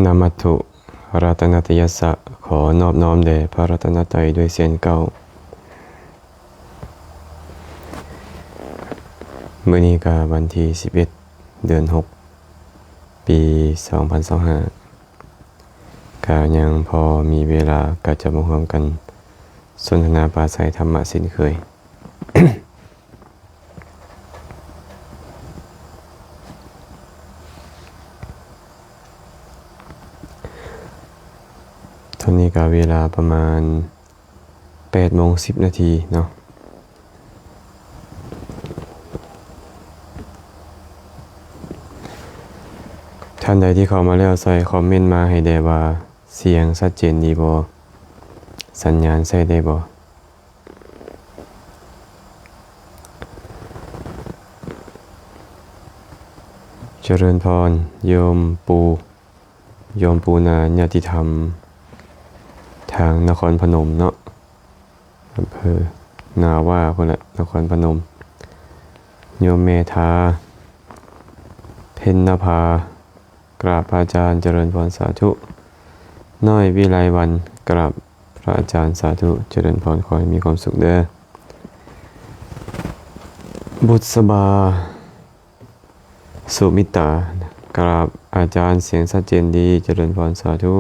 ນະມັດຖຸລັດຕະນະຕະຍັດສະ ຂໍນອບນ້ອມແດ່ພະລັດຕະນະໄຕດ້ວຍເຊັ່ນເກົ່າ. ມື້ນີ້ກະວັນທີສິບເອັດ ເດືອນຫົກ ປີສອງພັນຊາວຫ້າ ກະຍັງພໍມີເວລາ ກະຈະມາຮ່ວມກັນສົນທະນາປາໄສທຳມະເຊັ່ນເຄີຍ. ຕອນນີ້ກະເວລາປະມານແປດໂມງສິບນາທີເນາະ. ທ່ານໃດທີ່ເຂົ້າມາແລ້ວ ຊ່ອຍຄອມເມັນມາໃຫ້ແດ່ວ່າ ສຽງຊັດເຈນດີບໍ່? ສັນຍານໃຊ້ໄດ້ບໍ່? ຈະເລີນພອນ ໂຍມປູ່ ໂຍມປູ່ນາ ຍາດຕິທຳທາງນະຄອນພະນົມເນາະ ອຳເພີນາຫວ້າພຸ້ນແຫຼະ ນະຄອນພະນົມ. ໂຍມແມ່ທາ ເພັນນະພາ ກາບພະອາຈານ ຈະເລີນພອນ ສາທຸ. ນ້ອຍວິໄລວັນ ກາບພະອາຈານ ສາທຸ ຈະເລີນພອນ ຂໍໃຫ້ມີຄວາມສຸກເດີ. ບຸດສະບາ ສຸມິດຕາ ກາບອາຈານ ສຽງຊັດເຈນດີ ຈະເລີນພອນ ສາທຸ.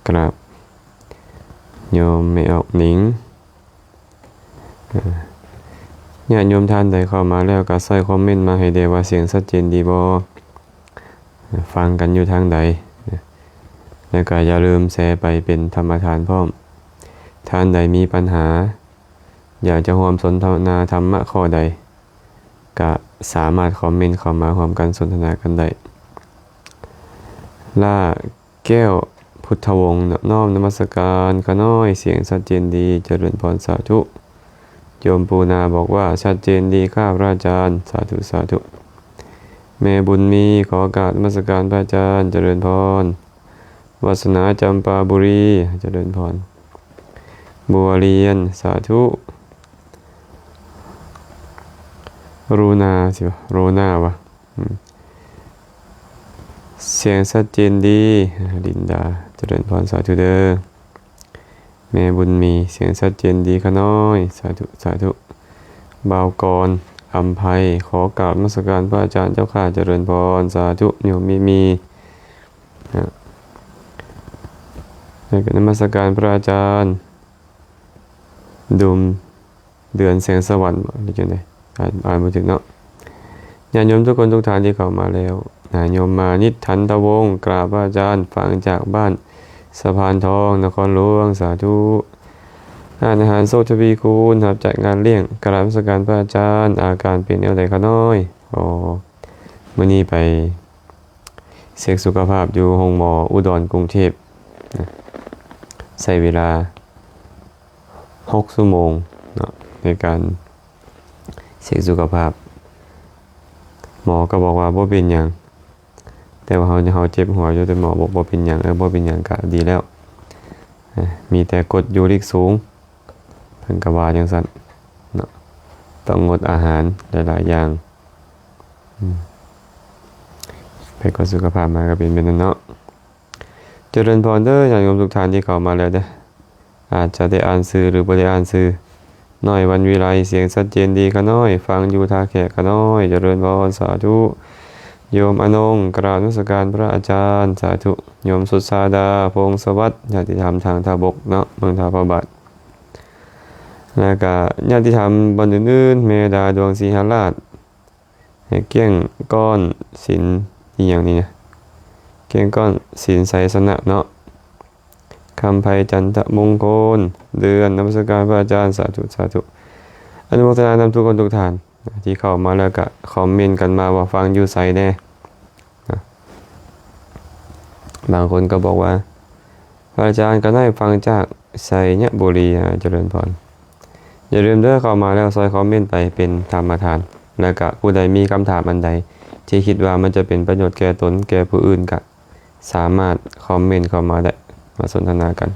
ກາບໂຍມແມ່ອອກໜິງ. ເອີ ຍາດໂຍມທ່ານໃດເຂົ້າມາແລ້ວ ກະຊ່ອຍຄອມເມັນມາໃຫ້ແດ່ວ່າ ສຽງຊັດເຈນດີບໍ່? ຟັງກັນຢູ່ທາງໃດ? ແລ້ວກະຢ່າລືມແຊໄປເປັນທຳມະທານພ້ອມ. ທ່ານໃດມີປັນຫາ ຢາກຈະຮ່ວມສົນທະນາທຳມະຂໍ້ໃດ ກະສາມາດຄອມເມັນເຂົ້າມາຮ່ວມກັນສົນທະນາກັນໄດ້. ລາ ແກ້ວພຸດທະວົງ ນອບນ້ອມນະມັດສະການຂ້ານ້ອຍ ສຽງຊັດເຈນດີ ຈະເລີນພອນ ສາທຸ. ໂຍມປູນາບອກວ່າ ຊັດເຈນດີຄ່າພະອາຈານ ສາທຸ ສາທຸ. ແມ່ບຸນມີ ຂໍກາບນະມັດສະການພະອາຈານ ຈະເລີນພອນ. ວາສະໜາ ຈຳປາບູລີ ຈະເລີນພອນ. ບົວລຽນ ສາທຸ. ລຸນາ ຊິວ່າ ລຸນາວະ ອືມ ສຽງຊັດເຈນດີ ລິນດາ ຈະເລີນພອນ ສາທຸເດີ. ແມ່ບຸນມີ ສຽງຊັດເຈນດີຂ້ານ້ອຍ ສາທຸ ສາທຸ. ບ່າວກອນ ອຳໄພ ຂໍກາບນະມັດສະການພະອາຈານເຈົ້າຂ້າ ຈະເລີນພອນ ສາທຸ. ໂຍມມີມີ ນະ ແລ້ວກະນະມັດສະການພະອາຈານ ດຸມ ເດືອນແສງສະຫວັນ ຫຼືຈັ່ງໃດ ອ່ານ ອ່ານບໍ່ຖືກເນາະ. ຍາດໂຍມທຸກຄົນທຸກທ່ານທີ່ເຂົ້າມາແລ້ວ ນະ ໂຍມມານິດ ທັນທະວົງ ກາບພະອາຈານ ຟັງຈາກບ້ານສະພານທອງ ນະຄອນຫຼວງ ສາທຸ. ຮ້ານອາຫານໂຊກທະວີຄູນ ຮັບຈັດງານລ້ຽງ ກາບນະມັດສະການພະອາຈານ ອາການເປັນແນວໃດຂະນ້ອຍ? ອໍ ມື້ນີ້ໄປເຊັກສຸຂະພາບຢູ່ໂຮງໝໍອຸດອນ ກຸງເທບ ນະ ໃຊ້ເວລາ ຫົກຊົ່ວໂມງເນາະ ໃນການເຊັກສຸຂະພາບ. ໝໍກໍບອກວ່າບໍ່ເປັນຫຍັງ ແຕ່ວ່າເຮົາ ເຮົາເຈັບຫົວຢູ່ ແຕ່ໝໍບອກບໍ່ເປັນຫຍັງ. ເອີ ບໍ່ເປັນຫຍັງກະດີແລ້ວ ເອີ ມີແຕ່ກົດຢູລິກສູງ ເພິ່ນກໍວ່າຈັ່ງຊັ້ນເນາະ. ຕ້ອງງົດອາຫານຫຼາຍໆຢ່າງ ອືມ ໄປກວດສຸຂະພາບມາກໍເປັນແບບນັ້ນເນາະ. ຈະເລີນພອນເດີ ຍາດໂຍມທຸກທ່ານທີ່ເຂົ້າມາແລ້ວເດີ. ອາດຈະໄດ້ອ່ານຊື່ ຫຼື ບໍ່ໄດ້ອ່ານຊື່. ນ້ອຍວັນວິໄລ ສຽງຊັດເຈນດີຂະນ້ອຍ ຟັງຢູ່ທ່າແຂກຂະນ້ອຍ ຈະເລີນພອນ ສາທຸ. ໂຍມອານົງ ກະລາບນະມັດສະການພະອາຈານ ສາທຸ. ໂຍມສຸດສາດາ ພົງສະຫວັດ ຍາດຕິທຳທາງທ່າບົກເນາະ ເມືອງທ່າພະບາດ. ແລ້ວກະຍາດຕິທຳບ່ອນອື່ນໆ ແມ່ດາ ດວງສີຫະລາດ ໃຫ້ກ້ຽງກ້ອນສິນ ອີ່ຫຍັງນີ້ນະ ກ້ຽງກ້ອນສິນໄຊຊະນະເນາະ. ຄຳໄພ ຈັນທະມົງຄົນ ເດືອນ ນະມັດສະການພະອາຈານ ສາທຸ ສາທຸ. ອະນຸໂມທະນານຳທຸກຄົນທຸກທ່ານທີ່ເຂົ້າມາ ແລ້ວກະຄອມເມັນກັນມາວ່າຟັງຢູ່ໃສແດ່. ນະ ບາງຄົນກໍບອກວ່າ ພະອາຈານກະໄດ້ຟັງຈາກໄຊຍະບູລີ. ອາ ຈະເລີນພອນ. ຢ່າລືມເດີ ເຂົ້າມາແລ້ວຊ່ອຍຄອມເມັນໄປເປັນທຳມະທານ ແລະກະຜູ້ໃດມີຄຳຖາມອັນໃດທີ່ຄິດວ່າມັນຈະເປັນປະໂຫຍດແກ່ຕົນ ແກ່ຜູ້ອື່ນ ກະສາມາດຄອມເມັນເຂົ້າມາໄດ້ ມາສົນທະນາກັນ.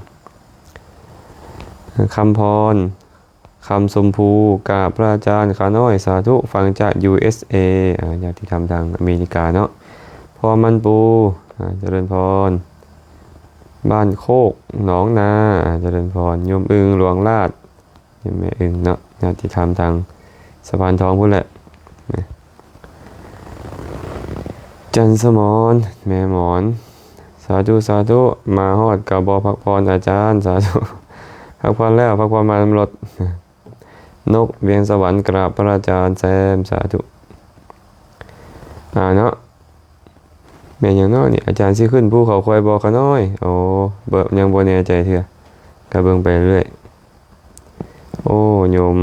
ຄຳພອນ ຄຳຊົມພູ ກາບພະອາຈານຂ້ານ້ອຍ ສາທຸ ຟັງຈາກ ຢູເອສເອ ອາ ຍາດຕິທຳທາງອາເມລິກາເນາະ. ພໍ່ມັນປູ ອາ ຈະເລີນພອນ. ບ້ານໂຄກໜອງນາ ອາ ຈະເລີນພອນ. ໂຍມອຶ່ງ ຫຼວງລາດ ໂຍມແມ່ອຶ່ງເນາະ ຍາດຕິທຳທາງສະພານທອງພຸ້ນແຫຼະ. ຈັນສະໝອນ ແມ່ໝອນ ສາທຸ ສາທຸ. ມາຮອດກະບໍ່ພັກຜ່ອນອາຈານ ສາທຸ. ພັກຜ່ອນແລ້ວ ພັກຜ່ອນມານຳລົດ. ນົກ ວຽງສະຫວັນ ກະລາບພະອາຈານແຊມ ສາທຸ. ອາ ເນາະ ແມ່ນຫຍັງເນາະນີ້ ອາຈານຊິຂຶ້ນພູເຂົາຄວາຍບໍ່ຂະນ້ອຍ? ໂອ້ ບໍ່ ຍັງບໍ່ແນ່ໃຈເທື່ອ ກະເບິ່ງໄປເລື້ອຍ. ໂອ້ ໂຍມ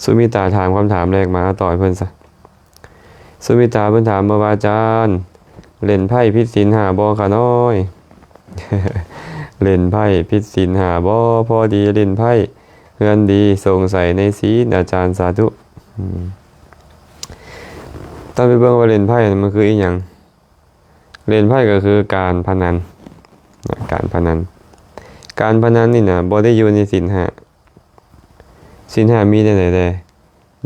ສຸມິຕາຖາມຄຳຖາມແລກມາ ຕອບໃຫ້ເພິ່ນຊະ. ສຸມິຕາເພິ່ນຖາມມາວ່າ ອາຈານ ຫຼິ້ນໄພ້ຜິດສິນຫ້າບໍ່ຂະນ້ອຍ? ຫຼິ້ນໄພ້ຜິດສິນຫ້າບໍ່? ພໍດີຫຼິ້ນໄພ້ເຮືອນດີ ສົງໄສໃນສິນ ອາຈານ ສາທຸ. ອືມ ຕ້ອງໄປເບິ່ງວ່າຫຼິ້ນໄພ້ນັ້ນມັນຄືອີ່ຫຍັງ. ຫຼິ້ນໄພ້ກໍຄືການພະນັນ ການພະນັນ. ການພະນັນນີ້ນະ ບໍ່ໄດ້ຢູ່ໃນສິນຫ້າ. ສິນຫ້າມີແນວໃດແດ່?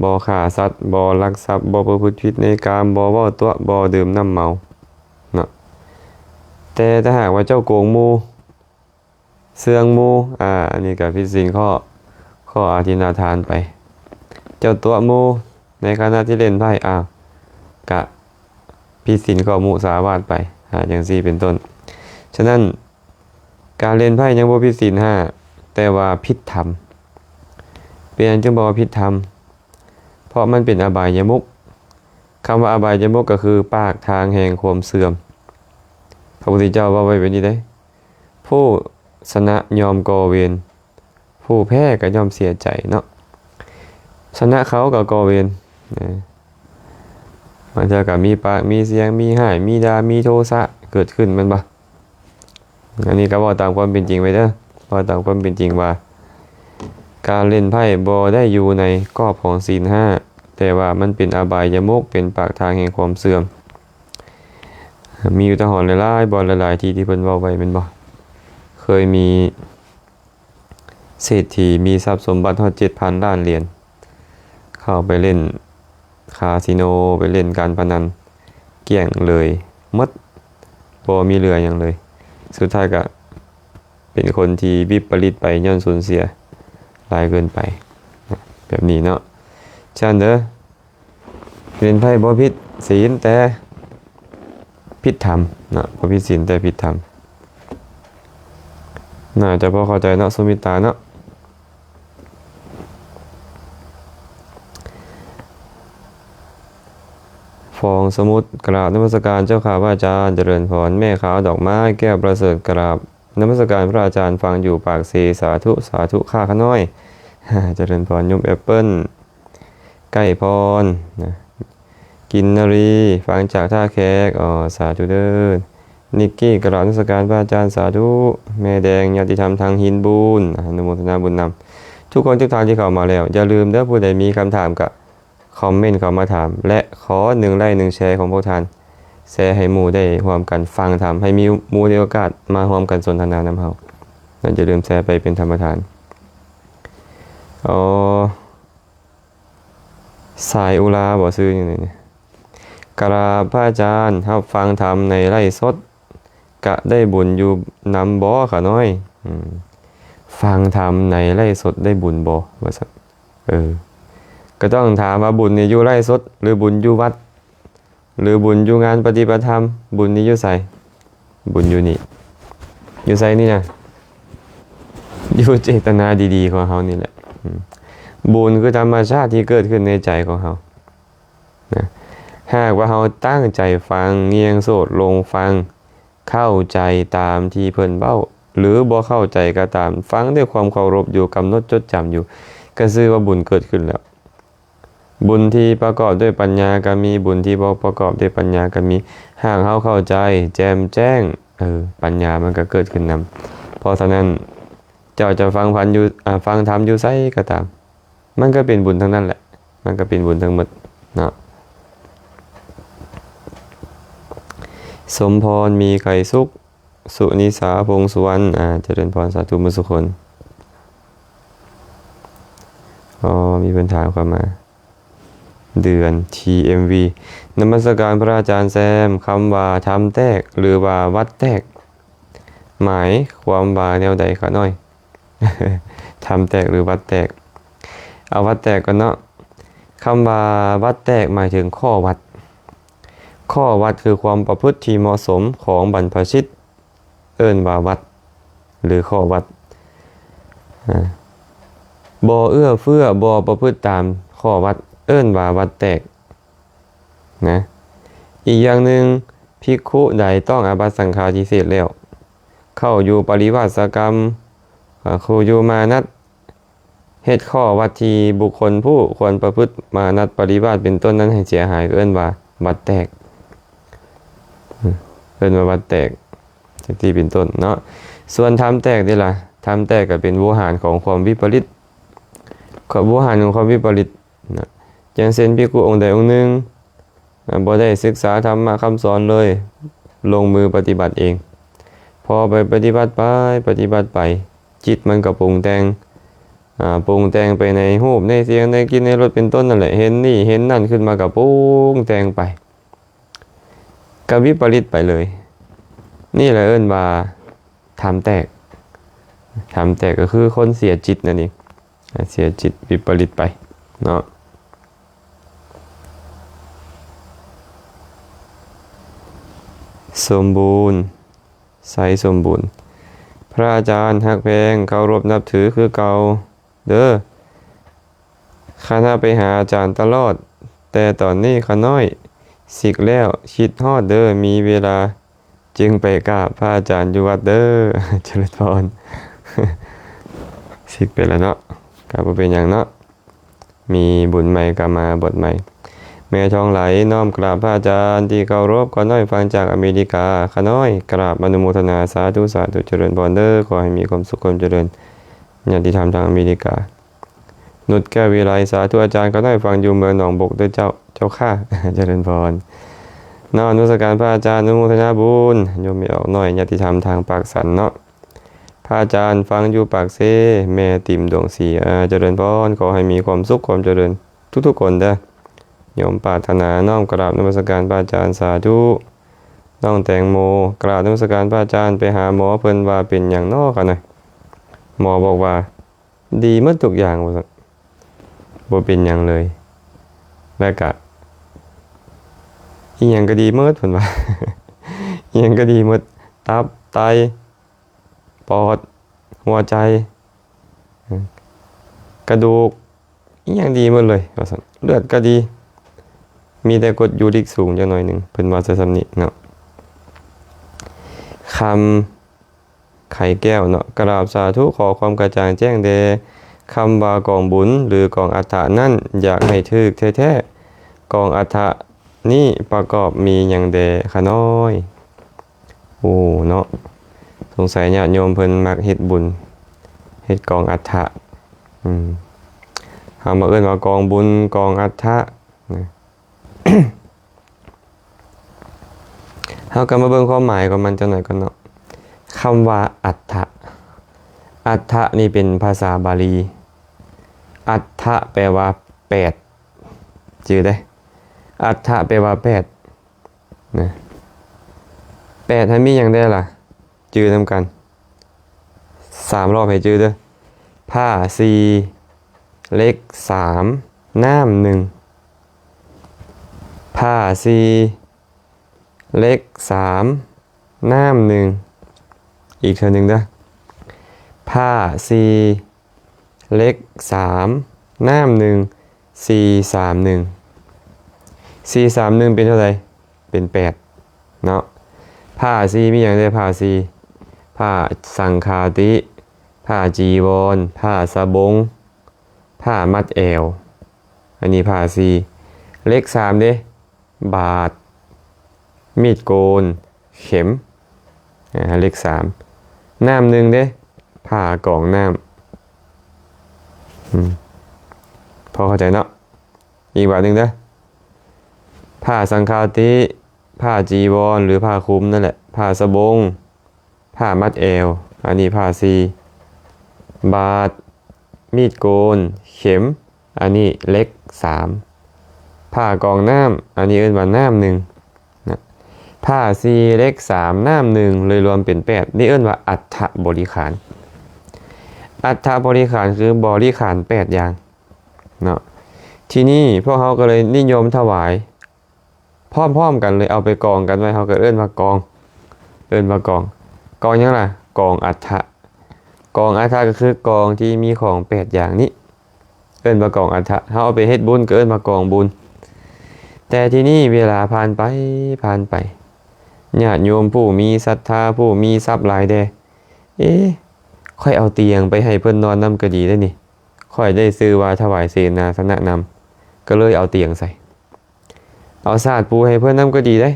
ບໍ່ຂ້າສັດ, ບໍ່ລັກຊັບ, ບໍ່ປະພຶດຜິດໃນກາມ, ບໍ່ເວົ້າຕົວະ, ບໍ່ດື່ມນ້ຳເມົາເນາະ. ແຕ່ຖ້າຫາກວ່າເຈົ້າໂກງໝູ່, ເຊື່ອງໝູ່, ອາ ອັນນີ້ກໍຜິດສິນຂໍ້, ຂໍ້ອາທິນນາທານໄປ. ເຈົ້າຕົວະໝູ່ໃນຂະນະທີ່ຫຼິ້ນໄພ້, ອາ ກະຜິດສິນຂໍ້ມຸສາວາດໄປ, ອາ ຈັ່ງຊີ້ເປັນຕົ້ນ. ສະນັ້ນ, ການຫຼິ້ນໄພ້ຍັງບໍ່ຜິດສິນຫ້າ, ແຕ່ວ່າຜິດທຳ. ເປັນຫຍັງຈຶ່ງບອກວ່າຜິດທຳ? ເພາະມັນເປັນອະບາຍຍະມຸກ. ຄຳວ່າອະບາຍຍະມຸກກໍຄືປາກທາງແຫ່ງຄວາມເສື່ອມ. ພະພຸດທະເຈົ້າເວົ້າໄວ້ແບບນີ້ເດ້, ຜູ້ຊະນະຍ່ອມກໍ່ເວນ, ຜູ້ແພ້ກໍຍ່ອມເສຍໃຈເນາະ. ຊະນະເຂົາກໍກໍ່ເວນນະ, ບາງເທື່ອກໍມີປາກມີສຽງ, ມີຮ້າຍ, ມີດ່າ, ມີໂທສະເກີດຂຶ້ນ, ແມ່ນບໍ່? ອັນນີ້ກໍເວົ້າຕາມຄວາມເປັນຈິງໄວ້ເດີ, ເວົ້າຕາມຄວາມເປັນຈິງວ່າ ການຫຼິ້ນໄພ້ບໍ່ໄດ້ຢູ່ໃນກອບຂອງສິນຫ້າ, ແຕ່ວ່າມັນເປັນອະບາຍຍະມຸກ, ເປັນປາກທາງແຫ່ງຄວາມເສື່ອມ. ມີອຸທາຫອນຫຼາຍໆບ່ອນ, ຫຼາຍໆທີ່ທີ່ເພິ່ນເວົ້າໄວ້, ແມ່ນບໍ່? ເຄີຍມີເສດຖີມີຊັບສົມບັດຮອດເຈັດພັນລ້ານຫຼຽນ, ເຂົ້າໄປຫຼິ້ນຄາສິໂນ, ໄປຫຼິ້ນການພະນັນ, ກ້ຽງເລີຍ, ໝົດ, ບໍ່ມີເຫຼືອຫຍັງເລີຍ. ສຸດທ້າຍກໍເປັນຄົນທີ່ວິປະລິດໄປ ຍ້ອນສູນເສຍຫຼາຍເກີນໄປ, ແບບນີ້ເນາະ. ຊັ້ນເດີ, ເປັນໄພບໍ່ຜິດສິນແຕ່ຜິດທຳເນາະ, ບໍ່ຜິດສິນແຕ່ຜິດທຳ. ໜ້າຈະພໍເຂົ້າໃຈເນາະ ສຸມິຕາເນາະ. ຟອງສະໝຸດ, ກະລາບນະມັດສະການເຈົ້າຂ້າພະອາຈານ, ຈະເລີນພອນ. ແມ່ຂາວດອກໄມ້, ແກ້ວປະເສີດ, ກະລາບນະມັດສະການພະອາຈານ, ຟັງຢູ່ປາກເຊ, ສາທຸ ສາທຸ ຂ້າຂະນ້ອຍ, ຈະເລີນພອນ. ໂຍມແອັບເປິ້ນ, ໄກ່ພອນນະ, ກິນນາຣີ, ຟັງຈາກທ່າແຂກ, ອໍ ສາທຸເດີ. ນິກກີ້, ກະລາບນະມັດສະການພະອາຈານ, ສາທຸ. ແມ່ແດງ, ຍາດຕິທຳທາງຫີນບູນ, ອະນຸໂມທະນາບຸນນຳ. ທຸກຄົນທຸກທ່ານທີ່ເຂົ້າມາແລ້ວ, ຢ່າລືມເດີ, ຜູ້ໃດມີຄຳຖາມກະຄອມເມັນເຂົ້າມາຖາມ ແລະ ຂໍໜຶ່ງໄລ ໜຶ່ງແຊຂອງພວກທ່ານ, ແຊໃຫ້ໝູ່ໄດ້ຮ່ວມກັນຟັງທຳ, ໃຫ້ມີໝູ່ໄດ້ໂອກາດມາຮ່ວມກັນສົນທະນານຳເຮົາ. ແລະ ຢ່າລືມແຊໄປເປັນທຳປະທານ. ອໍ ສາຍອຸລາບໍ ຊື່ຫຍັງນີ້? ກະລາບພະອາຈານ, ຮັບຟັງທຳໃນໄລສົດ ກະໄດ້ບຸນຢູ່ນຳບໍຂະນ້ອຍ? ອືມ ຟັງທຳໃນໄລສົດໄດ້ບຸນບໍ ວ່າຊັ້ນ. ເອີ ກໍຕ້ອງຖາມວ່າບຸນນີ້ຢູ່ໄລສົດ ຫຼື ບຸນຢູ່ວັດ ຫຼື ບຸນຢູ່ງານປະຕິບັດທຳ? ບຸນນີ້ຢູ່ໃສ? ບຸນຢູ່ນີ້. ຢູ່ໃສນີ້ນະ? ຢູ່ເຈດຕະນາດີໆຂອງເຮົານີ້ແຫຼະ. ອືມ ບຸນຄືທຳມະຊາດທີ່ເກີດຂຶ້ນໃນໃຈຂອງເຮົານະ. ຫາກວ່າເຮົາຕັ້ງໃຈຟັງ, ງຽງໂສດລົງຟັງ, ເຂົ້າໃຈຕາມທີ່ເພິ່ນເວົ້າ ຫຼື ບໍ່ເຂົ້າໃຈກໍຕາມ, ຟັງດ້ວຍຄວາມເຄົາລົບຢູ່, ກຳນົດຈົດຈຳຢູ່, ກໍຊື່ວ່າບຸນເກີດຂຶ້ນແລ້ວ. ບຸນທີ່ປະກອບດ້ວຍປັນຍາກໍມີ, ບຸນທີ່ບໍ່ປະກອບດ້ວຍປັນຍາກໍມີ. ຫາກເຮົາເຂົ້າໃຈແຈ່ມແຈ້ງ, ເອີ ປັນຍາມັນກໍເກີດຂຶ້ນນຳ. ເພາະສະນັ້ນ ເຈົ້າຈະຟັງພັນຢູ່, ອາ, ຟັງທຳຢູ່ໃສກໍຕາມ, ມັນກໍເປັນບຸນທັງນັ້ນແຫຼະ, ມັນກໍເປັນບຸນທັງໝົດເນາະ. ສົມພອນ ມີໄກສຸກ, ສຸນິສາ ພົງສຸວັນ, ອາ, ຈະເລີນພອນ, ສາທຸໝົດສຸຄົນ. ອໍ ມີເພິ່ນຖາມເຂົ້າມາ. ເດືອນ ທີເອັມວີ ນະມັດສະການພະອາຈານແຊມ. ຄຳວ່າທຳແຕກ ຫຼືວ່າວັດແຕກ ໝາຍຄວາມວ່າແນວໃດຂະນ້ອຍ? ທຳແຕກ ຫຼືວັດແຕກ? ເອົາວັດແຕກກ່ອນເນາະ. ຄຳວ່າວັດແຕກ ໝາຍເຖິງຂໍ້ວັດ. ຂໍ້ວັດຄືຄວາມປະພຶດທີ່ເໝາະສົມຂອງບັນພະຊິດ ເອີ້ນວ່າວັດ ຫຼືຂໍ້ວັດ. ອາ ບໍ່ເອື້ອເຟື້ອ ບໍ່ປະພຶດຕາມຂໍ້ວັດ ເອີ້ນວ່າວັດແຕກນະ. ອີກຢ່າງໜຶ່ງ, ພິກຂຸໃດຕ້ອງອາບັດສັງຄາທິເສດແລ້ວ ເຂົ້າຢູ່ປະລິວາສະກຳ, ອາ ຄູ່ຢູ່ມານັດ, ເຮັດຂໍ້ວັດທີ່ບຸກຄົນຜູ້ຄວນປະພຶດມານັດປະລິວາດເປັນຕົ້ນນັ້ນໃຫ້ເສຍຫາຍ ກໍເອີ້ນວ່າວັດແຕກ. ເອີ້ນວ່າວັດແຕກ ຈັ່ງຊີ້ເປັນຕົ້ນເນາະ. ສ່ວນທຳແຕກເດລະ? ທຳແຕກກໍເປັນໂວຫານຂອງຄວາມວິປະລິດ. ຄວາມ ໂວຫານຂອງຄວາມວິປະລິດນະ. ຢ່າງເຊັ່ນ ພິກຂຸອົງໃດອົງໜຶ່ງ ອາ ບໍ່ໄດ້ສຶກສາທຳມະຄຳສອນເລີຍ, ລົງມືປະຕິບັດເອງ. ພໍໄປປະຕິບັດໄປ ປະຕິບັດໄປ, ຈິດມັນກໍປຸງແຕ່ງ, ອາ ປຸງແຕ່ງໄປໃນຮູບ ໃນສຽງ ໃນກິ່ນ ໃນລົດ ເປັນຕົ້ນນັ້ນແຫຼະ. ເຫັນນີ້ເຫັນນັ້ນຂຶ້ນມາກໍປຸງແຕ່ງໄປ, ກໍວິປະລິດໄປເລີຍ. ນີ້ແຫຼະເອີ້ນວ່າທຳແຕກ. ທຳແຕກກໍຄືຄົນເສຍຈິດນັ້ນເອງ, ເສຍຈິດວິປະລິດໄປເນາະ. ສົມບູນ ໄຊສົມບູນ. ພະອາຈານຮັກແພງ ເຄົາລົບນັບຖືຄືເກົ່າເດີ. ຂ້ານ້ອຍໄປຫາອາຈານຕະຫຼອດ, ແຕ່ຕອນນີ້ຂ້ານ້ອຍສິກແລ້ວ, ຄິດຮອດເດີ, ມີເວລາຈຶ່ງໄປກາບພະອາຈານຢູ່ວັດເດີ. ຈະເລີນພອນ. ສິກໄປແລ້ວເນາະ, ກໍບໍ່ເປັນຫຍັງເນາະ. ມີບຸນໃໝ່ກໍມາບົດໃໝ່. ແມ່ທອງໄຫຼ ນ້ອມກາບພະອາຈານທີ່ເຄົາລົບ, ຂ້ານ້ອຍຟັງຈາກອາເມລິກາ. ຂ້ານ້ອຍກາບອະນຸໂມທະນາ ສາທຸ ສາທຸ ຈະເລີນພອນເດີ, ຂໍໃຫ້ມີຄວາມສຸກຄວາມຈະເລີນ. ຍາດຕິທຳທາງອາເມລິກາ. ນຸດແກ້ວວິໄລ ສາທຸອາຈານ, ຂ້ານ້ອຍຟັງຢູ່ເມືອງໜອງບົກເດີເຈົ້າ. ເຈົ້າຂ້າ ຈະເລີນພອນ. ນ້ອມນະມັດສະການພະອາຈານ, ອະນຸໂມທະນາບຸນ. ໂຍມແມ່ອອກນ້ອຍ ຍາດຕິທຳທາງປາກສັນເນາະ. ພະອາຈານຟັງຢູ່ປາກເຊ, ແມ່ຕິມ ດວງສີ. ເອີ ຈະເລີນພອນ, ຂໍໃຫ້ມີຄວາມສຸກຄວາມຈະເລີນທຸກໆຄົນເດີ. ໂຍມປາດຖະໜາ ນ້ອມກະລາບນະມັດສະການພະອາຈານ, ສາທຸ. ນ້ອງແຕງໂມ ກະລາບນະມັດສະການພະອາຈານ, ໄປຫາໝໍເພິ່ນວ່າເປັນຫຍັງນໍຄະນະ? ໝໍບອກວ່າ ດີໝົດທຸກຢ່າງວ່າຊັ້ນ, ບໍ່ເປັນຫຍັງເລີຍ. ແລ້ວກະ ອີ່ຫຍັງກໍດີໝົດເພິ່ນວ່າ, ອີ່ຫຍັງກໍດີໝົດ, ຕັບ, ໄຕ, ປອດ, ຫົວໃຈ, ກະດູກ, ອີ່ຫຍັງດີໝົດເລີຍວ່າຊັ້ນ. ເລືອດກໍດີ, ມີແຕ່ກົດຢູຣິກສູງຈັກໜ້ອຍໜຶ່ງ, ເພິ່ນວ່າຊະສ່ຳນີ້ເນາະ. ຄຳ ໄຂແກ້ວເນາະ, ກະລາບສາທຸ ຂໍຄວາມກະຈ່າງແຈ້ງແດ່. ຄຳວ່າກອງບຸນ ຫຼື ກອງອັດຖະນັ້ນ ຢາກໃຫ້ຖືກແທ້ໆ, ກອງອັດຖະນີ້ປະກອບມີຫຍັງແດ່ຂະນ້ອຍ? ໂອ້ ເນາະ, ສົງໄສຍາດໂຍມເພິ່ນມັກເຮັດບຸນ, ເຮັດກອງອັດຖະ. ອືມ ເຮົາມາເອີ້ນວ່າກອງບຸນ, ກອງອັດຖະນະ. ເຮົາກໍມາເບິ່ງຄວາມໝາຍຂອງມັນຈັກໜ້ອຍກ່ອນເນາະ. ຄຳວ່າອັດຖະ, ອັດຖະນີ້ເປັນພາສາບາລີ. ອັດຖະແປວ່າແປດ, ຈື່ເດ້. ອັດຖະແປວ່າແປດນະ. ແປດຫັ້ນມີຫຍັງແດ່ລະ? ຈື່ນຳກັນສາມຮອບໃຫ້ຈື່ເດີ້. ຜ້າສີ່, ເຫຼັກສາມ, ນ້ຳໜຶ່ງ. ຜ້າສີ່, ເຫຼັກສາມ, ນ້ຳໜຶ່ງ. ອີກເທື່ອໜຶ່ງເດີ້. ຜ້າສີ່, ເຫຼັກສາມ, ນ້ຳໜຶ່ງ, ສີ່ສາມໜຶ່ງ. ສີ່ສາມໜຶ່ງເປັນເທົ່າໃດ? ເປັນແປດເນາະ. ຜ້າສີ່ມີຫຍັງແດ່? ຜ້າສີ່, ຜ້າສັງຄາຕິ, ຜ້າຈີວອນ, ຜ້າສະບົງ, ຜ້າມັດແອວ. ອັນນີ້ຜ້າສີ່. ເຫຼັກສາມເດ້? ບາດ, ມີດໂກນ, ເຂັມ. ອາ ເຫຼັກສາມ. ນ້ຳໜຶ່ງເດ້? ຜ້າກອງນ້ຳ. ອືມ ພໍເຂົ້າໃຈເນາະ? ອີກບາດໜຶ່ງເດີ້. ຜ້າສັງຄາຕິ, ຜ້າຈີວອນ ຫຼື ຜ້າຄຸມນັ້ນແຫຼະ, ຜ້າສະບົງ, ຜ້າມັດແອວ. ອັນນີ້ຜ້າສີ່. ບາດ, ມີດໂກນ, ເຂັມ. ອັນນີ້ເຫຼັກສາມ. ຜ້າກອງນ້ຳ ອັນນີ້ເອີ້ນວ່ານ້ຳໜຶ່ງນະ. ຜ້າສີ່ ເຫຼັກສາມ ນ້ຳໜຶ່ງ ເລີຍລວມເປັນແປດ ນີ້ເອີ້ນວ່າອັດຖະບໍລິຂານ. ອັດຖະບໍລິຂານຄືບໍລິຂານແປດຢ່າງເນາະ. ທີນີ້ພວກເຮົາກໍເລີຍນິຍົມຖວາຍ ພ້ອມໆກັນເລີຍ ເອົາໄປກອງກັນໄວ້ ເຮົາກໍເອີ້ນວ່າກອງ ເອີ້ນວ່າກອງ. ກອງຫຍັງລະ? ກອງອັດຖະ. ກອງອັດຖະກໍຄືກອງທີ່ມີຂອງແປດຢ່າງນີ້ ເອີ້ນວ່າກອງອັດຖະ. ເຮົາເອົາໄປເຮັດບຸນກໍເອີ້ນວ່າກອງບຸນ. ແຕ່ທີນີ້ເວລາຜ່ານໄປ ຜ່ານໄປ ຍາດໂຍມຜູ້ມີສັດທາ ຜູ້ມີຊັບຫຼາຍແດ່ ເອ ຂ້ອຍເອົາຕຽງໄປໃຫ້ເພິ່ນນອນນຳກໍດີເດ້ນີ້ ຂ້ອຍໄດ້ຊື່ວ່າຖວາຍເສນາສະນະນຳ ກໍເລີຍເອົາຕຽງໃສ່. ເອົາສາດປູໃຫ້ເພິ່ນນຳກໍດີເດ້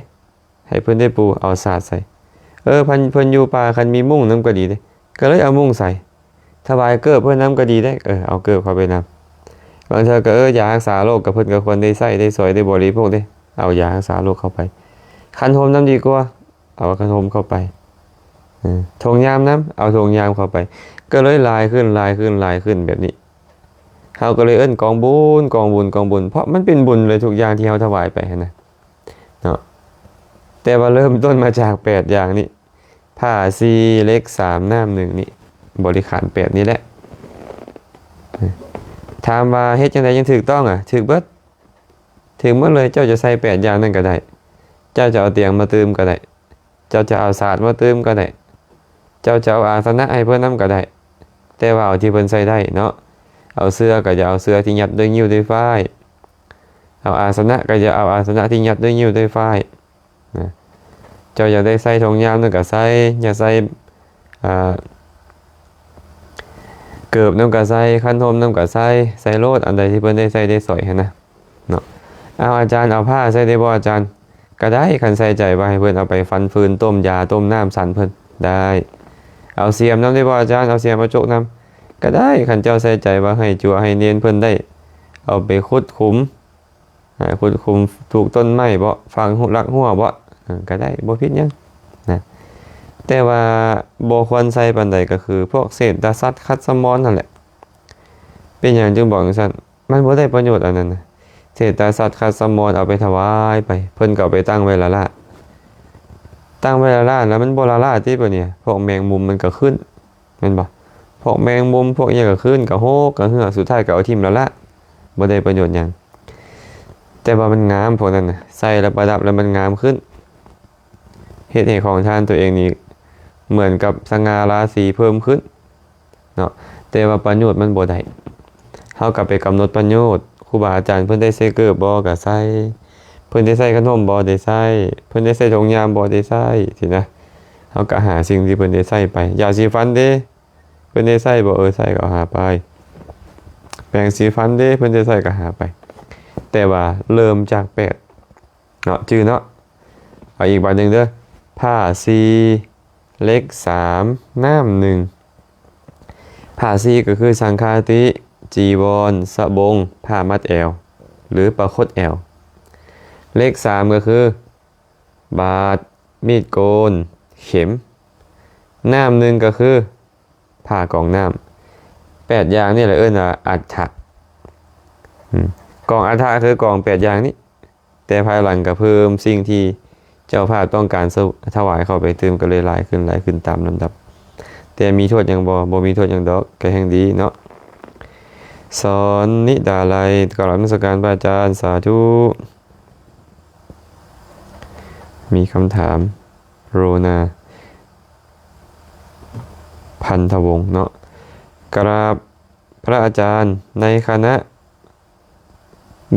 ໃຫ້ເພິ່ນໄດ້ປູ ເອົາສາດໃສ່. ເອີ ເພິ່ນ ເພິ່ນຢູ່ປ່າ ຄັນມີມຸ້ງນຳກໍດີເດ້ ກໍເລີຍເອົາມຸ້ງໃສ່. ຖວາຍເກີບເພິ່ນນຳກໍດີເດ້ ເອີ ເອົາເກີບເຂົ້າໄປນຳ. ບາງເທື່ອກໍ ເອີ ຢາຮັກສາໂລກ ກໍເພິ່ນກໍຄວນໄດ້ໃຊ້ ໄດ້ສອຍ ໄດ້ບໍລິໂພກເດ້ ເອົາຢາຮັກສາໂລກເຂົ້າໄປ. ຄັນຫົ່ມນຳດີກວ່າ ເອົາຄັນຫົ່ມເຂົ້າໄປ. ເອີ ຖົງຍາມນຳ ເອົາຖົງຍາມເຂົ້າໄປ. ກໍເລີຍຫຼາຍຂຶ້ນ ຫຼາຍຂຶ້ນ ຫຼາຍຂຶ້ນແບບນີ້. ເຮົາກໍເລີຍເອີ້ນກອງບຸນ ກອງບຸນ ກອງບຸນ ເພາະມັນເປັນບຸນເລີຍທຸກຢ່າງທີ່ເຮົາຖວາຍໄປຫັ້ນນະເນາະ. ແຕ່ວ່າເລີ່ມຕົ້ນມາຈາກແປດຢ່າງນີ້ ຜ້າສີ່ ເຫຼັກສາມ ນ້ຳໜຶ່ງນີ້ ບໍລິຂານແປດນີ້ແຫຼະ. ຖາມວ່າເຮັດຈັ່ງໃດຈັ່ງຖືກຕ້ອງອະ? ຖືກເບິດ ຖືກໝົດເລີຍ. ເຈົ້າຈະໃສ່ແປດຢ່າງນັ້ນກໍໄດ້ ເຈົ້າຈະເອົາຕຽງມາຕື່ມກໍໄດ້ ເຈົ້າຈະເອົາສາດມາຕື່ມກໍໄດ້ ເຈົ້າຈະເອົາອາສະນະໃຫ້ເພິ່ນນຳກໍໄດ້ ແຕ່ວ່າເອົາທີ່ເພິ່ນໃສ່ໄດ້ເນາະ. ເອົາເສື່ອກໍຢ່າເອົາເສື່ອທີ່ຍັດດ້ວຍງິ້ວດ້ວຍຝ້າຍ ເອົາອາສະນະກໍຢ່າເອົາອາສະນະທີ່ຍັດດ້ວຍງິ້ວດ້ວຍຝ້າຍນະ. ເຈົ້າຢາກໄດ້ໃສ່ຖົງຍາມນຳກໍໃສ່ ຢາກໃສ່ ອ່າ ເກີບນຳກໍໃສ່ ຄັນຫົ່ມນຳກໍໃສ່ ໃສ່ໂລດ ອັນໃດທີ່ເພິ່ນໄດ້ໃຊ້ໄດ້ສອຍຫັ້ນນະ. ເນາະ ເອົາ ອາຈານ ເອົາຜ້າໃສ່ໄດ້ບໍ່ອາຈານ? ກໍໄດ້ ຄັນໃສ່ໃຈວ່າໃຫ້ເພິ່ນເອົາໄປຟັນຟືນ ຕົ້ມຢາ ຕົ້ມນ້ຳສັນເພິ່ນ ໄດ້. ເອົາສຽມນຳໄດ້ບໍ່ອາຈານ? ເອົາສຽມ ເອົາຈົກນຳ ກໍໄດ້ ຄັນເຈົ້າໃສ່ໃຈວ່າໃຫ້ຈົວໃຫ້ເນນເພິ່ນໄດ້ເອົາໄປຂຸດຂຸມ ອາ ຂຸດຂຸມປູກຕົ້ນໄມ້ເບາະ ຝັງ ຮັກຮົ້ວເບາະ ເອີ ກໍໄດ້ ບໍ່ຜິດຫຍັງນະ. ແຕ່ວ່າບໍ່ຄວນໃສ່ປານໃດ ກໍຄືພວກເສດຕະສັດ ຄັດສະມອນຫັ້ນແຫຼະ. ເປັນຫຍັງຈຶ່ງບອກຈັ່ງຊັ້ນ? ມັນບໍ່ໄດ້ປະໂຫຍດອັນນັ້ນນະ. ເສດຕະສັດ ຄັດສະມອນ ເອົາໄປຖວາຍໄປ ເພິ່ນກໍເອົາໄປຕັ້ງໄວ້ລ້າໆ ຕັ້ງໄວ້ລ້າໆ ແລ້ວມັນບໍ່ລ້າໆຕິບາດນີ້ ພວກແມງມຸມມັນກໍຂຶ້ນ ແມ່ນບໍ່? ພວກແມງມຸມ ພວກຫຍັງກໍຂຶ້ນ ກໍໂຮກ ກໍເຫື່ອ ສຸດທ້າຍກໍເອົາຖິ້ມລ້າໆ ບໍ່ໄດ້ປະໂຫຍດຫຍັງ. ແຕ່ວ່າມັນງາມພວກນັ້ນນະ ໃສ່ແລ້ວປະດັບແລ້ວມັນງາມຂຶ້ນ ເຮັດໃຫ້ຂອງທ່ານຕົວເອງນີ້ເໝືອນກັບສະຫງ່າລາສີເພີ່ມຂຶ້ນ ເນາະ ແຕ່ວ່າປະໂຫຍດມັນບໍ່ໄດ້ ເຮົາກໍໄປກຳນົດປະໂຫຍດ. ຄູບາອາຈານເພິ່ນໄດ້ໃສ່ເກີບບໍ່? ກໍໃສ່. ເພິ່ນໄດ້ໃສ່ຂະໜົມບໍ່? ໄດ້ໃສ່. ເພິ່ນໄດ້ໃສ່ຖົງຍາມບໍ່? ໄດ້ໃສ່ ຊີ້ນະ. ເຮົາກໍຫາສິ່ງທີ່ເພິ່ນໄດ້ໃສ່ໄປ. ຢາສີຟັນເດ້? ເພິ່ນໄດ້ໃສ່ບໍ່? ເອີ ໃສ່ ກໍເອົາຫາໄປ. ແປງສີຟັນເດ້? ເພິ່ນໄດ້ໃສ່ ກໍຫາໄປ. ແຕ່ວ່າເລີ່ມຈາກແປດ ເນາະ ຈື່ເນາະ. ເອົາອີກບາດໜຶ່ງເດີ ຜ້າສີ່ ເຫຼັກສາມ ນ້ຳໜຶ່ງ. ຜ້າສີ່ກໍຄືສັງຄາຕິ ຈີວອນ ສະບົງ ຜ້າມັດແອວ ຫຼື ປະຄົດແອວ. ເຫຼັກສາມກໍຄື ບາດ ມີດໂກນ ເຂັມ. ນ້ຳໜຶ່ງກໍຄື ຜ້າກອງນ້ຳ. ແປດຢ່າງນີ້ແຫຼະເອີ້ນວ່າອັດຖະ. ອືມ ກອງອັດຖະຄືກອງແປດຢ່າງນີ້ ແຕ່ພາຍຫຼັງກໍເພີ່ມສິ່ງທີ່ເຈົ້າພາບຕ້ອງການສະ ຖວາຍເຂົ້າໄປຕື່ມ ກໍເລີຍຫຼາຍຂຶ້ນ ຫຼາຍຂຶ້ນຕາມລຳດັບ. ແຕ່ມີໂທດຫຍັງບໍ່? ບໍ່ມີໂທດຫຍັງດອກ ກໍແຮ່ງດີເນາະ. ສອນນິດາໄລ ກາບນະມັດສະການພະອາຈານ ສາທຸ. ມີຄຳຖາມ ໂຣນາ ພັນທະວົງເນາະ. ກາບພະອາຈານ ໃນຂະນະ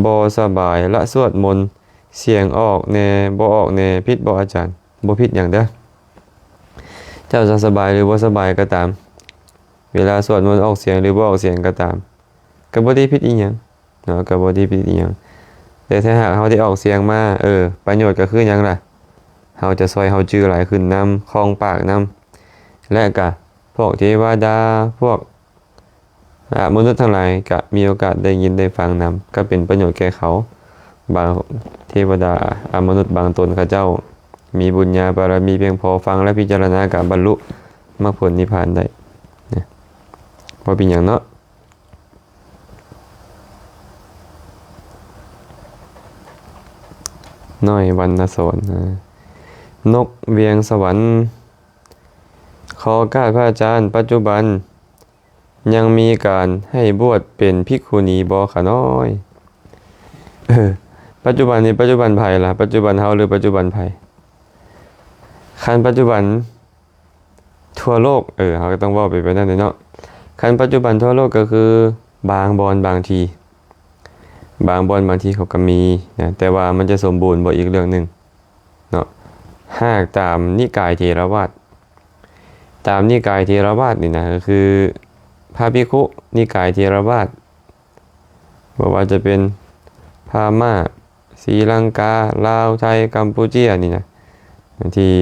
ບໍ່ສະບາຍ ລະສວດມົນ ສຽງອອກແດ່ ບໍ່ອອກແດ່ ຜິດບໍ່ອາຈານ? ບໍ່ຜິດຫຍັງເດີ. ເຈົ້າຈະສະບາຍ ຫຼື ບໍ່ສະບາຍກໍຕາມ ເວລາສວດມົນອອກສຽງ ຫຼື ບໍ່ອອກສຽງກໍຕາມ ກໍບໍ່ໄດ້ຜິດອີຫຍັງເນາະ ກໍບໍ່ໄດ້ຜິດອີຫຍັງ. ແຕ່ຖ້າຫາກເຮົາໄດ້ອອກສຽງມາ ເອີ ປະໂຫຍດກໍຄືຫຍັງລະ? ເຮົາຈະຊ່ວຍເຮົາຈື່ຫຼາຍຂຶ້ນນຳ ຄ່ອງປາກນຳ ແລະ ກະພວກເທວະດາ ພວກ ອະມະນຸດທັງຫຼາຍ ກະມີໂອກາດໄດ້ຍິນໄດ້ຟັງນຳ ກໍເປັນປະໂຫຍດແກ່ເຂົາ. ບາງເທວະດາ ອະມະນຸດບາງຕົນເຂົາເຈົ້າມີບຸນຍາບາລະມີພຽງພໍ ຟັງ ແລະ ພິຈາລະນາ ກະບັນລຸມັກຜົນນິບພານໄດ້ນະ. ບໍ່ເປັນຫຍັງເນາະ. ນ້ອຍ ວັນນະສອນ ອາ ນົກວຽງສະຫວັນ ຂໍກາບພະອາຈານ, ປັດຈຸບັນຍັງມີການໃຫ້ບວດເປັນພິກຂຸນີບໍ່ຂະນ້ອຍ? ເອີ ປັດຈຸບັນນີ້ ປັດຈຸບັນໃຜລະ? ປັດຈຸບັນເຮົາ ຫຼື ປັດຈຸບັນໃຜ? ຄັນປັດຈຸບັນ ທົ່ວໂລກ ເອີ ເຮົາກໍຕ້ອງເວົ້າໄປແບບນັ້ນເນາະ. ຄັນປັດຈຸບັນທົ່ວໂລກກໍຄືບາງບ່ອນບາງທີ່ ບາງບ່ອນບາງທີ່ເຂົາກໍມີນະ ແຕ່ວ່າມັນຈະສົມບູນບໍ່ ອີກເລື່ອງໜຶ່ງເນາະ. ຫາກຕາມນິກາຍເຖລະວາດ ຕາມນິກາຍເຖລະວາດນີ້ນະ ກໍຄືພະພິກຂຸນິກາຍເຖລະວາດ ບໍ່ວ່າຈະເປັນພະມ້າ, ສີລັງກາ, ລາວ, ໄທ, ກຳປູເຈຍນີ້ນະ ທີ່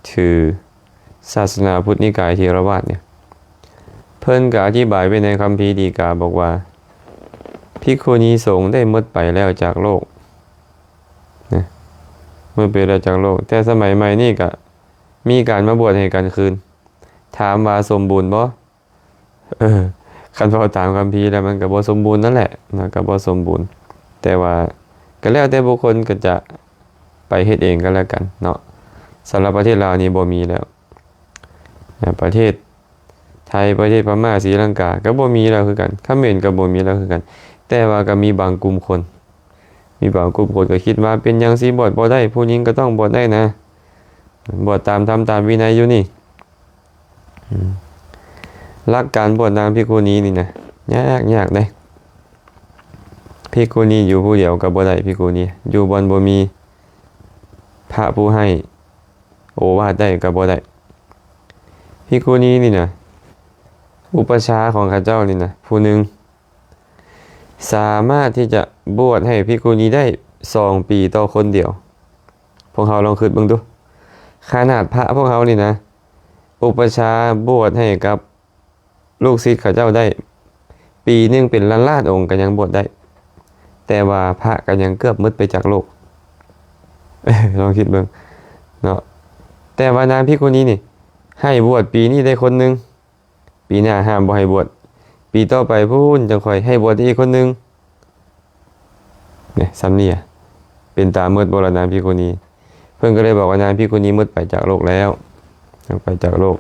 ຖືສາສະໜາພຸດນິກາຍເຖລະວາດນີ້ ເພິ່ນກໍອະທິບາຍໄວ້ໃນຄຳພີດີກາ ບອກວ່າ ພິກຂຸນີສົງໄດ້ໝົດໄປແລ້ວຈາກໂລກນະ ໝົດໄປແລ້ວຈາກໂລກ ແຕ່ສະໄໝໃໝ່ນີ້ກໍມີການມາບວດໃຫ້ກັນຄືນ. ຖາມວ່າສົມບູນບໍ່? ເອີ ຄັນເວົ້າຕາມຄຳພີແລ້ວມັນກໍບໍ່ສົມບູນນັ້ນແຫຼະເນາະ ກໍບໍ່ສົມບູນ ແຕ່ວ່າກໍແລ້ວແຕ່ບຸກຄົນກໍຈະໄປເຮັດເອງກໍແລ້ວກັນເນາະ. ສຳລັບປະເທດລາວນີ້ບໍ່ມີແລ້ວນະ ປະເທດໄທ, ປະເທດພະມ້າ, ສີລັງກາ ກໍບໍ່ມີແລ້ວຄືກັນ, ຂະເໝນກໍບໍ່ມີແລ້ວຄືກັນ. ແຕ່ວ່າກໍມີບາງກຸ່ມຄົນ ມີບາງກຸ່ມຄົນກໍຄິດວ່າ ເປັນຫຍັງຊິບວດບໍ່ໄດ້? ຜູ້ຍິງກໍຕ້ອງບວດໄດ້ນະ, ບວດຕາມທຳຕາມວິໄນຢູ່ນີ້. ອືມ ຫຼັກການບວດນາງພິກຂຸນີນີ້ນະ ຍາກ ຍາກເດ້. ພິກຂຸນີຢູ່ຜູ້ດຽວກໍບໍ່ໄດ້, ພິກຂຸນີຢູ່ບ່ອນບໍ່ມີພະຜູ້ໃຫ້ໂອວາດໄດ້ກໍບໍ່ໄດ້. ພິກຂຸນີນີ້ນະ ອຸປະຊາຂອງເຂົາເຈົ້ານີ້ນະ ຜູ້ໜຶ່ງ ສາມາດທີ່ຈະບວດໃຫ້ພິກຂຸນີໄດ້ສອງປີຕໍ່ຄົນດຽວ. ພວກເຮົາລອງຄິດເບິ່ງດູ, ຂະໜາດພະພວກເຮົານີ້ນະ ອຸປະຊາບວດໃຫ້ກັບລູກສິດເຂົາເຈົ້າໄດ້ ປີໜຶ່ງເປັນລ້ານລ້ານອົງກໍຍັງບວດໄດ້, ແຕ່ວ່າພະກໍຍັງເກືອບໝົດໄປຈາກໂລກ. ລອງຄິດເບິ່ງເນາະ. ແຕ່ວ່ານາງພິກຂຸນີນີ້ ໃຫ້ບວດປີນີ້ໄດ້ຄົນໜຶ່ງ, ປີໜ້າຫ້າມບໍ່ໃຫ້ບວດ, ປີຕໍ່ໄປພຸ້ນຈັ່ງຄ່ອຍໃຫ້ບວດອີກຄົນໜຶ່ງ. ນີ້ ສ່ຳນີ້ ເປັນຕາໝົດບໍ່ລະນາງພິກຂຸນີ? ເພິ່ນກໍເລີຍບອກວ່ານາງພິກຂຸນີໝົດໄປຈາກໂລກແລ້ວ, ໄປຈາກໂລກ.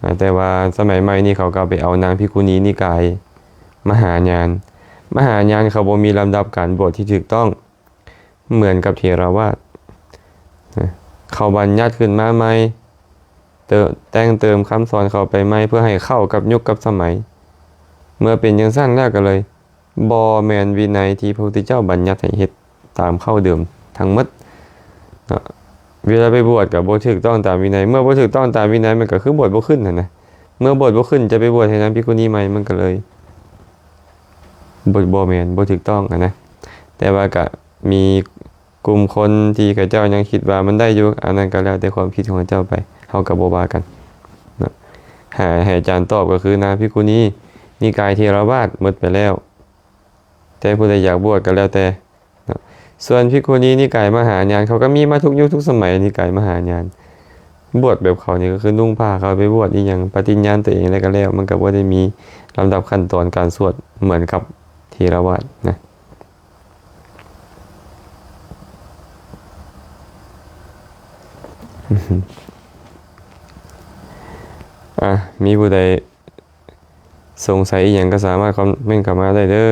ອາ ແຕ່ວ່າສະໄໝໃໝ່ນີ້ເຂົາກໍເອົາໄປເອົານາງພິກຂຸນີນິກາຍມະຫາຍານ. ມະຫາຍານເຂົາບໍ່ມີລຳດັບການບວດທີ່ຖືກຕ້ອງ ເໝືອນກັບເຖລະວາດນະ, ເຂົາບັນຍັດຂຶ້ນມາໃໝ່, ເຕີ ແຕ່ງເຕີມຄຳສອນເຂົ້າໄປໃໝ່ ເພື່ອໃຫ້ເຂົ້າກັບຍຸກກັບສະໄໝ. ເມື່ອເປັນຈັ່ງຊັ້ນແລ້ວກໍເລີຍບໍ່ແມ່ນວິໄນທີ່ພະພຸດທະເຈົ້າບັນຍັດໃຫ້ເຮັດຕາມເຄົ້າເດີມທັງໝົດເນາະ. ເວລາໄປບວດກໍບໍ່ຖືກຕ້ອງຕາມວິໄນ, ເມື່ອບໍ່ຖືກຕ້ອງຕາມວິໄນ ມັນກໍຄືບວດບໍ່ຂຶ້ນຫັ້ນນະ. ເມື່ອບວດບໍ່ຂຶ້ນ ຈະໄປບວດໃຫ້ນາງພິກຂຸນີໃໝ່ ມັນກໍເລີຍ ບໍ່ ບໍ່ແມ່ນ ບໍ່ຖືກຕ້ອງຫັ້ນນະ. ແຕ່ວ່າກະມີກຸ່ມຄົນທີ່ເຂົາເຈົ້າຍັງຄິດວ່າມັນໄດ້ຢູ່, ອັນນັ້ນກໍແລ້ວແຕ່ຄວາມຄິດຂອງເຂົາເຈົ້າໄປ, ເຮົາກໍບໍ່ວ່າກັນເນາະ. ໃຫ້ ໃຫ້ອາຈານຕອບກໍຄືນາງພິກຂຸນີນິກາຍເຖລະວາດໝົດໄປແລ້ວ, ແຕ່ຜູ້ໃດຢາກບວດກໍແລ້ວແຕ່. ເນາະ. ສ່ວນພິກຂຸນີນິກາຍມະຫາຍານ ເຂົາກໍມີມາທຸກຍຸກທຸກສະໄໝ, ນິກາຍມະຫາຍານ. ບວດແບບເຂົານີ້ກໍຄືນຸ່ງຜ້າເຂົ້າໄປບວດອີ່ຫຍັງ, ປະຕິນຍານຕົວເອງແລ້ວກໍແລ້ວ, ມັນກໍບໍ່ໄດ້ມີລຳດັບຂັ້ນຕອນການສວດເໝືອນກັບເຖລະວາດນະ. ອາ ມີຜູ້ໃດສົງໄສອີ່ຫຍັງກໍສາມາດຄອມເມັນເຂົ້າມາໄດ້ເດີ້.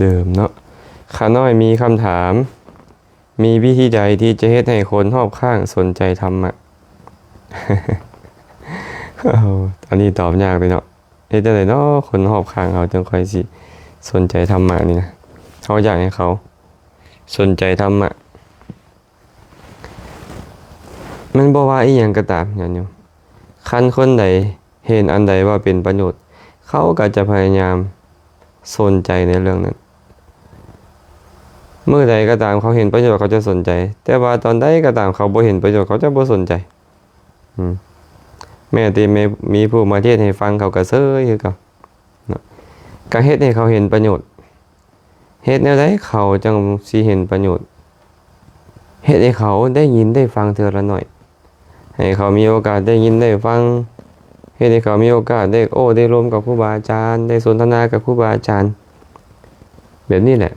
ເດີມເນາະ. ຂ້ານ້ອຍມີຄຳຖາມ, ມີວິທີໃດທີ່ຈະເຮັດໃຫ້ຄົນຮອບຂ້າງສົນໃຈທຳມະ? ໂອ້ ອັນນີ້ຕອບຍາກເລີຍເນາະ. ເຮັດຈັ່ງໃດເນາະ ຄົນຮອບຂ້າງເຮົາຈຶ່ງຄ່ອຍຊິສົນໃຈທຳມະນີ້ນະ? ເຮົາຢາກໃຫ້ເຂົາສົນໃຈທຳມະ. ແມ່ນບໍ່ວ່າອີ່ຫຍັງກໍຕາມ ຍາດໂຍມ, ຄັນຄົນໃດເຫັນອັນໃດວ່າເປັນປະໂຫຍດ ເຂົາກໍຈະພະຍາຍາມສົນໃຈໃນເລື່ອງນັ້ນ. ມື້ໃດກໍຕາມເຂົາເຫັນປະໂຫຍດ ເຂົາຈະສົນໃຈ, ແຕ່ວ່າຕອນໃດກໍຕາມເຂົາບໍ່ເຫັນປະໂຫຍດ ເຂົາຈະບໍ່ສົນໃຈ. ອືມ ແມ້ແຕ່ມີ ມີຜູ້ມາເທດໃຫ້ຟັງ ເຂົາກໍເຊີຍຄືເກົ່າເນາະ. ກໍເຮັດໃຫ້ເຂົາເຫັນປະໂຫຍດ. ເຮັດແນວໃດເຂົາຈັ່ງຊິເຫັນປະໂຫຍດ? ເຮັດໃຫ້ເຂົາໄດ້ຍິນໄດ້ຟັງເທື່ອລະໜ້ອຍ, ໃຫ້ເຂົາມີໂອກາດໄດ້ຍິນໄດ້ຟັງ, ເຮັດໃຫ້ເຂົາມີໂອກາດໄດ້ໂອ້ໄດ້ລົມກັບຄູບາອາຈານ, ໄດ້ສົນທະນາກັບຄູບາອາຈານ ແບບນີ້ແຫຼະ.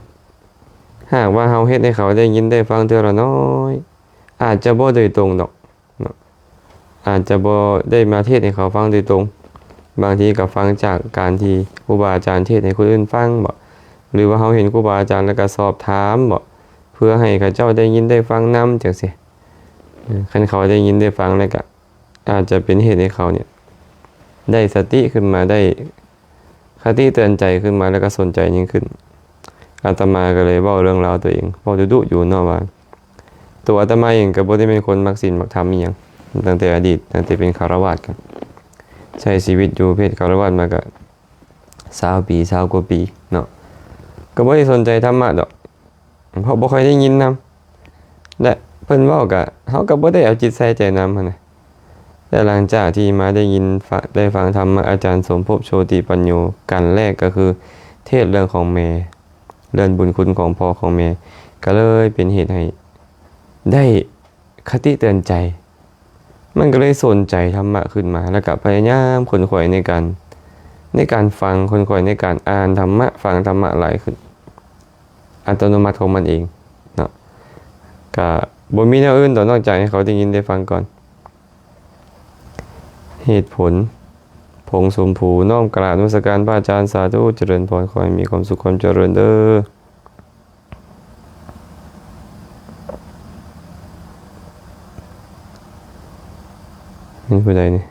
ຫາກວ່າເຮົາເຮັດໃຫ້ເຂົາໄດ້ຍິນໄດ້ຟັງເທື່ອລະໜ້ອຍ, ອາດຈະບໍ່ໂດຍຕົງດອກ ເນາະ ອາດຈະບໍ່ໄດ້ມາເທດໃຫ້ເຂົາຟັງໂດຍຕົງ, ບາງທີກໍຟັງຈາກການທີ່ຄູບາອາຈານເທດໃຫ້ຄົນອື່ນຟັງບໍ ຫຼືວ່າເຮົາເຫັນຄູບາອາຈານແລ້ວກໍສອບຖາມບໍ ເພື່ອໃຫ້ເຂົາເຈົ້າໄດ້ຍິນໄດ້ຟັງນຳ ຈັ່ງຊີ້. ເອີ ຄັນເຂົາໄດ້ຍິນໄດ້ຟັງແລ້ວກໍອາດຈະເປັນເຫດໃຫ້ເຂົານີ້ໄດ້ສະຕິຂຶ້ນມາ ໄດ້ ຄະຕິເຕືອນໃຈຂຶ້ນມາ ແລ້ວກໍສົນໃຈຍິ່ງຂຶ້ນ. ອາດຕະມາກໍເລີຍເວົ້າເລື່ອງລາວຕົວເອງ ເວົ້າດຸໆຢູ່ເນາະວ່າ ຕົວອາດຕະມາເອງກໍບໍ່ໄດ້ເປັນຄົນມັກສິນມັກທຳອີ່ຫຍັງ ຕັ້ງແຕ່ອະດີດ ຕັ້ງແຕ່ເປັນຄາລະວາດ ກໍໃຊ້ຊີວິດຢູ່ເພດຄາລະວາດມາກໍຊາວປີ ຊາວກວ່າປີເນາະ ກໍບໍ່ໄດ້ສົນໃຈທຳມະດອກ. ເພາະບໍ່ຄ່ອຍໄດ້ຍິນນຳ ແລະ ເພິ່ນເວົ້າກະ ເຮົາກໍບໍ່ໄດ້ເອົາຈິດໃສ່ໃຈນຳຫັ້ນນະ. ແຕ່ຫຼັງຈາກທີ່ມາໄດ້ຍິນ ໄດ້ຟັງທຳມະອາຈານສົມພົບ ໂຊຕິປັນໂຍ ກັນແລກ ກໍຄືເທດເລື່ອງຂອງແມ່ ເລື່ອງບຸນຄຸນຂອງພໍ່ຂອງແມ່ ກໍເລີຍເປັນເຫດໃຫ້ໄດ້ຄະຕິເຕືອນໃຈ. ມັນກໍເລີຍສົນໃຈທຳມະຂຶ້ນມາ ແລ້ວກໍພະຍາຍາມຂົນຂວາຍໃນການ ໃນການຟັງ, ຂົນຂວາຍໃນການອ່ານທຳມະ, ຟັງທຳມະຫຼາຍຂຶ້ນ ອັດຕະໂນມັດຂອງມັນເອງເນາະ. ກໍບໍ່ມີແນວອື່ນດອກ ນອກຈາກໃຫ້ເຂົາໄດ້ຍິນໄດ້ຟັງກ່ອນ. ເຫດຜົນ ຜົງສົມພູ ນ້ອມກາບນະມັດສະການພະອາຈານ ສາທຸ ຈະເລີນພອນ ຂໍໃຫ້ມີຄວາມສຸກຄວາມຈະເລີນເດີ້. ແມ່ນຜູ້ໃດນີ້?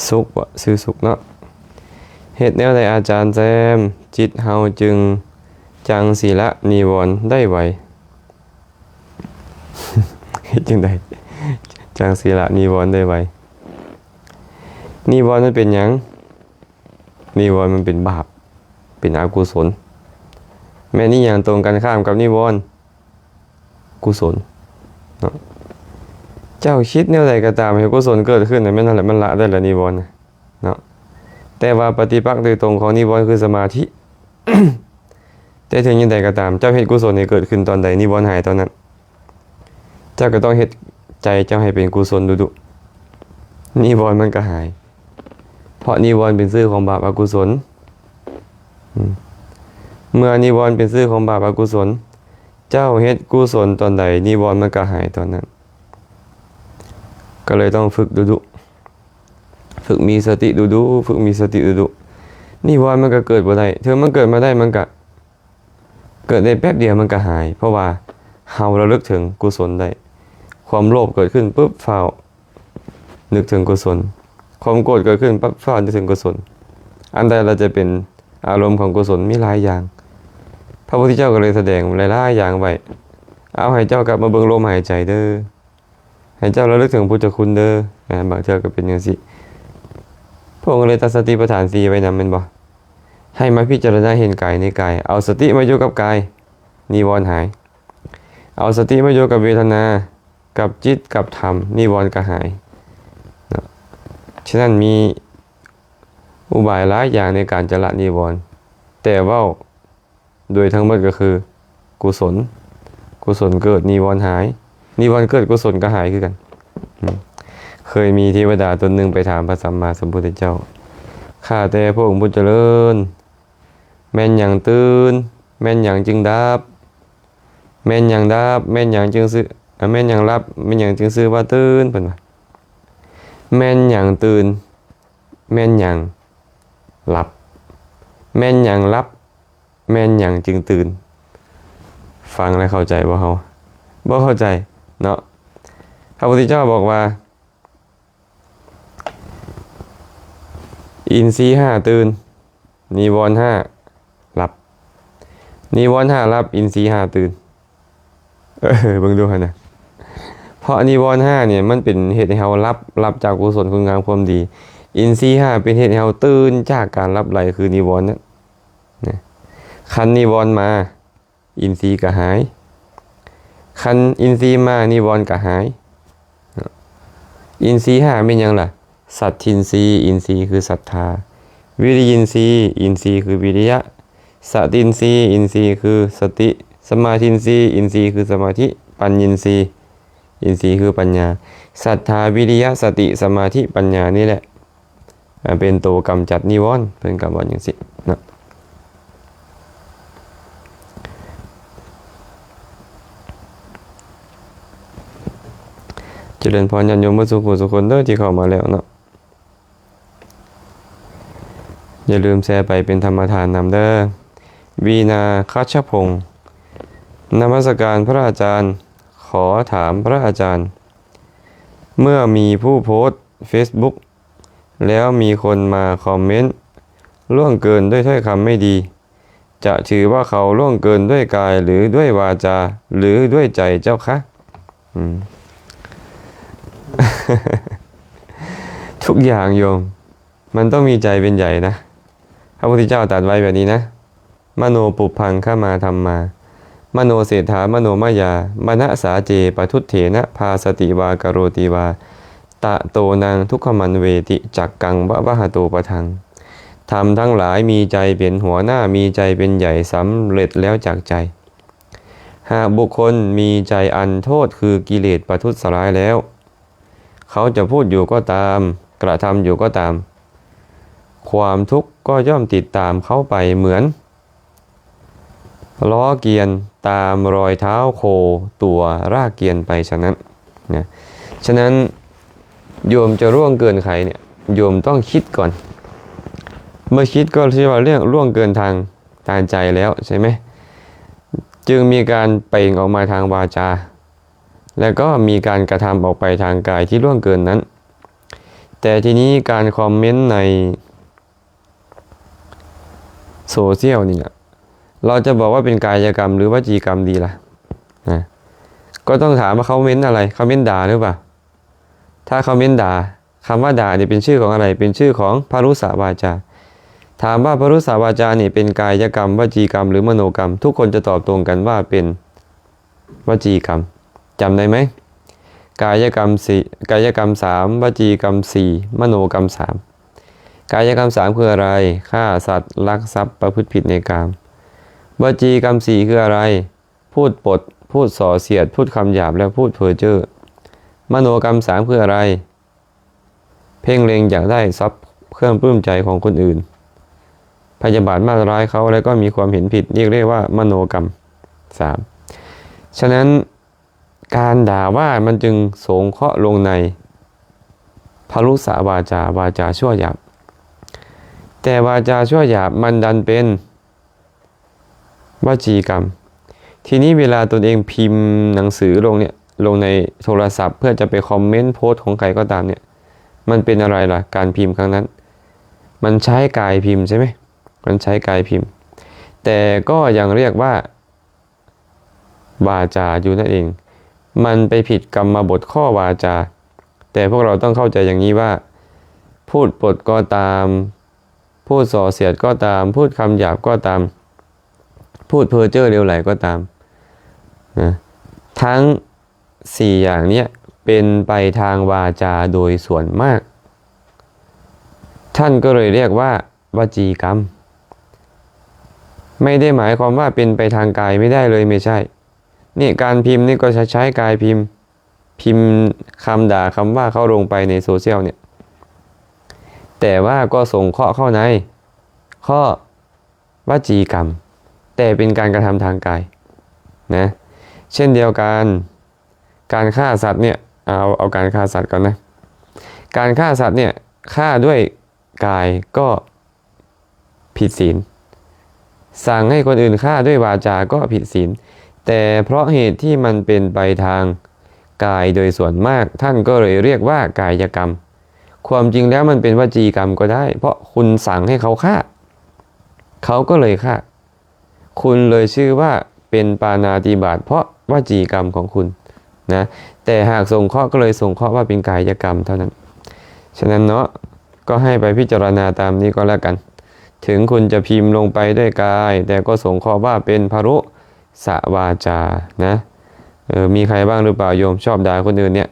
ສຸກບໍ? ຊື່ສຸກເນາະ. ເຮັດແນວໃດອາຈານແຊມ ຈິດເຮົາຈຶ່ງ ຈັ່ງຊິລະນິວອນໄດ້ໄວ? ເຮັດຈັ່ງໃດ ຈັ່ງຊິລະນິວອນໄດ້ໄວ? ນິວອນມັນເປັນຫຍັງ? ນິວອນມັນເປັນບາບ ເປັນອະກຸສົນ. ແມ່ນອີ່ຫຍັງຕົງກັນຂ້າມກັບນິວອນ? ກຸສົນເນາະ. ເຈົ້າຄິດແນວໃດກໍຕາມໃຫ້ກຸສົນເກີດຂຶ້ນນະ ແມ່ນນັ້ນແຫຼະ ມັນລະໄດ້ລະນິວອນນະເນາະ. ແຕ່ວ່າປະຕິປັກໂດຍຕົງຂອງນິວອນຄືສະມາທິ. ແຕ່ເຖິງຢ່າງໃດກໍຕາມ ເຈົ້າເຮັດກຸສົນໃຫ້ເກີດຂຶ້ນຕອນໃດ ນິວອນຫາຍຕອນນັ້ນ. ເຈົ້າກໍຕ້ອງເຮັດໃຈເຈົ້າໃຫ້ເປັນກຸສົນດຸໆ ນິວອນມັນກໍຫາຍ. ເພາະນິວອນເປັນຊື່ຂອງບາບອະກຸສົນ. ອືມ ເມື່ອນິວອນເປັນຊື່ຂອງບາບອະກຸສົນ ເຈົ້າເຮັດກຸສົນຕອນໃດ ນິວອນມັນກໍຫາຍຕອນນັ້ນ. ກໍເລີຍຕ້ອງຝຶກດຸໆ ຝຶກມີສະຕິດຸໆ ຝຶກມີສະຕິດຸໆ ນິວອນມັນກໍເກີດບໍ່ໄດ້. ເຖິງມັນເກີດມາໄດ້ ມັນກໍເກີດໄດ້ແປັບດຽວ ມັນກໍຫາຍ ເພາະວ່າເຮົາລະລຶກເຖິງກຸສົນໄດ້. ຄວາມໂລບເກີດຂຶ້ນປຶບ ຟ້າວນຶກເຖິງກຸສົນ, ຄວາມໂກດເກີດຂຶ້ນປັບ ຟ້າວນຶກເຖິງກຸສົນ. ອັນໃດລະຈະເປັນອາລົມຂອງກຸສົນ? ມີຫຼາຍຢ່າງ. ພະພຸດທະເຈົ້າກໍເລີຍສະແດງຫຼາຍໆຢ່າງໄວ້. ເອົາ ໃຫ້ເຈົ້າກັບມາເບິ່ງລົມຫາຍໃຈເດີ້. ໃຫ້ເຈົ້າລະລຶກເຖິງພຸດທະຄຸນເດີ້. ອາ ບາງເທື່ອກໍເປັນຈັ່ງຊີ້. ພະອົງກໍເລີຍຕັດສະຕິປະທານສີ່ໄວ້ນຳ ແມ່ນບໍ່? ໃຫ້ມາພິຈາລະນາເຫັນກາຍໃນກາຍ, ເອົາສະຕິມາຢູ່ກັບກາຍ, ນິວອນຫາຍ. ເອົາສະຕິມາຢູ່ກັບເວທະນາ, ກັບຈິດ, ກັບທຳ, ນິວອນກໍຫາຍເນາະ. ສະນັ້ນ ມີອຸບາຍຫຼາຍຢ່າງໃນການຈະລະນິວອນ, ແຕ່ເວົ້າ ໂດຍທັງໝົດກໍຄືກຸສົນ, ກຸສົນເກີດ ນິວອນຫາຍ, ນິວອນເກີດ ກຸສົນກໍຫາຍຄືກັນ. ອືມ ເຄີຍມີເທວະດາຕົນໜຶ່ງໄປຖາມພະສຳມາສຳພຸດທະເຈົ້າ, ຂ້າແຕ່ພະອົງຜູ້ຈະເລີນ, ແມ່ນຫຍັງຕື່ນ? ແມ່ນຫຍັງຈຶ່ງດັບ? ແມ່ນຫຍັງດັບ? ແມ່ນຫຍັງຈຶ່ງຊື່ ອາ ແມ່ນຫຍັງຫຼັບ? ແມ່ນຫຍັງຈຶ່ງຊື່ວ່າຕື່ນ? ເພິ່ນວ່າ ແມ່ນຫຍັງຕື່ນ? ແມ່ນຫຍັງຫຼັບ? ແມ່ນຫຍັງຫຼັບ? ແມ່ນຫຍັງຈຶ່ງຕື່ນ? ຟັງແລ້ວເຂົ້າໃຈບໍ່ເຮົາ? ບໍ່ເຂົ້າໃຈເນາະ. ພະພຸດທະເຈົ້າບອກວ່າ ອິນຊີຫ້າຕື່ນ, ນິວອນຫ້າຫຼັບ. ນິວອນຫ້າຫຼັບ, ອິນຊີຫ້າຕື່ນ. ເອີ ເບິ່ງດູຫັ້ນນະ. ເພາະນິວອນຫ້ານີ້ ມັນເປັນເຮັດໃຫ້ເຮົາຫຼັບ, ຫຼັບຈາກກຸສົນຄຸນງາມຄວາມດີ. ອິນຊີຫ້າເປັນເຮັດໃຫ້ເຮົາຕື່ນຈາກການຫຼັບໄຫຼ ຄືນິວອນນັ້ນນະ. ຄັນນິວອນມາ ອິນຊີກໍຫາຍ, ຄັນອິນຊີມາ ນິວອນກໍຫາຍ. ອິນຊີຫ້າແມ່ນຫຍັງລະ? ສັດທິນຊີ, ອິນຊີຄືສັດທາ, ວິລິຍິນຊີ, ອິນຊີຄືວິລິຍະ, ສະຕິນຊີ, ອິນຊີຄືສະຕິ, ສະມາທິນຊີ, ອິນຊີຄືສະມາທິ, ປັນຍິນຊີ, ອິນຊີຄືປັນຍາ. ສັດທາ, ວິລິຍະ, ສະຕິ, ສະມາທິ, ປັນຍານີ້ແຫຼະ ອາ ເປັນໂຕກຳຈັດນິວອນ, ເພິ່ນກໍເວົ້າຈັ່ງຊີ້ເນາະ. ຈະເລີນພອນຍາດໂຍມເບິດສູ່ຜູ້ສູ່ຄົນເດີທີ່ເຂົ້າມາແລ້ວເນາະ. ຢ່າລືມແຊໄປເປັນທຳມະທານນຳເດີ. ວີນາ ຄັດຊະພົງ, ນະມັດສະການພະອາຈານ, ຂໍຖາມພະອາຈານ, ເມື່ອມີຜູ້ໂພສເຟສບຸກ ແລ້ວມີຄົນມາຄອມເມັນລ່ວງເກີນດ້ວຍຖ້ອຍຄຳໄມ່ດີ ຈະຖືວ່າເຂົາລ່ວງເກີນດ້ວຍກາຍ ຫຼື ດ້ວຍວາຈາ ຫຼື ດ້ວຍໃຈເຈົ້າຄະ? ອືມ ທຸກຢ່າງໂຍມ ມັນຕ້ອງມີໃຈເປັນໃຫຍ່ນະ. ພະພຸດທະເຈົ້າຕັດໄວ້ແບບນີ້ນະ. ມະໂນປຸບພັງຄະມາທຳມາ ມະໂນເສດຖາມະໂນມະຍາ ມະນະສາເຈປະທຸດເຖນະ ພາສະຕິວາກະໂຣຕິວາ ຕະໂຕນັງທຸກຂະມັນເວຕິ ຈັກກັງວະວະຫະໂຕປະທັງ. ທຳທັງຫຼາຍມີໃຈເປັນຫົວໜ້າ ມີໃຈເປັນໃຫຍ່ ສຳເລັດແລ້ວຈາກໃຈ. ຫາກບຸກຄົນມີໃຈອັນໂທດຄືກິເລດປະທຸດສະລາຍແລ້ວ ເຂົາຈະພູດຢູ່ກໍຕາມ ກະທຳຢູ່ກໍຕາມ ຄວາມທຸກກໍຍ່ອມຕິດຕາມເຂົາໄປເໝືອນ ລໍ້ກຽນຕາມລອຍເທົ້າໂຄຕົວລາກກຽນໄປສະນັ້ນນະ. ສະນັ້ນ ໂຍມຈະລ່ວງເກີນໃຜເນຍ ໂຍມຕ້ອງຄິດກ່ອນ. ເມື່ອຄິດກໍຊື່ວ່າລ່ວງເກີນທາງ ທາງໃຈແລ້ວໃຊ່ໄໝ? ຈຶ່ງມີການເປັ່ງອອກມາທາງວາຈາ ແລະ ກໍມີການກະທຳອອກໄປທາງກາຍທີ່ລ່ວງເກີນນັ້ນ. ແຕ່ທີນີ້ການຄອມເມັນໃນ ໂຊຊຽວນີ້ນະ ເຮົາຈະບອກວ່າເປັນກາຍະກຳ ຫຼື ວະຈີກຳດີລະ? ນະ ກໍຕ້ອງຖາມວ່າເຂົາເມັນອະໄລ? ເຂົາເມັນດ່າຫຼືເປົ່າ? ຖ້າເຂົາເມັນດ່າ ຄຳວ່າດ່ານີ້ເປັນຊື່ຂອງອະໄລ? ເປັນຊື່ຂອງພະລຸສະວາຈາ. ຖາມວ່າພະລຸສະວາຈານີ້ເປັນກາຍະກຳ, ວະຈີກຳ ຫຼື ມະໂນກຳ? ທຸກຄົນຈະຕອບຕົງກັນວ່າເປັນ ວະຈີກຳ ຈຳໄດ້ໄໝ? ກາຍະກຳສີ່ ກາຍະກຳສາມ ວະຈີກຳສີ່ ມະໂນກຳສາມ. ກາຍະກຳສາມຄືອະໄລ? ຂ້າສັດ, ລັກຊັບ, ປະພຶດຜິດໃນກາມ. ວະຈີກຳສີ່ຄືອະໄລ? ພູດປົດ, ພູດສໍ່ສຽດ, ພູດຄຳຫຍາບ ແລະ ພູດເພີເຈີ້. ມະໂນກຳສາມຄືອະໄລ? ເພງເລັງຢາກໄດ້ຊັບເຄື່ອງປຶ້ມໃຈຂອງຄົນອື່ນ, ພະຍາບາດມາດຮ້າຍເຂົາ ແລະ ກໍມີຄວາມເຫັນຜິດ, ນີ້ເອີ້ນວ່າມະໂນກຳສາມ. ສະນັ້ນ ການດ່າວ່າມັນຈຶ່ງສົງເຄາະລົງໃນພະລຸສະວາຈາ, ວາຈາຊົ່ວຢາບ. ແຕ່ວາຈາຊົ່ວຢາບມັນດັນເປັນ ວະຈີກຳ. ທີນີ້ເວລາຕົນເອງພິມໜັງສືລົງເນຍ ລົງໃນໂທລະສັບ ເພື່ອຈະໄປຄອມເມັນໂພສຂອງໃຄກໍຕາມເນຍ ມັນເປັນອະໄລລະ? ການພິມຄັ້ງນັ້ນ ມັນໃຊ້ກາຍພິມໃຊ່ໄໝ? ມັນໃຊ້ກາຍພິມ. ແຕ່ກໍຍັງຮຽກວ່າ ວາຈາຢູ່ນັ້ນເອງ. ມັນໄປຜິດກຳມະບົດຂໍ້ວາຈາ. ແຕ່ພວກເຮົາຕ້ອງເຂົ້າໃຈຢ່າງນີ້ວ່າ ພູດປົດກໍຕາມ, ພູດສໍ່ສຽດກໍຕາມ, ພູດຄຳຫຍາບກໍຕາມ, ພູດເພີເຈີ້ເຫຼວໄຫຼກໍຕາມນະ, ທັງສີ່ຢ່າງເນີ້ຍເປັນໄປທາງວາຈາໂດຍສ່ວນມາກ. ທ່ານກໍເລີຍຮຽກວ່າ ວະຈີກຳ ໄມ່ໄດ້ໝາຍຄວາມວ່າເປັນໄປທາງກາຍ ໄມ່ໄດ້ເລີຍ ໄມ່ໃຊ່. ນີ້ການພິມນີ້ກໍໃຊ້ ໃຊ້ກາຍພິມ ພິມຄຳດ່າຄຳວ່າເຂົ້າລົງໄປໃນໂຊຊຽວເນຍ ແຕ່ວ່າກໍສົງເຄາະເຂົ້າໃນຂໍ້ວະຈີກຳ ແຕ່ເປັນການກະທຳທາງກາຍນະ. ເຊັ່ນດຽວກັນ ການຂ້າສັດເນຍ ເອົາ ເອົາການຂ້າສັດກ່ອນນະ. ການຂ້າສັດເນຍ ຂ້າດ້ວຍກາຍກໍຜິດສິນ, ສັ່ງໃຫ້ຄົນອື່ນຂ້າດ້ວຍວາຈາກໍຜິດສິນ, ແຕ່ເພາະເຫດທີ່ມັນເປັນໄປທາງກາຍໂດຍສ່ວນມາກ ທ່ານກໍເລີຍຮຽກວ່າກາຍະກຳ. ຄວາມຈິງແລ້ວມັນເປັນວະຈີກຳກໍໄດ້, ເພາະຄຸນສັ່ງໃຫ້ເຂົາຂ້າ ເຂົາກໍເລີຍຂ້າ. ຄຸນເລີຍຊື່ວ່າເປັນປານາຕິບາດເພາະວະຈີກຳຂອງຄຸນນະ. ແຕ່ຫາກສົງເຄາະກໍເລີຍສົງເຄາະວ່າເປັນກາຍະກຳເທົ່ານັ້ນ. ສະນັ້ນເນາະ ກໍໃຫ້ໄປພິຈາລະນາຕາມນີ້ກໍແລ້ວກັນ. ເຖິງຄຸນຈະພິມລົງໄປດ້ວຍກາຍ ແຕ່ກໍສົງເຄາະວ່າເປັນພະລຸສະວາຈານະ. ເອີ ມີໃຄບ້າງຫຼືເປົ່າໂຍມ ຊອບດ່າຄົນອື່ນເນຍ?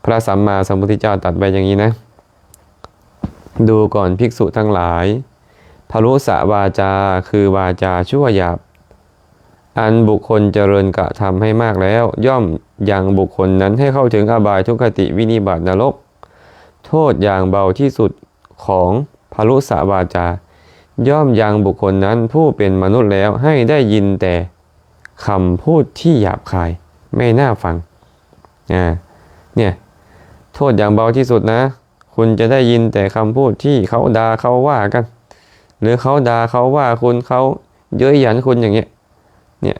ພະສຳມາສຳພຸດທະເຈົ້າຕັດໄວ້ຢ່າງນີ້ນະ. ດູກ່ອນພິກສຸທັງຫຼາຍ, ພະລຸສະວາຈາ ຄືວາຈາຊົ່ວຫຍາບ ອັນບຸກຄົນຈະເລີນກະທຳໃຫ້ມາກແລ້ວ ຍ່ອມຍັງບຸກຄົນນັ້ນໃຫ້ເຂົ້າເຖິງອະບາຍ ທຸກຄະຕິ ວິນິບາດ ນະລົກ. ໂທດຢ່າງເບົາທີ່ສຸດຂອງພະລຸສະວາຈາ ຍ່ອມຍັງບຸກຄົນນັ້ນຜູ້ເປັນມະນຸດແລ້ວ ໃຫ້ໄດ້ຍິນແຕ່ຄຳພູດທີ່ຫຍາບຄາຍ ໄມ່ໜ້າຟັງ. ອາ ເນຍ ໂທດຢ່າງເບົາທີ່ສຸດນະ ຄຸນຈະໄດ້ຍິນແຕ່ຄຳພູດທີ່ເຂົາດ່າເຂົາວ່າກັນ ຫຼືເຂົາດ່າເຂົາວ່າຄຸນ ເຂົາເຍີ້ຍຫຍັນຄຸນຢ່າງເງຍ. ເນຍ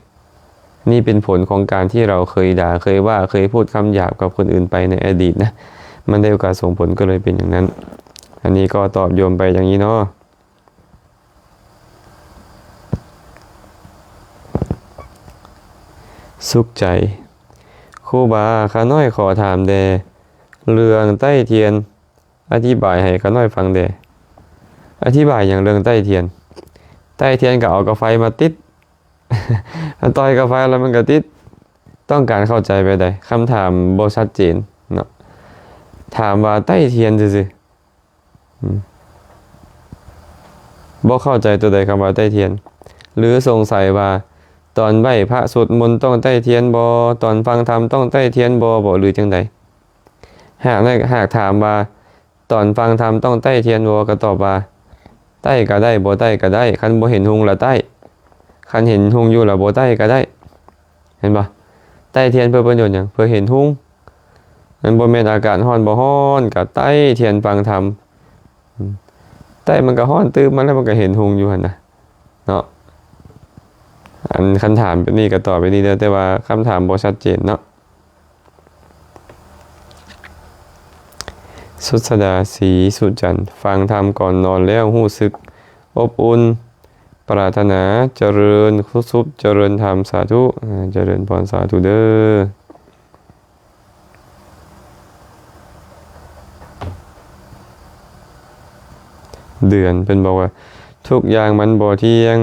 ນີ້ເປັນຜົນຂອງການທີ່ເຮົາເຄີຍດ່າ ເຄີຍວ່າ ເຄີຍພູດຄຳຫຍາບກັບຄົນອື່ນໄປໃນອະດີດນະ ມັນໄດ້ໂອກາດສົ່ງຜົນ ກໍເລີຍເປັນຢ່າງນັ້ນ. ອັນນີ້ກໍຕອບໂຍມໄປຢ່າງນີ້ເນາະ. ສຸກໃຈ. ຄູບາ, ຂ້ານ້ອຍຂໍຖາມແດ່ ເລື່ອງໄຕ້ທຽນ ອະທິບາຍໃຫ້ຂ້ານ້ອຍຟັງແດ່. ອະທິບາຍຫຍັງເລື່ອງໄຕ້ທຽນ? ໄຕ້ທຽນກໍເອົາກາໄຟມາຕິດ ມັນຕ່ອຍກາໄຟແລ້ວມັນກໍຕິດ. ຕ້ອງການເຂົ້າໃຈແບບໃດ? ຄຳຖາມບໍ່ຊັດເຈນເນາະ. ຖາມວ່າໄຕ້ທຽນຊື່ໆ. ອືມ ບໍ່ເຂົ້າໃຈຕົວໃດຄຳວ່າໄຕ້ທຽນ ຫຼືສົງໄສວ່າຕອນໄຫວ້ພະສວດມົນຕ້ອງໄຕ້ທຽນບໍ່? ຕອນຟັງທຳຕ້ອງໄຕ້ທຽນບໍ່ ບໍ່ ຫຼືຈັ່ງໃດ? ຫາກ ຫາກຖາມວ່າຕອນຟັງທຳຕ້ອງໄຕ້ທຽນບໍ່? ກໍຕອບວ່າ ໄຕ້ກໍໄດ້ ບໍ່ໄຕ້ກໍໄດ້ ຄັນບໍ່ເຫັນຮຸ່ງລະໄຕ້ ຄັນເຫັນຮຸ່ງຢູ່ລະບໍ່ໄຕ້ກໍໄດ້. ເຫັນບໍ່? ໄຕ້ທຽນເພື່ອປະໂຫຍດຫຍັງ? ເພື່ອເຫັນຮຸ່ງ. ມັນບໍ່ແມ່ນອາກາດຮ້ອນບໍ່ຮ້ອນ ກໍໄຕ້ທຽນຟັງທຳ. ອືມ ໄຕ້ມັນກໍຮ້ອນຕື່ມມາແລ້ວ ມັນກໍເຫັນຮຸ່ງຢູ່ຫັ້ນນະເນາະ. ອັນຄຳຖາມແບບນີ້ກໍຕອບແບບນີ້ເດີ ແຕ່ວ່າຄຳຖາມບໍ່ຊັດເຈນເນາະ. ສຸດສະດາ ສີສຸຈັນ ຟັງທຳກ່ອນນອນແລ້ວຮູ້ສຶກອົບອຸ່ນ ປາດຖະໜາຈະເລີນສຸກ ຈະເລີນທຳ ສາທຸ. ອາ ຈະເລີນພອນ ສາທຸເດີ. ເດືອນ ເພິ່ນບອກວ່າ ທຸກຢ່າງມັນບໍ່ທ່ຽງ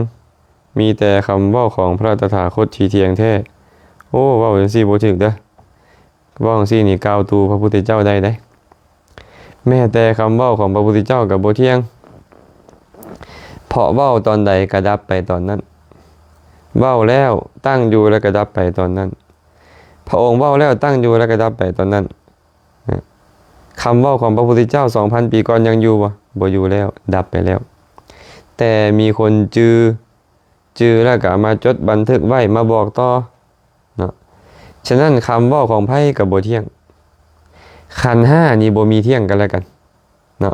ມີແຕ່ຄຳເວົ້າຂອງພະຕະຖາຄົດທີ່ທ່ຽງແທ້. ໂອ້ ເວົ້າຈັ່ງຊີ້ບໍ່ຖືກເດີ. ເວົ້າຈັ່ງຊີ້ນີ້ກ່າວຕູພະພຸດທະເຈົ້າໄດ້ເດ້. ແມ້ແຕ່ຄຳເວົ້າຂອງພະພຸດທະເຈົ້າກໍບໍ່ທ່ຽງ ເພາະເວົ້າຕອນໃດກໍດັບໄປຕອນນັ້ນ. ເວົ້າແລ້ວຕັ້ງຢູ່ ແລ້ວກໍດັບໄປຕອນນັ້ນ. ພະອົງເວົ້າແລ້ວຕັ້ງຢູ່ ແລ້ວກໍດັບໄປຕອນນັ້ນ. ຄຳເວົ້າຂອງພະພຸດທະເຈົ້າສອງພັນປີກ່ອນຍັງຢູ່ບໍ່? ບໍ່ຢູ່ແລ້ວ, ດັບໄປແລ້ວ. ແຕ່ມີຄົນຈື່, ຈື່ແລ້ວກໍເອົາມາຈົດບັນທຶກໄວ້, ມາບອກຕໍ່ເນາະ. ສະນັ້ນ ຄຳເວົ້າຂອງໃຜກໍບໍ່ທ່ຽງ. ຂັນຫ້ານີ້ບໍ່ມີທ່ຽງກັນແລະກັນເນາະ.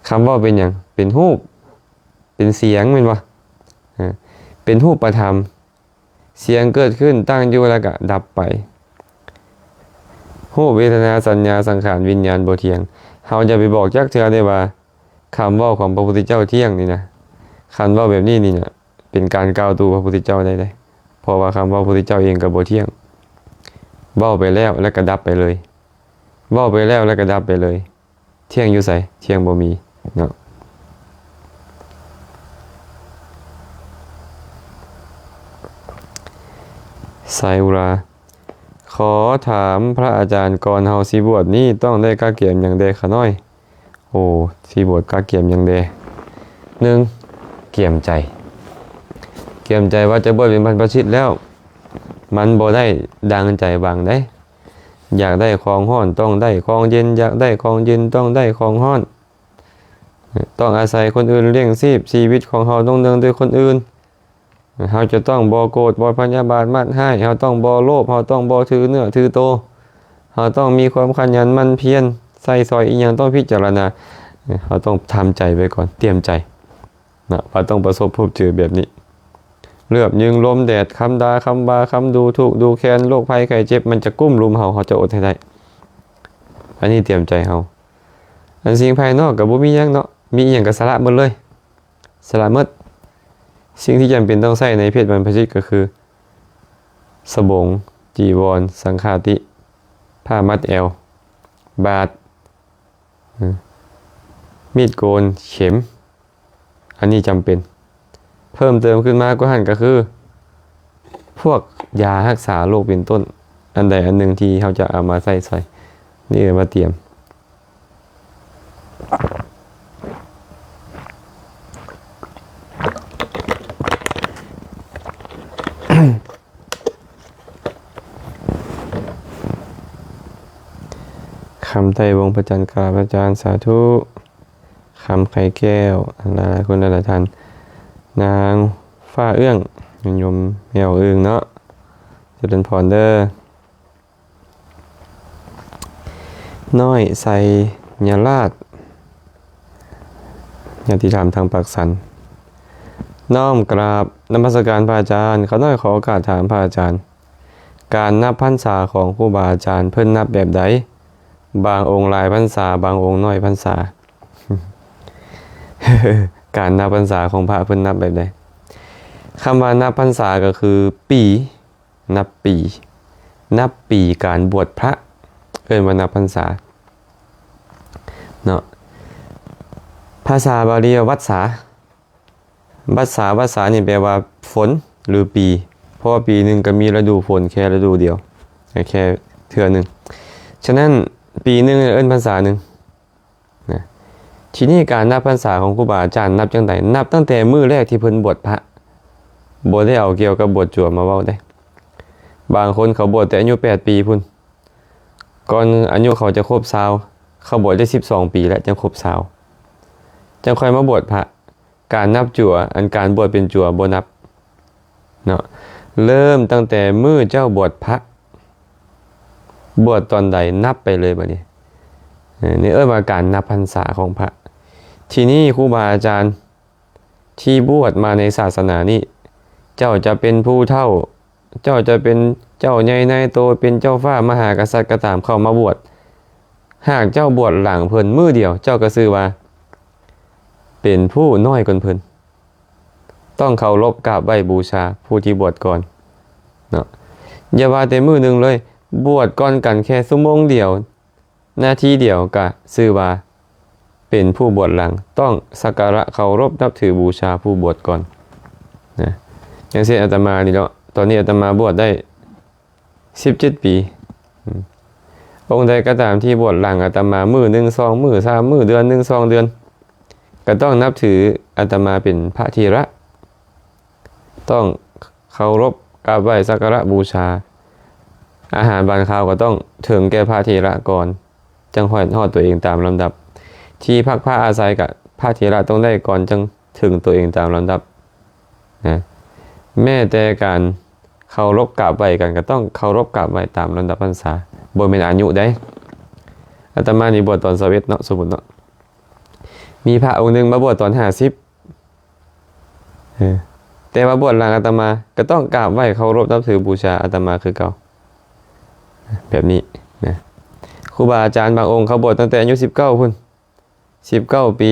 ຄຳເວົ້າເປັນຫຍັງ? ເປັນຮູບ, ເປັນສຽງແມ່ນບໍ່? ເປັນຮູບປະທຳ. ສຽງເກີດຂຶ້ນ, ຕັ້ງຢູ່ ແລ້ວກໍດັບໄປ. ຮູບ, ເວທະນາ, ສັນຍາ, ສັງຂານ, ວິນຍານບໍ່ທ່ຽງ. ເຮົາຢ່າໄປບອກຈັກເທື່ອເດ້ວ່າ ຄຳເວົ້າຂອງພະພຸດທະເຈົ້າທ່ຽງນີ້ນະ. ຄັນເວົ້າແບບນີ້ນີ້ນະ ເປັນການກ່າວຕູພະພຸດທະເຈົ້າໄດ້ເດ້. ເພາະວ່າຄຳເວົ້າພະພຸດທະເຈົ້າເອງກໍບໍ່ທ່ຽງ. ເວົ້າໄປແລ້ວ ແລ້ວກໍດັບໄປເລີຍ. ເວົ້າໄປແລ້ວ ແລ້ວກໍດັບໄປເລີຍ. ທ່ຽງຢູ່ໃສ? ທ່ຽງບໍ່ມີເນາະ. ສາຍອຸລາ ຂໍຖາມພະອາຈານ, ກ່ອນເຮົາຊິບວດນີ້ ຕ້ອງໄດ້ກະກຽມຫຍັງແດ່ຂະນ້ອຍ? ໂອ້ ຊິບວດກະກຽມຫຍັງແດ່? ໜຶ່ງ ກຽມໃຈ. ກຽມໃຈວ່າຈະບວດເປັນບັນພະຊິດແລ້ວ ມັນບໍ່ໄດ້ດັ່ງໃຈຫວັງເດ້. ຢາກໄດ້ຂອງຮ້ອນຕ້ອງໄດ້ຂອງເຢັນ, ຢາກໄດ້ຂອງເຢັນຕ້ອງໄດ້ຂອງຮ້ອນ. ຕ້ອງອາໄສຄົນອື່ນລ້ຽງຊີບ, ຊີວິດຂອງເຮົາຕ້ອງເນື່ອງດ້ວຍຄົນອື່ນ. ເຮົາຈະຕ້ອງບໍ່ໂກດ, ບໍ່ພະຍາບາດ, ມັກຮ້າຍ. ເຮົາຕ້ອງບໍ່ໂລບ, ເຮົາຕ້ອງບໍ່ຖືເນື້ອຖືໂຕ. ເຮົາຕ້ອງມີຄວາມຂະຫຍັນໝັ່ນພຽນ, ໃຊ້ສອຍອີ່ຫຍັງຕ້ອງພິຈາລະນາ. ເຮົາຕ້ອງທຳໃຈໄວ້ກ່ອນ, ຕຽມໃຈ. ນະ ວ່າຕ້ອງປະສົບພົບເຈີແບບນີ້. ເລືອບຍືງລົມແດດ, ຄຳດ່າ, ຄຳວ່າ, ຄຳດູຖູກດູແຄນ, ໂລກໄພໄຂ້ເຈັບ, ມັນຈະກຸ້ມລຸມເຮົາ, ເຮົາຈະອົດໃຫ້ໄດ້. ອັນນີ້ຕຽມໃຈເຮົາ. ອັນສິ່ງພາຍນອກກໍບໍ່ມີຫຍັງເນາະ, ມີອີ່ຫຍັງກໍສະຫຼະໝົດເລີຍ, ສະຫຼະໝົດ. ສິ່ງທີ່ຈຳເປັນຕ້ອງໃຊ້ໃນເພດບັນພະຊິດກໍຄື ສະບົງ, ຈີວອນ, ສັງຄາຕິ, ຜ້າມັດແອວ, ບາດ, ມີດໂກນ, ເຂັມ, ອັນນີ້ຈຳເປັນ. ເພີ່ມເຕີມຂຶ້ນມາກວ່າຫັ້ນກໍຄື ພວກຢາຮັກສາໂລກເປັນຕົ້ນ, ອັນໃດອັນໜຶ່ງທີ່ເຮົາຈະເອົາມາໃຊ້ສອຍ, ນີ້ເອີ້ນວ່າຕຽມ. ຄຳໄຕ້ວົງພະຈັນ ກາບພະອາຈານ ສາທຸ. ຄຳໄຂ່ແກ້ວ ຫຼາຍໆຄົນ ຫຼາຍໆທ່ານ. ນາງຟ້າເອື້ອງ ໂຍມແມວອຶ່ງເນາະ ຈະເລີນພອນເດີ. ນ້ອຍໄຊຍະລາດ ຍາດຕິທຳທາງປາກສັນ. ນ້ອມກາບນະມັດສະການພະອາຈານ. ຂ້ານ້ອຍຂໍໂອກາດຖາມພະອາຈານ, ການນັບພັນສາຂອງຄູບາອາຈານ ເພິ່ນນັບແບບໃດ? ບາງອົງຫຼາຍພັນສາ, ບາງອົງນ້ອຍພັນສາ. ການນັບພັນສາຂອງພະເພິ່ນນັບແບບໃດ? ຄຳວ່ານັບພັນສາກໍຄືປີ, ນັບປີ, ນັບປີການບວດພະ ເອີ້ນວ່ານັບພັນສາເນາະ. ພາສາບາລີວ່າວັດສາ, ວັດສາ, ວັດສານີ້ແປວ່າຝົນ ຫຼື ປີ, ເພາະວ່າປີໜຶ່ງກໍມີລະດູຝົນແຄ່ລະດູດຽວ, ແຄ່ເທື່ອໜຶ່ງ. ສະນັ້ນ ປີໜຶ່ງເອີ້ນພັນສາໜຶ່ງ. ນະ ທີນີ້ການນັບພັນສາຂອງຄູບາອາຈານນັບຈັ່ງໃດ? ນັບຕັ້ງແຕ່ມື້ແລກທີ່ເພິ່ນບວດພະ, ບໍ່ໄດ້ເອົາກ່ຽວກັບບວດຈົວມາເວົ້າເດ້. ບາງຄົນເຂົາບວດແຕ່ອາຍຸແປດປີພຸ້ນ, ກ່ອນອາຍຸເຂົາຈະຄົບຊາວ, ເຂົາບວດໄດ້ສິບສອງປີແລ້ວຈຶ່ງຄົບຊາວ, ຈັ່ງຄ່ອຍມາບວດພະ. ການນັບຈົວ, ອັນການບວດເປັນຈົວບໍ່ນັບເນາະ, ເລີ່ມຕັ້ງແຕ່ມື້ເຈົ້າບວດພະ, ບວດຕອນໃດນັບໄປເລີຍບັດນີ້. ເອີ ນີ້ເອີ້ນວ່າການນັບພັນສາຂອງພະ. ທີນີ້ຄູບາອາຈານທີ່ບວດມາໃນສາສະໜານີ້, ເຈົ້າຈະເປັນຜູ້ເຖົ້າ, ເຈົ້າຈະເປັນເຈົ້າໃຫຍ່ນາຍໂຕ, ເປັນເຈົ້າຟ້າມະຫາກະສັດກໍຕາມ, ເຂົ້າມາບວດ, ຫາກເຈົ້າບວດຫຼັງເພິ່ນມື້ດຽວ, ເຈົ້າກໍຊື່ວ່າເປັນຜູ້ນ້ອຍກວ່າເພິ່ນ. ຕ້ອງເຄົາລົບກາບໄຫວ້ບູຊາຜູ້ທີ່ບວດກ່ອນເນາະ. ຢ່າວ່າແຕ່ມື້ໜຶ່ງເລີຍ, ບວດກ່ອນກັນແຄ່ຊົ່ວໂມງດຽວ, ນາທີດຽວ ກະຊື່ວ່າເປັນຜູ້ບວດຫຼັງ. ຕ້ອງສັກກາລະເຄົາລົບນັບຖືບູຊາຜູ້ບວດກ່ອນນະ. ຢ່າງເຊັ່ນອາດຕະມານີ້ເນາະ, ຕອນນີ້ອາດຕະມາບວດໄດ້ສິບເຈັດປີ. ອືມ ອົງໃດກໍຕາມທີ່ບວດຫຼັງອາດຕະມາມື້ໜຶ່ງສອງມື້ສາມມື້ ເດືອນໜຶ່ງສອງເດືອນ, ກໍຕ້ອງນັບຖືອາດຕະມາເປັນພະເຖລະ, ຕ້ອງເຄົາລົບກາບໄຫວ້ສັກກາລະບູຊາ. ອາຫານຫວານຄາວກໍຕ້ອງເຖິງແກ່ພະເຖລະກ່ອນ, ຈັ່ງຮອດ ຮອດຕົວເອງຕາມລຳດັບ. ທີ່ພັກພາອາໄສກໍພະເຖລະຕ້ອງໄດ້ກ່ອນ, ຈັ່ງເຖິງຕົວເອງຕາມລຳດັບນະ. ແມ້ແຕ່ການເຄົາລົບກາບໄຫວ້ກັນ ກໍຕ້ອງເຄົາລົບກາບໄຫວ້ຕາມລຳດັບພັນສາ, ບໍ່ແມ່ນອາຍຸໃດ. ອາດຕະມານີ້ບວດຕອນຊາວເອັດເນາະ, ສົມມຸດເນາະ, ມີພະອົງໜຶ່ງມາບວດຕອນຫ້າສິບ, ເອີ ແຕ່ວ່າບວດຫຼັງອາດຕະມາ ກໍຕ້ອງກາບໄຫວ້ເຄົາລົບນັບຖືບູຊາອາດຕະມາຄືເກົ່າ, ແບບນີ້ນະ. ຄູບາອາຈານບາງອົງເຂົາບວດຕັ້ງແຕ່ອາຍຸສິບເກົ້າພຸ້ນ, ສິບເກົ້າປີ,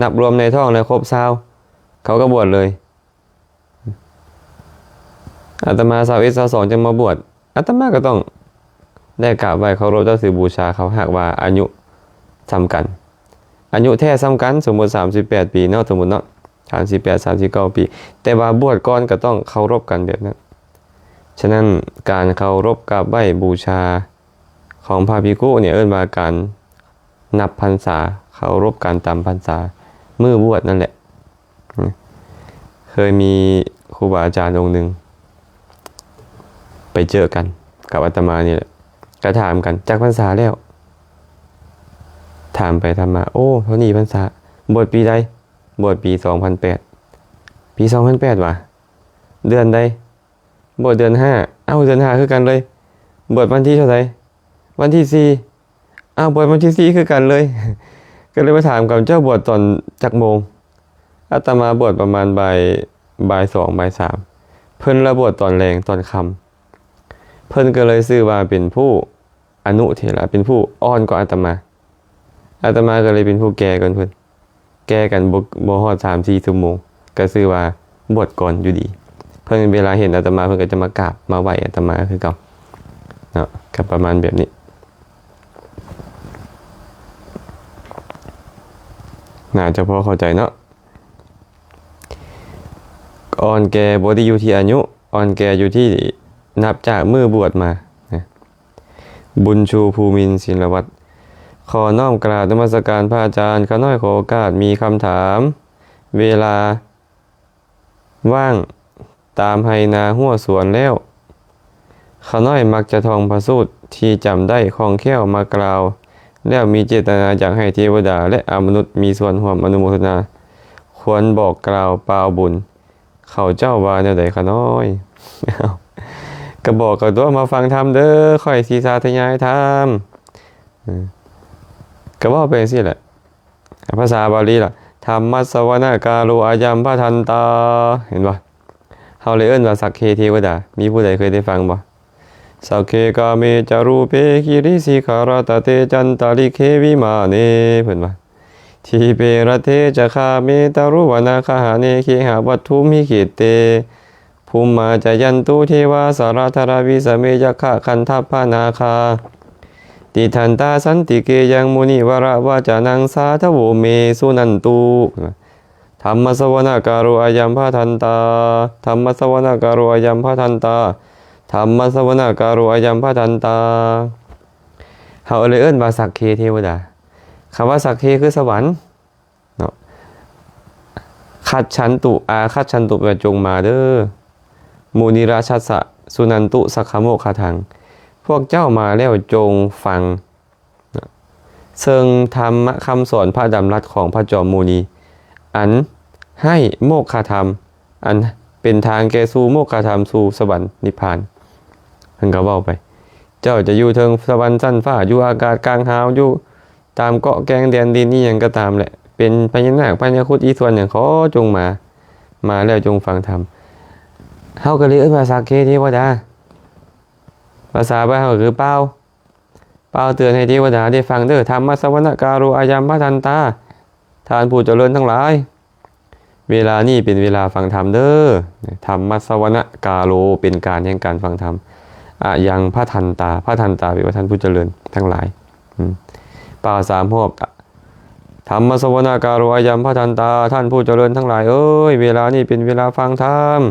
ນັບລວມໃນທ້ອງແລ້ວຄົບຊາວ ເຂົາກໍບວດເລີຍ. ອາດຕະມາຊາວເອັດ ຊາວສອງຈຶ່ງມາບວດ, ອາດຕະມາກໍຕ້ອງໄດ້ກາບໄຫວ້ເຄົາລົບນັບຖືບູຊາເຂົາ, ຫາກວ່າອາຍຸສ່ຳກັນ, ອາຍຸແທ້ສ່ຳກັນ, ສົມມຸດສາມສິບແປດປີເນາະ, ສົມມຸດເນາະ, ສາມສິບແປດ ສາມສິບເກົ້າປີ, ແຕ່ວ່າບວດກ່ອນກໍຕ້ອງເຄົາລົບກັນແບບນັ້ນ. ສະນັ້ນ ການເຄົາລົບກາບໄຫວ້ບູຊາຂອງພະພິກຂຸນີ້ ເອີ້ນວ່າການ ນັບພັນສາ, ເຄົາລົບກັນຕາມພັນສາ, ມື້ບວດນັ້ນແຫຼະ. ເຄີຍມີຄູບາອາຈານອົງໜຶ່ງ ໄປເຈີກັນກັບອາດຕະມານີ້ແຫຼະ, ກະຖາມກັນ ຈັກພັນສາແລ້ວ? ຖາມໄປຖາມມາ ໂອ້ ເທົ່ານີ້ພັນສາ. ບວດປີໃດ? ບວດປີສອງພັນແປດ. ປີສອງພັນແປດຫວາ? ເດືອນໃດ? ບວດເດືອນຫ້າ. ເອົ້າ ເດືອນຫ້າຄືກັນເລີຍ. ບວດວັນທີເທົ່າໃດ? ວັນທີສີ່. ອ້າວ ບວດວັນທີສີ່ຄືກັນເລີຍ. ກໍເລີຍມາຖາມກັນ ເຈົ້າບວດຕອນຈັກໂມງ? ອາດຕະມາບວດປະມານບ່າຍ ບ່າຍສອງ ບ່າຍສາມ. ເພິ່ນລະບວດຕອນແລງ ຕອນຄ່ຳ. ເພິ່ນກໍເລີຍຊື່ວ່າເປັນຜູ້ອະນຸເຖລະ, ເປັນຜູ້ອ່ອນກວ່າອາດຕະມາ. ອາດຕະມາກໍເລີຍເປັນຜູ້ແກ່ກ່ອນເພິ່ນ. ແກ່ກັນບໍ່ ບໍ່ຮອດສາມສີ່ຊົ່ວໂມງ ກໍຊື່ວ່າບວດກ່ອນຢູ່ດີ. ເພິ່ນເວລາເຫັນອາດຕະມາ ເພິ່ນກໍຈະມາກາບມາໄຫວ້ອາດຕະມາຄືເກົ່າເນາະ, ກໍປະມານແບບນີ້. ໜ້າຈະພໍເຂົ້າໃຈເນາະ. ອ່ອນແກ່ບໍ່ໄດ້ຢູ່ທີ່ອາຍຸ, ອ່ອນແກ່ຢູ່ທີ່ນັບຈາກມື້ບວດມານະ. ບຸນຊູ ພູມິນ ສິນລະວັດ. ຂໍນ້ອມກາບນະມັດສະການພະອາຈານ. ຂ້ານ້ອຍຂໍໂອກາດມີຄຳຖາມ. ເວລາວ່າງຕາມໄຮ່ນາຮົ້ວສວນແລ້ວ, ຂ້ານ້ອຍມັກຈະທ່ອງພະສູດທີ່ຈຳໄດ້ຄ່ອງແຄ້ວມາກ່າວ, ແລ້ວມີເຈດຕະນາຢາກໃຫ້ເທວະດາ ແລະ ອະມະນຸດມີສ່ວນຮ່ວມອະນຸໂມທະນາ. ຄວນບອກກ່າວປ່າວບຸນ ເຂົາເຈົ້າວ່າແນວໃດຂ້ານ້ອຍ? ກໍບອກເຂົາຕົວະ ມາຟັງທຳເດີ້, ຂ້ອຍຊິສາທະຍາຍທຳ. ເອີ ກໍເວົ້າໄປຈັ່ງຊີ້ແຫຼະ. ພາສາບາລີລະ ທຳມັດສະວະນະກາໂລ ອາຍັມພະທັນຕາ. ເຫັນບໍ່? ເຮົາເລີຍເອີ້ນວ່າ ສັກເຄເທວະດາ. ມີຜູ້ໃດເຄີຍໄດ້ຟັງບໍ່? ສັກເຄກາເມຈະຣູເປ ກິຣິສິຂາຣະຕະເຕ ຈັນຕະລິເຂວິມາເນ ເພິ່ນວ່າ ທີເປຣະເທຈະຄາເມຕະລຸວະນາຄະຫາເນ ເຄຫະວັດຖຸມຫິເຂເຕ ພູມມາຈະຍັນຕຸເທວາ ສາລະທາລະວິສະເມ ຍັກຂະຄັນທັບພະນາຄາ ຕິດທັນຕາສັນຕິເກ ຍັງມຸນິວະລະວະຈະນັງ ສາທະໂວເມ ສຸນັນຕຸ. ທຳມັດສະວະນະກາໂລ ອາຍັມພະທັນຕາ. ທຳມັດສະວະນະກາໂລ ອາຍັມພະທັນຕາ. ທຳມັດສະວະນະກາໂລ ອາຍັມພະທັນຕາ. ເຮົາເລີຍເອີ້ນວ່າ ສັກເຄເທວະດາ. ຄຳວ່າ ສັກເຄ ຄືສະຫວັນເນາະ. ຄັດສັນຕຸ ອາຄັດສັນຕຸ ແປວ່າຈົ່ງມາເດີ້. ມຸນິຣາຊະສະ ສຸນັນຕຸ ສັກຂະໂມກຂະທັງ. ພວກເຈົ້າມາແລ້ວຈົ່ງຟັງ ເຊິ່ງທຳມະຄຳສອນພະດຳລັດຂອງພະຈອມມຸນີ ອັນໃຫ້ໂມກຂະທຳ ອັນເປັນທາງແກ່ສູ່ໂມກຂະທຳ ສູ່ສະຫວັນນິບພານ. ເພິ່ນກໍເວົ້າໄປ ເຈົ້າຈະຢູ່ເທິງສະຫວັນຊັ້ນຟ້າ ຢູ່ອາກາດກາງຫາວ ຢູ່ຕາມເກາະແກ້ງແດນດິນ ອີ່ຫຍັງກໍຕາມແຫຼະ ເປັນພະຍານາກ ພະຍາຄຸດ ອີ່ສ່ວນຫຍັງ ຂໍຈົ່ງມາ ມາແລ້ວຈົ່ງຟັງທຳ. ເຮົາກໍເລີຍເອີ້ນວ່າ ສັກເຄເທວະດາ. ພາສາບ້ານເຮົາກໍຄືປ່າວ ປ່າວເຕືອນໃຫ້ເທວະດາໄດ້ຟັງເດີ້. ທຳມັດສະວະນະກາໂລ ອາຍັມພະທັນຕາ. ທ່ານຜູ້ຈະເລີນທັງຫຼາຍ, ເວລານີ້ເປັນເວລາຟັງທຳເດີ້. ທຳມັດສະວະນະກາໂລ ເປັນການແຫ່ງການຟັງທຳ. ອາຍັງພະທັນຕາ. ພະທັນຕາ ແປວ່າທ່ານຜູ້ຈະເລີນທັງຫຼາຍ. ອືມ ປ່າວສາມຮອບ. ທຳມັດສະວະນະກາໂລ ອາຍັມພະທັນຕາ. ທ່ານຜູ້ຈະເລີນທັງຫຼາຍເອີຍ, ເວລານີ້ເປັນເວລາຟັງທຳ.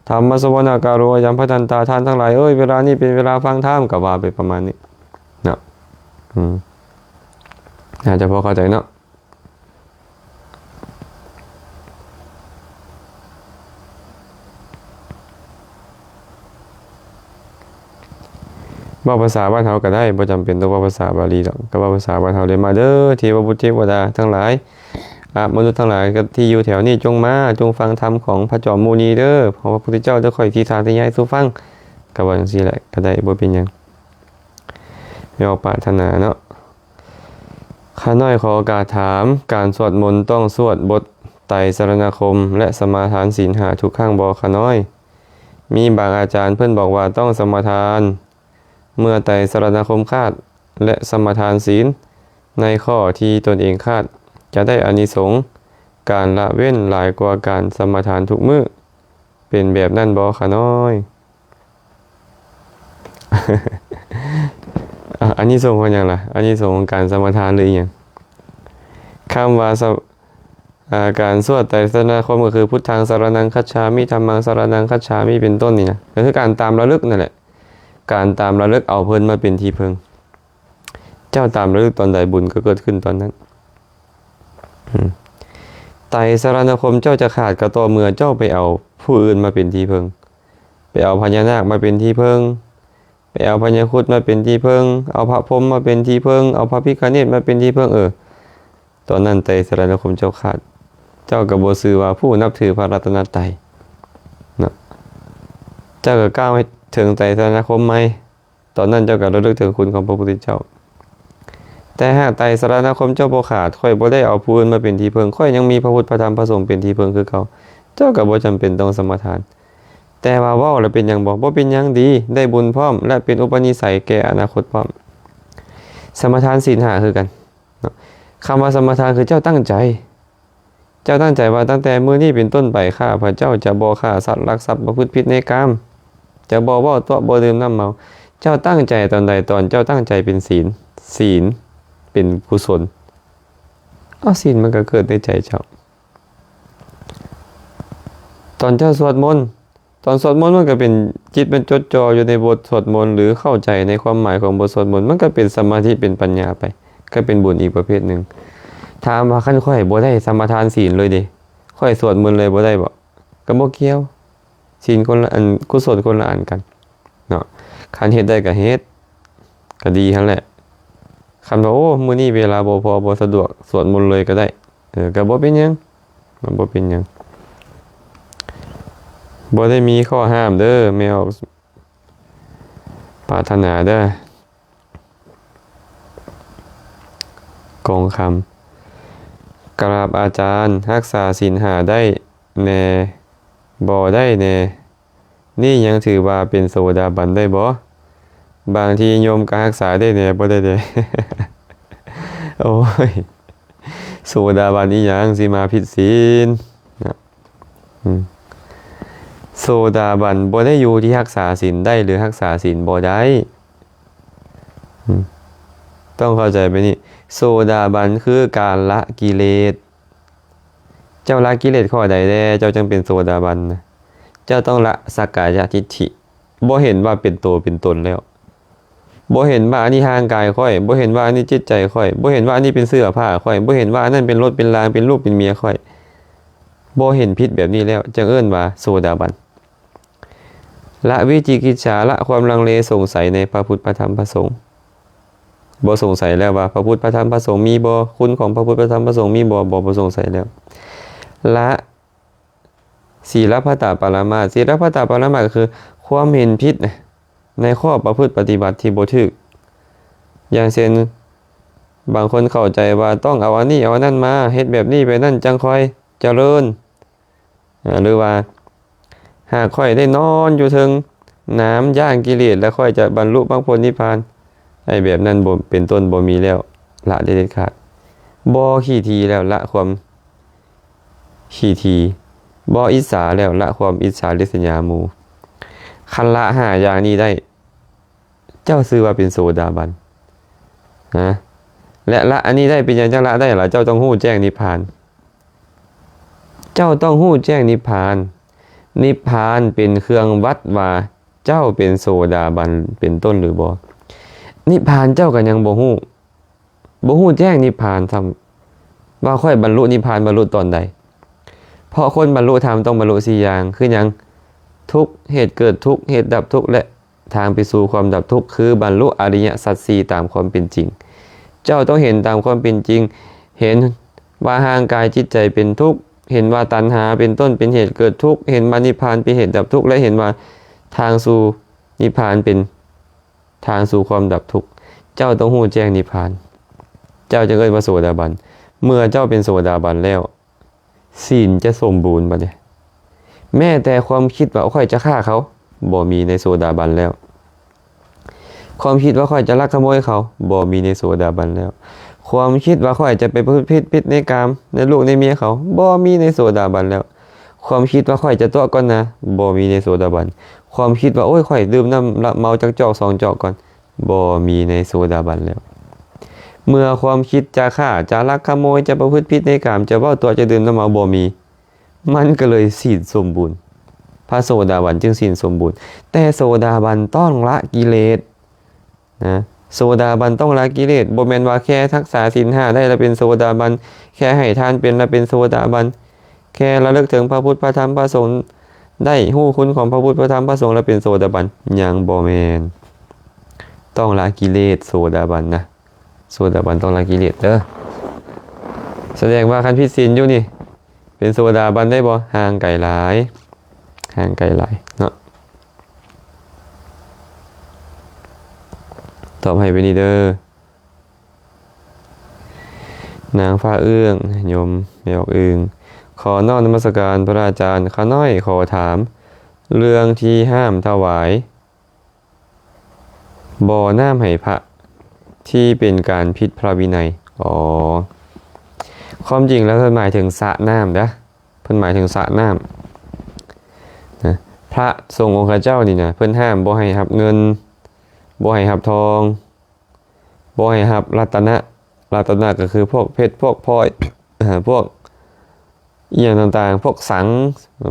ທຳມັດສະວະນະກາໂລ ອາຍັມພະທັນຕາ. ທ່ານທັງຫຼາຍເອີຍ, ເວລານີ້ເປັນເວລາຟັງທຳ. ກໍວ່າໄປປະມານນີ້ເນາະ. ອືມ ໜ້າຈະພໍເຂົ້າໃຈເນາະ. ເວົ້າພາສາບ້ານເຮົາກໍໄດ້, ບໍ່ຈຳເປັນຕ້ອງເວົ້າພາສາບາລີດອກ. ກໍເວົ້າພາສາບ້ານເຮົາເລີຍ, ມາເດີ້ ເທວະບຸດເທວະດາທັງຫຼາຍ, ອະມະນຸດທັງຫຼາຍທີ່ຢູ່ແຖວນີ້, ຈົ່ງມາ, ຈົ່ງຟັງທຳຂອງພະຈອມມຸນີເດີ້, ຂອງພະພຸດທະເຈົ້າເດີ້, ຂ້ອຍຊິສາທະຍາຍສູ່ຟັງ. ກໍເວົ້າຈັ່ງຊີ້ແຫຼະ, ກໍໄດ້, ບໍ່ເປັນຫຍັງ. ແມ່ອອກປາດຖະໜາເນາະ. ຂ້ານ້ອຍຂໍໂອກາດຖາມ, ການສວດມົນຕ້ອງສວດບົດໄຕສະລະນະຄົມ ແລະ ສະມາທານສິນຫ້າທຸກຄັ້ງບໍ່ຂ້ານ້ອຍ? ມີບາງອາຈານເພິ່ນບອກວ່າຕ້ອງສະມາທານ ເມື່ອໄຕສະລະນະຄົມຂາດ ແລະ ສະມາທານສິນໃນຂໍ້ທີ່ຕົນເອງຂາດ ຈະໄດ້ອານິສົງການລະເວັ້ນຫຼາຍກວ່າການສະມາທານທຸກມື້. ເປັນແບບນັ້ນບໍ່ຂ້ານ້ອຍ? ອາ ອານິສົງຂອງຫຍັງລະ? ອານິສົງຂອງການສະມາທານ ຫຼື ອີ່ຫຍັງ? ຄຳວ່າສະ ອາ ການສວດໄຕສະລະນະຄົມກໍຄື ພຸດທັງສະລະນັງຄັດສາມິ, ທຳມັງສະລະນັງຄັດສາມິ ເປັນຕົ້ນນີ້ນະ, ກໍຄືການຕາມລະລຶກນັ້ນແຫຼະ, ການຕາມລະລຶກເອົາເພິ່ນມາເປັນທີ່ເພິ່ງ. ເຈົ້າຕາມລະລຶກຕອນໃດ, ບຸນກໍເກີດຂຶ້ນຕອນນັ້ນ. ອືມ ໄຕສະລະນະຄົມເຈົ້າຈະຂາດກໍຕໍ່ເມື່ອເຈົ້າໄປເອົາຜູ້ອື່ນມາເປັນທີ່ເພິ່ງ, ໄປເອົາພະຍານາກມາເປັນທີ່ເພິ່ງ, ໄປເອົາພະຍາຄຸດມາເປັນທີ່ເພິ່ງ, ເອົາພະພົມມາເປັນທີ່ເພິ່ງ, ເອົາພະພິຄະເນດມາເປັນທີ່ເພິ່ງ, ເອີ ຕອນນັ້ນໄຕສະລະນະຄົມເຈົ້າຂາດ, ເຈົ້າກໍບໍ່ຊື່ວ່າຜູ້ນັບຖືພະລັດຕະນະໄຕເນາະ. ເຈົ້າກໍກ້າວໃຫ້ເຖິງໄຕສະລະນະຄົມໃໝ່, ຕອນນັ້ນເຈົ້າກໍລະລຶກເຖິງຄຸນຂອງພະພຸດທະເຈົ້າ. ແຕ່ຫາກໄຕສະລະນະຄົມເຈົ້າບໍ່ຂາດ, ຂ້ອຍບໍ່ໄດ້ເອົາຜູ້ອື່ນມາເປັນທີ່ເພິ່ງ, ຂ້ອຍຍັງມີພະພຸດ ພະທຳ ພະສົງເປັນທີ່ເພິ່ງຄືເກົ່າ, ເຈົ້າກໍບໍ່ຈຳເປັນຕ້ອງສະມາທານ. ແຕ່ວ່າເວົ້າແລ້ວເປັນຫຍັງບໍ່? ບໍ່ເປັນຫຍັງ, ດີ, ໄດ້ບຸນພ້ອມ ແລະ ເປັນອຸປະນິໄສແກ່ອະນາຄົດພ້ອມ. ສະມາທານສິນຫ້າຄືກັນເນາະ. ຄຳວ່າສະມາທານຄືເຈົ້າຕັ້ງໃຈ, ເຈົ້າຕັ້ງໃຈວ່າຕັ້ງແຕ່ມື້ນີ້ເປັນຕົ້ນໄປ ຂ້າພະເຈົ້າຈະບໍ່ຂ້າສັດ, ລັກຊັບ, ປະພຶດຜິດໃນກາມ, ຈະບໍ່ເວົ້າຕົວະ, ບໍ່ດື່ມນ້ຳເມົາ. ເຈົ້າຕັ້ງໃຈຕອນໃດ? ຕອນເຈົ້າຕັ້ງໃຈເປັນສີນ, ສີນເປັນກຸສົນ. ເອົາ ສິນມັນກໍເກີດໃນໃຈເຈົ້າ. ຕອນເຈົ້າສວດມົນ ຕອນສວດມົນມັນກໍເປັນ ຈິດມັນຈົດຈ່ອຢູ່ໃນບົດສວດມົນ ຫຼື ເຂົ້າໃຈໃນຄວາມໝາຍຂອງບົດສວດມົນ ມັນກໍເປັນສະມາທິ ເປັນປັນຍາໄປ ກໍເປັນບຸນອີກປະເພດໜຶ່ງ. ຖາມວ່າ ຄັນຂ້ອຍບໍ່ໄດ້ສະມາທານສິນເລີຍເດ ຂ້ອຍສວດມົນເລີຍບໍ່ໄດ້ບໍ? ກໍບໍ່ກ່ຽວ. ສິນຄົນລະອັນ ກຸສົນຄົນລະອັນກັນເນາະ. ຄັນເຮັດໄດ້ກໍເຮັດ ກໍດີຫັ້ນແຫຼະ. ຄັນວ່າ ໂອ້ ມື້ນີ້ເວລາບໍ່ພໍ ບໍ່ສະດວກ ສວດມົນເລີຍກໍໄດ້ ເອີ ກໍບໍ່ເປັນຫຍັງ ມັນບໍ່ເປັນຫຍັງ. ບໍ່ໄດ້ມີຂໍ້ຫ້າມເດີ ແມ່ອອກປາດຖະໜາເດີ. ກອງຄຳ ກາບອາຈານ ຮັກສາສິນຫ້າໄດ້ແດ່ ບໍ່ໄດ້ແດ່ ນີ້ຍັງຖືວ່າເປັນໂສດາບັນໄດ້ບໍ່? ບາງທີໂຍມກໍຮັກສາໄດ້ແດ່ ບໍ່ໄດ້ແດ່. ໂອ້ຍ ໂສດາບັນອີ່ຫຍັງ ຊິມາຜິດສິນນະ. ອືມ ໂສດາບັນບໍ່ໄດ້ຢູ່ທີ່ຮັກສາສິນໄດ້ ຫຼື ຮັກສາສິນບໍ່ໄດ້. ອືມ ຕ້ອງເຂົ້າໃຈແບບນີ້ ໂສດາບັນຄືການລະກິເລດ. ເຈົ້າລະກິເລດຂໍ້ໃດແດ່ ເຈົ້າຈຶ່ງເປັນໂສດາບັນນະ? ເຈົ້າຕ້ອງລະສັກກາຍະທິດຖິ ບໍ່ເຫັນວ່າເປັນໂຕເປັນຕົນແລ້ວ. ບໍ່ເຫັນວ່າອັນນີ້ຮ່າງກາຍຂ້ອຍ ບໍ່ເຫັນວ່າອັນນີ້ຈິດໃຈຂ້ອຍ ບໍ່ເຫັນວ່າອັນນີ້ເປັນເສື້ອຜ້າຂ້ອຍ ບໍ່ເຫັນວ່າອັນນັ້ນເປັນລົດເປັນລາງ ເປັນລູກເປັນເມຍຂ້ອຍ. ບໍ່ເຫັນຜິດແບບນີ້ແລ້ວ ຈຶ່ງເອີ້ນວ່າໂສດາບັນ. ລະວິຈິກິດສາ ລະຄວາມລັງເລສົງໄສໃນພະພຸດ ພະທຳ ພະສົງ. ບໍ່ສົງໄສແລ້ວວ່າພະພຸດ ພະທຳ ພະສົງມີບໍ່? ຄຸນຂອງພະພຸດ ພະທຳ ພະສົງມີບໍ່? ບໍ່ ບໍ່ສົງໄສແລ້ວ. ລະ ສີລະພັດຕາປະລະມາດ ສີລະພັດຕາປະລະມາດກໍຄືຄວາມເຫັນຜິດໃນຂໍ້ປະພຶດປະຕິບັດທີ່ບໍ່ຖືກ. ຢ່າງເຊັ່ນ ບາງຄົນເຂົ້າໃຈວ່າຕ້ອງເອົາອັນນີ້ເອົາອັນນັ້ນມາ ເຮັດແບບນີ້ແບບນັ້ນ ຈັ່ງຄ່ອຍຈະເລີນ ເອີ ຫຼືວ່າ ຫາກຂ້ອຍໄດ້ນອນຢູ່ເທິງນ້ຳຢ່າງກິເລດ ແລ້ວຂ້ອຍຈະບັນລຸມັກຜົນນິບພານ. ໄອ້ແບບນັ້ນບໍ່ ເປັນຕົ້ນ ບໍ່ມີແລ້ວ ລະໄດ້ເດັດຂາດ. ບໍ່ຂີ້ຖີ່ແລ້ວ ລະຄວາມຂີ້ຖີ່. ບໍ່ອິດສາແລ້ວ ລະຄວາມອິດສາລິດສະຍາໝູ່. ຄັນລະຫ້າຢ່າງນີ້ໄດ້ ເຈົ້າຊື່ວ່າເປັນໂສດາບັນນະ. ແລະ ລະອັນນີ້ໄດ້ ເປັນຫຍັງຈັ່ງລະໄດ້ລະ? ເຈົ້າຕ້ອງຮູ້ແຈ້ງນິບພານ. ເຈົ້າຕ້ອງຮູ້ແຈ້ງນິບພານ. ນິບພານເປັນເຄື່ອງວັດວ່າເຈົ້າເປັນໂສດາບັນເປັນຕົ້ນຫຼືບໍ່. ນິບພານເຈົ້າກໍຍັງບໍ່ຮູ້. ບໍ່ຮູ້ແຈ້ງນິບພານຊ້ຳ ວ່າຂ້ອຍບັນລຸນິບພານບັນລຸຕອນໃດ. ເພາະຄົນບັນລຸທຳຕ້ອງບັນລຸສີ່ຢ່າງ ຄືຫຍັງ? ທຸກ, ເຫດເກີດທຸກ, ເຫດດັບທຸກ ແລະ ທາງໄປສູ່ຄວາມດັບທຸກ ຄືບັນລຸອະລິຍະສັດສີ່ຕາມຄວາມເປັນຈິງ. ເຈົ້າຕ້ອງເຫັນຕາມຄວາມເປັນຈິງ, ເຫັນວ່າຮ່າງກາຍຈິດໃຈເປັນທຸກ, ເຫັນວ່າຕັນຫາເປັນຕົ້ນເປັນເຫດເກີດທຸກ, ເຫັນວ່ານິບພານເປັນເຫດດັບທຸກ ແລະ ເຫັນວ່າທາງສູ່ນິບພານເປັນ ທາງສູ່ຄວາມດັບທຸກ. ເຈົ້າຕ້ອງຮູ້ແຈ້ງນິບພານ ເຈົ້າຈຶ່ງເອີ້ນວ່າໂສດາບັນ. ເມື່ອເຈົ້າເປັນໂສດາບັນແລ້ວ ສິນຈະສົມບູນບັດນີ້. ແມ້ແຕ່ຄວາມຄິດວ່າ ຂ້ອຍຈະຂ້າເຂົາ ບໍ່ມີໃນໂສດາບັນແລ້ວ. ຄວາມຄິດວ່າ ຂ້ອຍຈະລັກຂະໂມຍເຂົາ ບໍ່ມີໃນໂສດາບັນແລ້ວ. ຄວາມຄິດວ່າ ຂ້ອຍຈະໄປປະພຶດຜິດ ຜິດໃນກາມ ໃນລູກໃນເມຍເຂົາ ບໍ່ມີໃນໂສດາບັນແລ້ວ. ຄວາມຄິດວ່າ ຂ້ອຍຈະຕົວະກ່ອນນາ ບໍ່ມີໃນໂສດາບັນ. ຄວາມຄິດວ່າ ໂອ້ຍ ຂ້ອຍດື່ມນ້ຳລະເມົາຈັກຈອກສອງຈອກກ່ອນ ບໍ່ມີໃນໂສດາບັນແລ້ວ. ເມື່ອຄວາມຄິດຈະຂ້າ ຈະລັກຂະໂມຍ ຈະປະພຶດຜິດໃນກາມ ຈະເວົ້າຕົວະ ຈະດື່ມນ້ຳເມົາ ບໍ່ມີ ມັນກໍເລີຍສິນສົມບູນ. ພະໂສດາບັນຈຶ່ງສິນສົມບູນ. ແຕ່ໂສດາບັນຕ້ອງລະກິເລດ ນະ ໂສດາບັນຕ້ອງລະກິເລດ. ບໍ່ແມ່ນວ່າແຄ່ຮັກສາສິນຫ້າໄດ້ລະເປັນໂສດາບັນ, ແຄ່ໃຫ້ທານເປັນລະເປັນໂສດາບັນ, ແຄ່ລະລຶກເຖິງພະພຸດ ພະທຳ ພະສົງໄດ້, ຮູ້ຄຸນຂອງພະພຸດ ພະທຳ ພະສົງລະເປັນໂສດາບັນ, ຍັງບໍ່ແມ່ນ. ຕ້ອງລະກິເລດ ໂສດາບັນນະ. ໂສດາບັນຕ້ອງລະກິເລດເດີ. ສະແດງວ່າຄັນຜິດສິນຢູ່ນີ້ ເປັນໂສດາບັນໄດ້ບໍ່? ຫ່າງໄກຫຼາຍ, ຫ່າງໄກຫຼາຍເນາະ. ຕອບໃຫ້ໄປນີ້ເດີ. ນາງຟ້າເອື້ອງ ໂຍມແມ່ອອກອຶ່ງ ຂໍນ້ອມນະມັດສະການພະອາຈານ. ຂ້ານ້ອຍຂໍຖາມເລື່ອງທີ່ຫ້າມຖວາຍ ບໍ່ນ້ຳໃຫ້ພະ ທີ່ເປັນການຜິດພະວິໄນ. ອໍ ຄວາມຈິງແລ້ວເພິ່ນໝາຍເຖິງສະນ້ຳເດີ້, ເພິ່ນໝາຍເຖິງສະນ້ຳນະ. ພະສົງອົງຄະເຈົ້ານີ້ນະ ເພິ່ນຫ້າມບໍ່ໃຫ້ຮັບເງິນ, ບໍ່ໃຫ້ຮັບທອງ, ບໍ່ໃຫ້ຮັບລັດຕະນະ ລັດຕະນະກໍຄືພວກເພັດ ພວກພລອຍ ພວກອີ່ຫຍັງຕ່າງໆ ພວກສັງ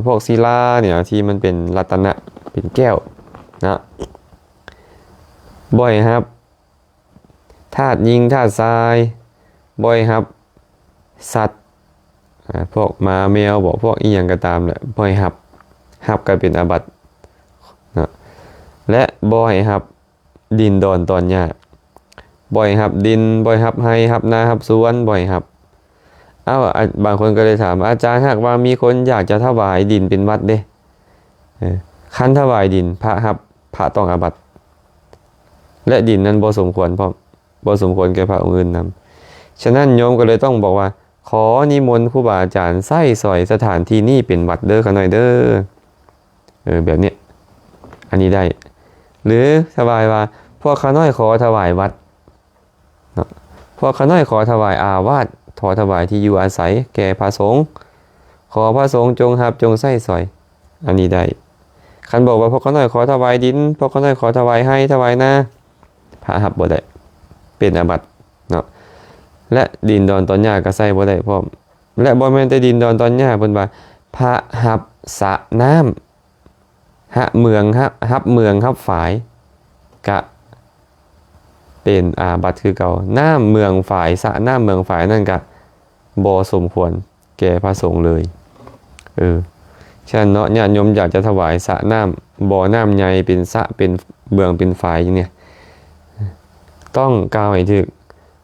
ພວກສິລານີ້ນະ ທີ່ມັນເປັນລັດຕະນະ ເປັນແກ້ວນະ. ບໍ່ໃຫ້ຮັບທາດຍິງທາດຊາຍ, ບໍ່ໃຫ້ຮັບສັດ ອາ ພວກໝາແມວບໍ ພວກອີ່ຫຍັງກໍຕາມແຫຼະ ບໍ່ໃຫ້ຮັບ, ຮັບກໍເປັນອາບັດເນາະ. ແລະ ບໍ່ໃຫ້ຮັບດິນດອນຕອນຫຍ້າ, ບໍ່ໃຫ້ຮັບດິນ, ບໍ່ໃຫ້ຮັບໄຮ່, ຮັບນາ, ຮັບສວນ, ບໍ່ໃຫ້ຮັບ. ເອົ້າ ອາ ບາງຄົນກໍເລີຍຖາມ ອາຈານ, ຫາກວ່າມີຄົນຢາກຈະຖວາຍດິນເປັນວັດເດ້ ເອີ ຄັນຖວາຍດິນ ພະຮັບ ພະຕ້ອງອາບັດ ແລະ ດິນນັ້ນບໍ່ສົມຄວນພ້ອມ ບໍ່ສົມຄວນແກ່ພະອົງອື່ນນຳ. ສະນັ້ນໂຍມກໍເລີຍຕ້ອງບອກວ່າ ຂໍນິມົນຄູບາອາຈານໃຊ້ສອຍສະຖານທີ່ນີ້ເປັນວັດເດີຂ້ານ້ອຍເດີ. ເອີ ແບບນີ້ ອັນນີ້ໄດ້. ຫຼືຖວາຍວ່າ ພວກຂ້ານ້ອຍຂໍຖວາຍວັດເນາະ, ພວກຂ້ານ້ອຍຂໍຖວາຍອາວາດ, ຂໍຖວາຍທີ່ຢູ່ອາໄສແກ່ພະສົງ, ຂໍພະສົງຈົ່ງຮັບຈົ່ງໃຊ້ສອຍ. ອັນນີ້ໄດ້. ຄັນບອກວ່າ ພວກຂ້ານ້ອຍຂໍຖວາຍດິນ, ພວກຂ້ານ້ອຍຂໍຖວາຍໄຮ່ຖວາຍນາ, ພະຮັບບໍ່ໄດ້ ເປັນອາບັດເນາະ. ແລະ ດິນດອນຕອນຫຍ້າກໍໃຊ້ບໍ່ໄດ້ພ້ອມ. ແລະ ບໍ່ແມ່ນແຕ່ດິນດອນຕອນຫຍ້າ, ເພິ່ນວ່າ ພະຮັບສະນ້ຳ, ຮັບເມືອງ, ຮັບ ຮັບເມືອງ, ຮັບຝາຍ ກະເປັນອາບັດຄືເກົ່າ. ນ້ຳເມືອງຝາຍ, ສະນ້ຳເມືອງຝາຍນັ້ນກະບໍ່ສົມຄວນ ແກ່ພະສົງເລີຍ. ເອີ ສະນັ້ນເນາະ ຍາດໂຍມຢາກຈະຖວາຍສະນ້ຳ ບໍ່ນ້ຳໃຫຍ່ ເປັນສະເປັນເບື້ອງເປັນຝາຍຢູ່ນີ້ ຕ້ອງກ່າວໃຫ້ຖືກ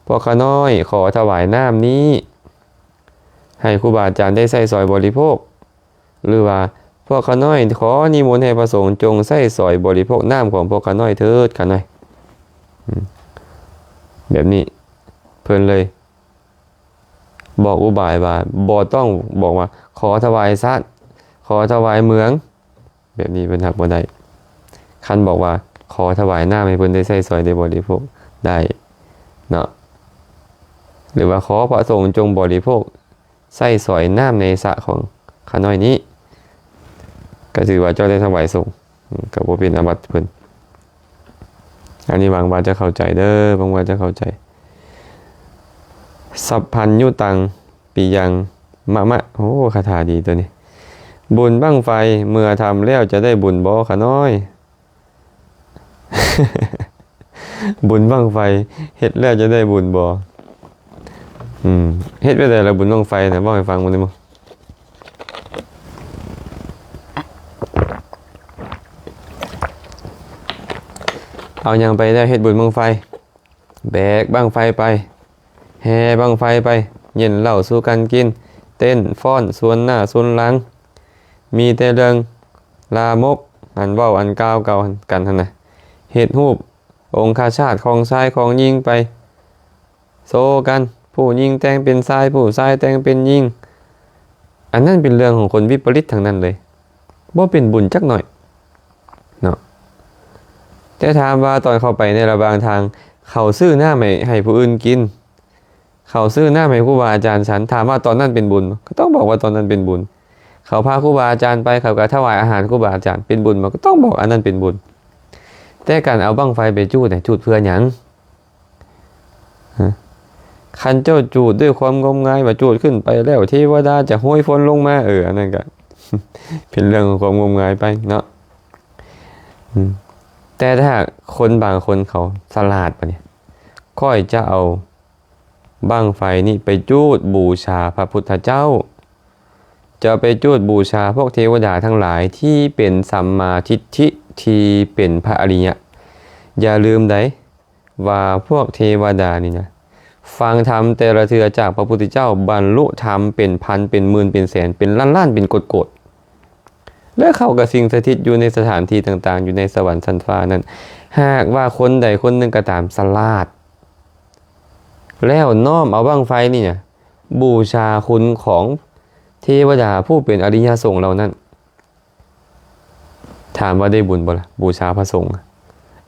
ພວກຂ້ານ້ອຍຂໍຖວາຍນ້ຳນີ້ ໃຫ້ຄູບາອາຈານໄດ້ໃຊ້ສອຍບໍລິໂພກ ຫຼືວ່າ ພວກຂ້ານ້ອຍຂໍນິມົນໃຫ້ພະສົງຈົ່ງໃຊ້ສອຍບໍລິໂພກນ້ຳຂອງພວກຂ້ານ້ອຍເທີດຂ້ານ້ອຍ. ອືມ ແບບນີ້ ເພິ່ນເລີຍ ບອກອຸບາຍວ່າບໍ່ຕ້ອງບອກວ່າ ຂໍຖວາຍສັດ, ຂໍຖວາຍເມືອງ ແບບນີ້ເພິ່ນຮັບບໍ່ໄດ້. ຄັນບອກວ່າ ຂໍຖວາຍນ້ຳໃຫ້ເພິ່ນໄດ້ໃຊ້ສອຍໄດ້ບໍລິໂພກໄດ້ເນາະ ຫຼືວ່າ ຂໍພະສົງຈົ່ງບໍລິໂພກໃຊ້ສອຍນ້ຳໃນສະຂອງຂ້ານ້ອຍນີ້ ກໍຖືວ່າເຈົ້າໄດ້ຖວາຍສົງ ອືມ ກໍບໍ່ເປັນອາບັດເພິ່ນ. ອັນນີ້ຫວັງວ່າຈະເຂົ້າໃຈເດີ ຫວັງວ່າຈະເຂົ້າໃຈ. ສັບພັນຍຸຕັງປິຍັງມະມະ. ໂອ້ ຄາຖາດີຕົວນີ້. ບຸນບັ້ງໄຟເມື່ອທຳແລ້ວຈະໄດ້ບຸນບໍ່ຂ້ານ້ອຍ? ບຸນບັ້ງໄຟເຮັດແລ້ວຈະໄດ້ບຸນບໍ່? ອືມ ເຮັດແບບໃດລະບຸນບັ້ງໄຟນະ ເວົ້າໃຫ້ຟັງເບິ່ງໄດ້ບໍ່? ເອົາຫຍັງໄປແລ້ວເຮັດບຸນບັ້ງໄຟ? ແບກບັ້ງໄຟໄປ, ແຫ່ບັ້ງໄຟໄປ, ເຢັນເຫຼົ້າສູ່ກັນກິນ, ເຕັ້ນຟ້ອນຊວນໜ້າຊວນຫຼັງ, ມີແຕ່ເລື່ອງລາມົກ ອັນເວົ້າອັນກ່າວກ່າວກັນຫັ້ນນະ, ເຮັດຮູບອົງຄະຊາດຂອງຊາຍຂອງຍິງໄປ ໂຊກັນ, ຜູ້ຍິງແຕ່ງເປັນຊາຍ, ຜູ້ຊາຍແຕ່ງເປັນຍິງ. ອັນນັ້ນເປັນເລື່ອງຂອງຄົນວິປະລິດທັງນັ້ນເລີຍ, ບໍ່ເປັນບຸນຈັກໜ້ອຍເນາະ. ແຕ່ຖາມວ່າຕອນເຂົ້າໄປໃນລະຫວ່າງທາງ ເຂົາຊື້ນ້ຳໃຫ້ ໃຫ້ຜູ້ອື່ນກິນ, ເຂົາຊື້ນ້ຳໃຫ້ຄູບາອາຈານສັນ, ຖາມວ່າຕອນນັ້ນເປັນບຸນ? ກໍຕ້ອງບອກວ່າຕອນນັ້ນເປັນບຸນ. ເຂົາພາຄູບາອາຈານໄປ, ເຂົາກໍຖວາຍອາຫານຄູບາອາຈານ, ເປັນບຸນບໍ່? ກໍຕ້ອງບອກອັນນັ້ນເປັນບຸນ. ແຕ່ການເອົາບັ້ງໄຟໄປຈູດນະ, ຈູດເພື່ອຫຍັງ? ຮະ? ຄັນເຈົ້າຈູດດ້ວຍຄວາມງົມງາຍວ່າຈູດຂຶ້ນໄປແລ້ວເທວະດາຈະໂຮຍຝົນລົງມາ, ເອີ ອັນນັ້ນກະເປັນເລື່ອງຂອງຄວາມງົມງາຍໄປເນາະ. ອືມ ແຕ່ຖ້າຄົນບາງຄົນເຂົາສະຫຼາດປານນີ້, ຂ້ອຍຈະເອົາບັ້ງໄຟນີ້ໄປຈູດບູຊາພະພຸດທະເຈົ້າ, ຈະໄປຈູດບູຊາພວກເທວະດາທັງຫຼາຍທີ່ເປັນສຳມາທິດຖິ, ທີ່ເປັນພະອະລິຍະ. ຢ່າລືມໃດ ວ່າພວກເທວະດານີ້ນະ ຟັງທຳແຕ່ລະເທື່ອຈາກພະພຸດທະເຈົ້າ, ບັນລຸທຳເປັນພັນເປັນໝື່ນເປັນແສນເປັນລ້ານລ້ານເປັນໂກດໆ ແລະ ເຂົາກໍສິງສະຖິດຢູ່ໃນສະຖານທີ່ຕ່າງໆ ຢູ່ໃນສະຫວັນຊັ້ນຟ້ານັ້ນ. ຫາກວ່າຄົນໃດຄົນໜຶ່ງກໍຕາມສະຫຼາດ ແລ້ວນ້ອມເອົາບັ້ງໄຟນີ້ນະ ບູຊາຄຸນຂອງເທວະດາຜູ້ເປັນອະລິຍະສົງເຫຼົ່ານັ້ນ, ຖາມວ່າໄດ້ບຸນບໍ່ລະ? ບູຊາພະສົງ.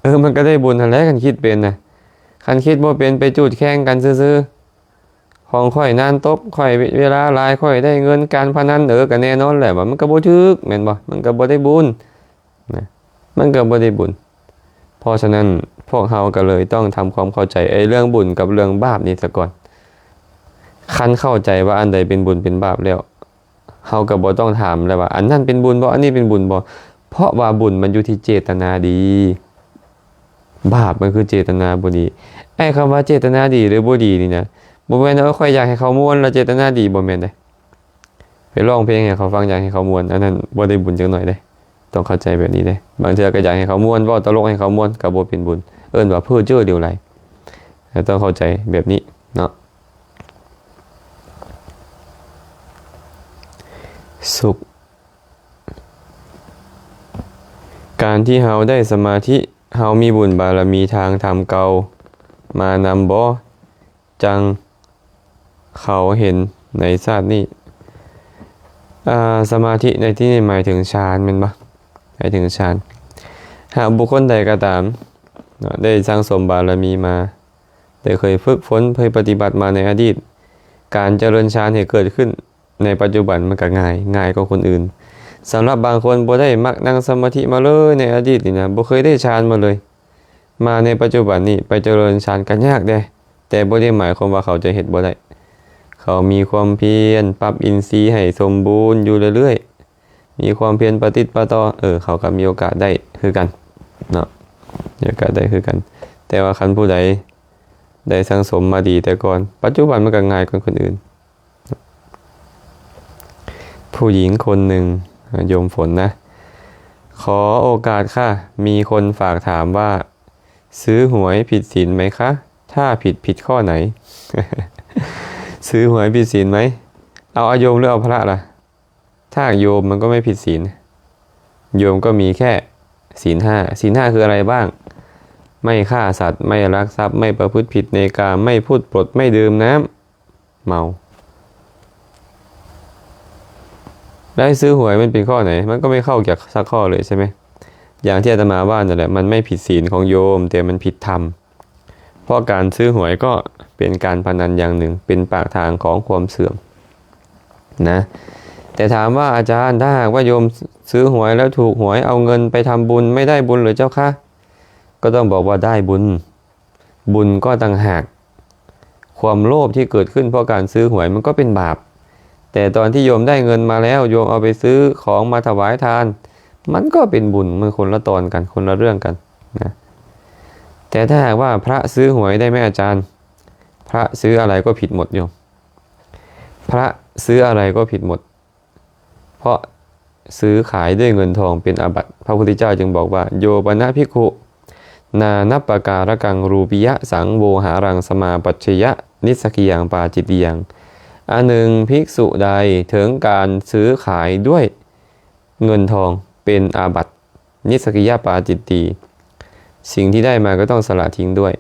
ເອີ ມັນກໍໄດ້ບຸນຫັ້ນແຫຼະ ຄັນຄິດເປັນນະ. ຄັນຄິດບໍ່ເປັນ ໄປຈູດແຂ່ງກັນຊື່ໆ. ຂອງຂ້ອຍນານຕົບ, ຂ້ອຍເວລາຫຼາຍ, ຂ້ອຍໄດ້ເງິນການພະນັນ. ເອີ ກໍແນ່ນອນແຫຼະວ່າມັນກໍບໍ່ຖືກ ແມ່ນບໍ່? ມັນກໍບໍ່ໄດ້ບຸນນະ, ມັນກໍບໍ່ໄດ້ບຸນ. ເພາະສະນັ້ນ ພວກເຮົາກໍເລີຍຕ້ອງທຳຄວາມເຂົ້າໃຈໄອ້ເລື່ອງບຸນກັບເລື່ອງບາບນີ້ສາກ່ອນ. ຄັນເຂົ້າໃຈວ່າອັນໃດເປັນບຸນເປັນບາບແລ້ວ ເຮົາກໍບໍ່ຕ້ອງຖາມແລ້ວວ່າ ອັນນັ້ນເປັນບຸນບໍ່ ອັນນີ້ເປັນບຸນບໍ່? ເພາະວ່າບຸນມັນຢູ່ທີ່ເຈດຕະນາດີ, ບາບມັນຄືເຈດຕະນາບໍ່ດີ. ໄອ້ຄຳວ່າເຈດຕະນາດີ ຫຼື ບໍ່ດີນີ້ນະ ບໍ່ແມ່ນວ່າຂ້ອຍຢາກໃຫ້ເຂົາມ່ວນແລ້ວເຈດຕະນາດີ, ບໍ່ແມ່ນເດ້. ໄປຮ້ອງເພງໃຫ້ເຂົາຟັງ ຢາກໃຫ້ເຂົາມ່ວນ ອັນນັ້ນບໍ່ໄດ້ບຸນຈັກໜ້ອຍເດ້. ຕ້ອງເຂົ້າໃຈແບບນີ້ເດ້. ບາງເທື່ອກໍຢາກໃຫ້ເຂົາມ່ວນ ເວົ້າຕະຫຼົກໃຫ້ເຂົາມ່ວນ ກໍບໍ່ເປັນບຸນ, ເອີ້ນວ່າເພ້ອເຈີຫຼວໄຫຼ. ຕ້ອງເຂົ້າໃຈແບບນີ້ເນາະ. ສຸກ ການທີ່ເຮົາໄດ້ສະມາທິ ເຮົາມີບຸນບາລະມີທາງທຳເກົ່າມານຳບໍ່? ຈັ່ງເຂົາເຫັນໃນຊາດນີ້. ອາ ສະມາທິໃນທີ່ນີ້ໝາຍເຖິງฌານແມ່ນບໍ່? ໝາຍເຖິງฌານ. ຫາກບຸກຄົນໃດກໍຕາມເນາະ ໄດ້ສັ່ງສົມບາລະມີມາ, ໄດ້ເຄີຍຝຶກຝົນ, ເຄີຍປະຕິບັດມາໃນອະດີດ, ການຈະເລີນฌານໃຫ້ເກີດຂຶ້ນໃນປັດຈຸບັນມັນກໍງ່າຍ, ງ່າຍກວ່າຄົນອື່ນ. ສຳລັບບາງຄົນບໍ່ໄດ້ມັກນັ່ງສະມາທິມາເລີຍໃນອະດີດນີ້ນະ, ບໍ່ເຄີຍໄດ້ฌານມາເລີຍ, ມາໃນປັດຈຸບັນນີ້ໄປຈະເລີນຊານກໍຍາກເດ້, ແຕ່ບໍ່ໄດ້ໝາຍຄວາມວ່າເຂົາຈະເຮັດບໍ່ໄດ້. ເຂົາມີຄວາມພຽນ ປັບອິນຊີໃຫ້ສົມບູນຢູ່ເລື້ອຍໆ, ມີຄວາມພຽນປະຕິດປະຕໍ່, ເອີ ເຂົາກໍມີໂອກາດໄດ້ຄືກັນເນາະ, ມີໂອກາດໄດ້ຄືກັນ. ແຕ່ວ່າຄັນຜູ້ໃດໄດ້ສັ່ງສົມມາດີແຕ່ກ່ອນ, ປັດຈຸບັນມັນກໍງ່າຍກວ່າຄົນອື່ນ. ຜູ້ຍິງຄົນໜຶ່ງ, ໂຍມຝົນນະ, ຂໍໂອກາດຄ່ະ, ມີຄົນຝາກຖາມວ່າ ຊື້ຫວຍຜິດສິນໄໝຄະ? ຖ້າຜິດ, ຜິດຂໍ້ໄຫນ? ຊື້ຫວຍຜິດສິນໄໝ? ເອົາ ເອົາໂຍມ ຫຼື ເອົາພະລະລະ? ຖ້າໂຍມມັນກໍໄມ່ຜິດສິນ, ໂຍມກໍມີແຄ່ສິນຫ້າ. ສິນຫ້າຄືອະໄລບ້າງ? ໄມ່ຂ້າສັດ, ໄມ່ລັກຊັບ, ໄມ່ປະພຶດຜິດໃນກາມ, ໄມ່ພູດປົດ, ໄມ່ດື່ມນ້ຳເມົາ. ແລ້ວຊື້ຫວຍມັນເປັນຂໍ້ໄຫນ? ມັນກໍໄມ່ເຂົ້າຈັກສັກຂໍ້ເລີຍໃຊ່ໄໝ? ຢ່າງທີ່ອາດຕະມາວ່ານັ້ນແຫຼະ, ມັນໄມ່ຜິດສິນຂອງໂຍມ, ແຕ່ມັນຜິດທຳ. ເພາະການຊື້ຫວຍກໍເປັນການພະນັນຢ່າງໜຶ່ງ, ເປັນປາກທາງຂອງຄວາມເສື່ອມນະ. ແຕ່ຖາມວ່າ ອາຈານ, ຖ້າຫາກວ່າໂຍມຊື້ຫວຍແລ້ວຖືກຫວຍ, ເອົາເງິນໄປທຳບຸນ, ໄມ່ໄດ້ບຸນເຫຼືອເຈົ້າຄະ? ກໍຕ້ອງບອກວ່າໄດ້ບຸນ. ບຸນກໍຕ່າງຫາກ. ຄວາມໂລບທີ່ເກີດຂຶ້ນເພາະການຊື້ຫວຍ ມັນກໍເປັນບາບ. ແຕ່ຕອນທີ່ໂຍມໄດ້ເງິນມາແລ້ວ, ໂຍມເອົາໄປຊື້ຂອງມາຖວາຍທານ, ມັນກໍເປັນບຸນ. ມັນຄົນລະຕອນກັນ, ຄົນລະເລື່ອງກັນນະ. ແຕ່ຖ້າຫາກວ່າພະຊື້ຫວຍໄດ້ໄໝ ອາຈານ? ພະຊື້ອະໄລກໍຜິດໝົດໂຍມ. ພະຊື້ອະໄລກໍຜິດໝົດ. ເພາະຊື້ຂາຍດ້ວຍເງິນທອງເປັນອາບັດ. ພະພຸດທະເຈົ້າຈຶ່ງບອກວ່າ ໂຍປະນະພິກຂຸ ນານັບປະກາລະກັງ ຣູປີຍະສັງໂວຫາລັງ ສະມາປັດຊະຍະ ນິດສັກກິຍັງ ປາຈິດຕິຍັງ. ອັນໜຶ່ງ, ພິກສຸໃດເຖິງການຊື້ຂາຍດ້ວຍເງິນທອງເປັນອາບັດ. ນິດສັກກິຍະປາຈິດຕິ, ສິ່ງທີ່ໄດ້ມາກໍຕ້ອງສະຫຼະຖິ້ມດ້ວຍ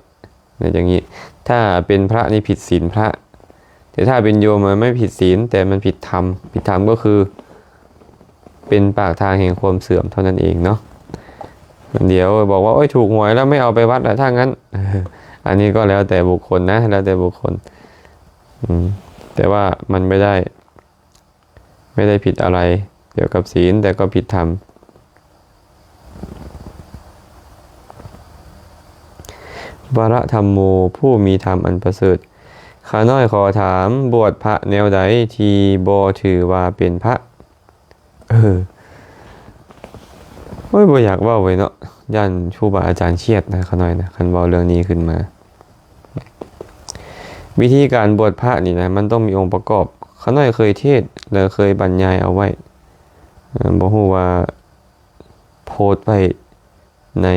ນະ. ຢ່າງນີ້ ຖ້າເປັນພະນີ້ຜິດສິນພະ, ແຕ່ຖ້າເປັນໂຍມມັນໄມ່ຜິດສິນ, ແຕ່ມັນຜິດທຳ. ຜິດທຳກໍຄືເປັນປາກທາງແຫ່ງຄວາມເສື່ອມເທົ່ານັ້ນເອງເນາະ. ດຽວບອກວ່າ ໂອ້ຍ ຖືກຫວຍແລ້ວ ໄມ່ເອົາໄປວັດລະ ຖ້າຊັ້ນ. ອັນນີ້ກໍແລ້ວແຕ່ບຸກຄົນນະ, ແລ້ວແຕ່ບຸກຄົນ. ອືມ ແຕ່ວ່າມັນໄມ່ໄດ້ ໄມ່ໄດ້ຜິດອະໄລກ່ຽວກັບສິນ, ແຕ່ກໍຜິດທຳ. ວະລະທຳໂມ, ຜູ້ມີທຳອັນປະເສີດ. ຂ້ານ້ອຍຂໍຖາມ, ບວດພະແນວໃດທີ່ບໍ່ຖືວ່າເປັນພະ? ເອີ ໂອ້ຍ ບໍ່ຢາກເວົ້າເວີຍເນາະ, ຢ້ານຄູບາອາຈານຄຽດນະ ຂ້ານ້ອຍນະ, ຄັນເວົ້າເລື່ອງນີ້ຂຶ້ນມາ. ວິທີການບວດພະນີ້ນະ ມັນຕ້ອງມີອົງປະກອບ. ຂ້ານ້ອຍເຄີຍເທດ ແລະ ເຄີຍບັນຍາຍເອົາໄວ້, ເອີ ບໍ່ຮູ້ວ່າໂພສໄວ້ໃນ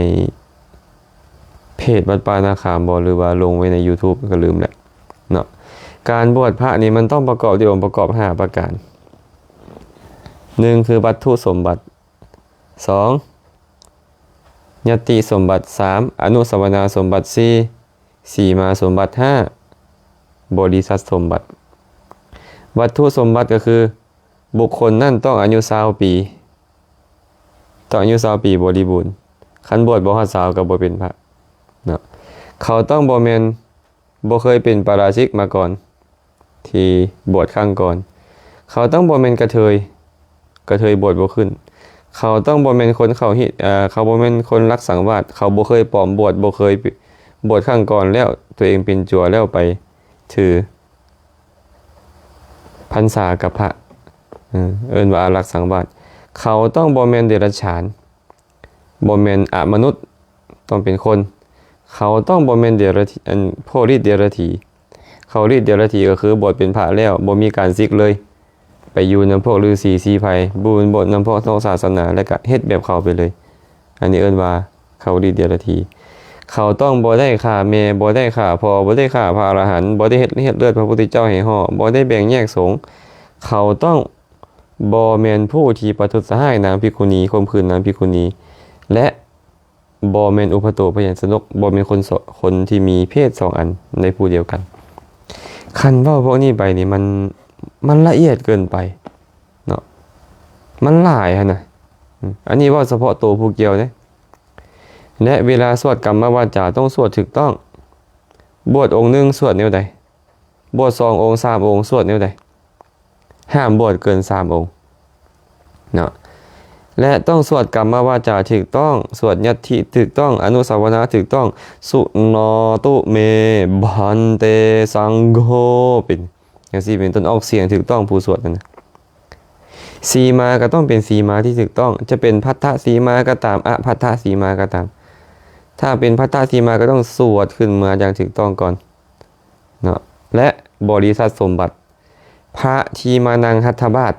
ເພຈວັດປ່ານາຄາມບໍ່ ຫຼືວ່າລົງໄວ້ໃນຢູທູບ ກໍລືມແຫຼະເນາະ. ການບວດພະນີ້ ມັນຕ້ອງປະກອບດ້ວຍອົງປະກອບຫ້າປະການ. ໜຶ່ງ ຄືວັດຖຸສົມບັດ, ສອງ ຍັດຕິສົມບັດ, ສາມ ອະນຸສະວະນາສົມບັດ, ສີ່ ສີມາສົມບັດ, ຫ້າ ບໍລິສັດສົມບັດ. ວັດຖຸສົມບັດກໍຄື ບຸກຄົນນັ້ນຕ້ອງອາຍຸຊາວປີ, ຕ້ອງອາຍຸຊາວປີບໍລິບູນ. ຄັນບວດບໍ່ຮອດຊາວກໍບໍ່ເປັນພະເນາະ. ເຂົາຕ້ອງບໍ່ແມ່ນ ບໍ່ເຄີຍເປັນປາຣາຊິກມາກ່ອນ ທີ່ບວດຄັ້ງກ່ອນ. ເຂົາຕ້ອງບໍ່ແມ່ນກະເທີຍ, ກະເທີຍບວດບໍ່ຂຶ້ນ. ເຂົາຕ້ອງບໍ່ແມ່ນຄົນເຂົາຮີດ ເອີ ເຂົາບໍ່ແມ່ນຄົນລັກສັງວາດ, ເຂົາບໍ່ເຄີຍປອມບວດ, ບໍ່ເຄີຍບວດຄັ້ງກ່ອນແລ້ວ ຕົວເອງເປັນຈົວແລ້ວໄປຖືພັນສາກັບພະ ເອີ ເອີ້ນວ່າອາລັກສັງວາດ. ເຂົາຕ້ອງບໍ່ແມ່ນເດລັດສະຖານ, ບໍ່ແມ່ນອະມະນຸດ, ຕ້ອງເປັນຄົນ. ເຂົາຕ້ອງບໍ່ແມ່ນເດລັດ ອັນ ພວກລີດເດລັດຖີ. ເຂົາລີດເດລັດຖີກໍຄືບວດເປັນພະແລ້ວ ບໍ່ມີການສິກເລີຍ, ໄປຢູ່ນຳພວກລືສີສີໄພ, ບໍ່ ບໍ່ນຳພວກນອກສາສະໜາ ແລ້ວກະເຮັດແບບເຂົາໄປເລີຍ. ອັນນີ້ເອີ້ນວ່າເຂົາລີດເດລັດຖີ. ເຂົາຕ້ອງບໍ່ໄດ້ຂ້າແມ່, ບໍ່ໄດ້ຂ້າພໍ່, ບໍ່ໄດ້ຂ້າພະອະລະຫັນ, ບໍ່ໄດ້ເຮັດ ເຮັດເລືອດພະພຸດທະເຈົ້າໃຫ້ຫໍ້, ບໍ່ໄດ້ແບ່ງແຍກສົງ. ເຂົາຕ້ອງບໍ່ແມ່ນຜູ້ທີ່ປະທຸດສະຮ້າຍນາງພິກຂຸນີ, ຂົ່ມຂືນນາງພິກຂຸນີ ແລະ ບໍ່ແມ່ນອຸປະໂຕພະຍັນຊະນົກ, ບໍ່ແມ່ນຄົນສອງ ຄົນທີ່ມີເພດສອງອັນໃນຜູ້ດຽວກັນ. ຄັນເວົ້າພວກນີ້ໄປນີ້ ມັນ ມັນລະອຽດເກີນໄປເນາະ, ມັນຫຼາຍຫັ້ນນະ. ອືມ ອັນນີ້ເວົ້າສະເພາະໂຕຜູ້ກ່ຽວເດ້. ແລະ ເວລາສວດກຳມະວາຈາຕ້ອງສວດຖືກຕ້ອງ. ບວດອົງໜຶ່ງສວດແນວໃດ? ບວດສອງອົງ ສາມອົງ ສວດແນວໃດ? ຫ້າມບວດເກີນສາມອົງເນາະ ແລະ ຕ້ອງສວດກຳມະວາຈາຖືກຕ້ອງ, ສວດຍັດຖິຖືກຕ້ອງ, ອະນຸສາວະນາຖືກຕ້ອງ, ສຸນາຕຸເມ ພັນເຕ ສັງໂຄ ເປັນຈັ່ງຊີ້ເປັນຕົ້ນ, ອອກສຽງຖືກຕ້ອງຜູ້ສວດນັ້ນນະ. ສີມາກໍຕ້ອງເປັນສີມາທີ່ຖືກຕ້ອງ, ຈະເປັນພັດທະສີມາກໍຕາມ, ອະພັດທະສີມາກໍຕາມ. ຖ້າເປັນພັດທະສີມາກໍຕ້ອງສວດຂຶ້ນມາຢ່າງຖືກຕ້ອງກ່ອນເນາະ ແລະ ບໍລິສັດສົມບັດ. ພະທີ່ມານັ່ງຫັດຖະບາດ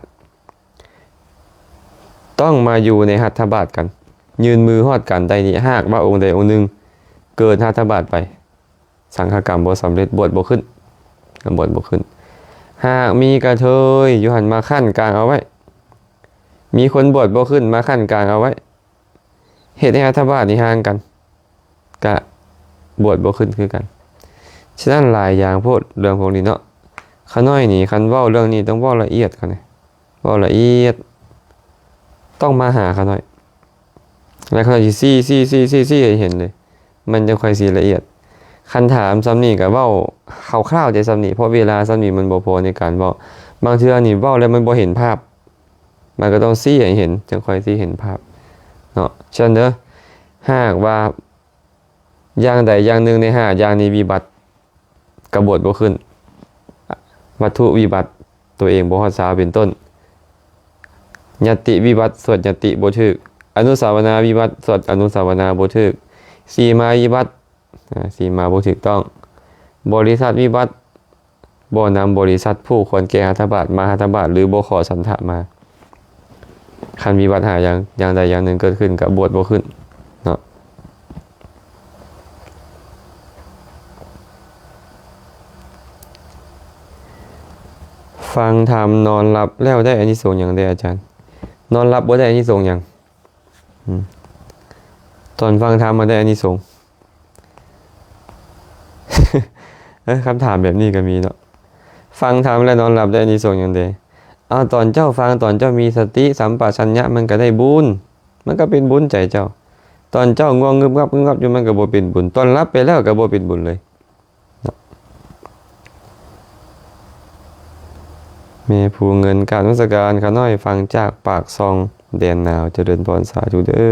ຕ້ອງມາຢູ່ໃນຫັດຖະບາດກັນ, ຍື່ນມືຮອດກັນໄດ້ນີ້. ຫາກວ່າອົງໃດອົງໜຶ່ງເກີນຫັດຖະບາດໄປ, ສັງຄະກຳບໍ່ສຳເລັດ, ບວດບໍ່ຂຶ້ນ, ບວດບໍ່ຂຶ້ນ. ຫາກມີກະເທີຍຢູ່ຫັ້ນມາຂັ້ນກາງເອົາໄວ້, ມີຄົນບວດບໍ່ຂຶ້ນມາຂັ້ນກາງເອົາໄວ້, ເຮັດໃຫ້ຮັດຖະບາດນີ້ຫ່າງກັນ, ກະບວດບໍ່ຂຶ້ນຄືກັນ. ສະນັ້ນຫຼາຍຢ່າງໂພດເລື່ອງພວກນີ້ເນາະ. ຂະນ້ອຍນີ້ຄັນເວົ້າເລື່ອງນີ້ຕ້ອງເວົ້າລະອຽດ, ຂະນ້ອຍເວົ້າລະອຽດ, ຕ້ອງມາຫາຂະນ້ອຍ ແລ້ວຂະນ້ອຍຊິຊີ້ໆໆໆໃຫ້ເຫັນເລີຍ, ມັນຈັ່ງຄ່ອຍຊິລະອຽດ. ຄັນຖາມສ່ຳນີ້ກະເວົ້າຄ່າວໆແຕ່ສ່ຳນີ້, ເພາະເວລາສ່ຳນີ້ມັນບໍ່ພໍໃນການເວົ້າ. ບາງເທື່ອນີ້ເວົ້າແລ້ວມັນບໍ່ເຫັນພາບ, ມັນກໍຕ້ອງຊີ້ໃຫ້ເຫັນ ຈັ່ງຄ່ອຍຊິເຫັນພາບເນາະ. ສະນັ້ນເດີ ຫາກວ່າຢ່າງໃດຢ່າງໜຶ່ງໃນຫ້າຢ່າງນີ້ວິບັດ, ກະບວດບໍ່ຂຶ້ນ. ວັດຖຸວິບັດ, ຕົວເອງບໍ່ຮອດຊາວເປັນຕົ້ນ. ຍັດຕິວິບັດ, ສວດຍັດຕິບໍ່ຖືກ. ອະນຸສາວະນາວິບັດ, ສວດອະນຸສາວະນາບໍ່ຖືກ. ສີມາວິບັດ, ອາ ສີມາບໍ່ຖືກຕ້ອງ. ບໍລິສັດວິບັດ, ບໍ່ນຳບໍລິສັດຜູ້ຄວນແກ່ຮັດຖະບາດມາຮັດຖະບາດ ຫຼື ບໍ່ຂໍສັນທະມາ. ຄັນວິບັດຫາຢ່າງ ຢ່າງໃດຢ່າງໜຶ່ງເກີດຂຶ້ນ ກະບວດບໍ່ຂຶ້ນເນາະ. ຟັງທຳນອນຫຼັບແລ້ວໄດ້ອານິສົງຫຍັງເດອາຈານ? ນອນຫຼັບບໍ່ໄດ້ອານິສົງຫຍັງ. ອືມ ຕອນຟັງທຳມາໄດ້ອານິສົງ. ເອີ ຄຳຖາມແບບນີ້ກໍມີເນາະ. ຟັງທຳແລ້ວນອນຫຼັບໄດ້ອານິສົງຫຍັງເດ? ເອົາ ຕອນເຈົ້າຟັງ ຕອນເຈົ້າມີສະຕິສຳປະຊັນຍະ ມັນກໍໄດ້ບຸນ, ມັນກໍເປັນບຸນໃຈເຈົ້າ. ຕອນເຈົ້າງ່ວງງຶບງັບງຶບງັບຢູ່ ມັນກໍບໍ່ເປັນບຸນ, ຕອນຫຼັບໄປແລ້ວກໍບໍ່ເປັນບຸນເລີຍ. ແມ່ພູເງິນ ກາບນະມັດສະການ ຂ້ານ້ອຍຟັງຈາກປາກຊ່ອງ ແດນໜາວ ຈະເລີນພອນ ສາທຸເດີ.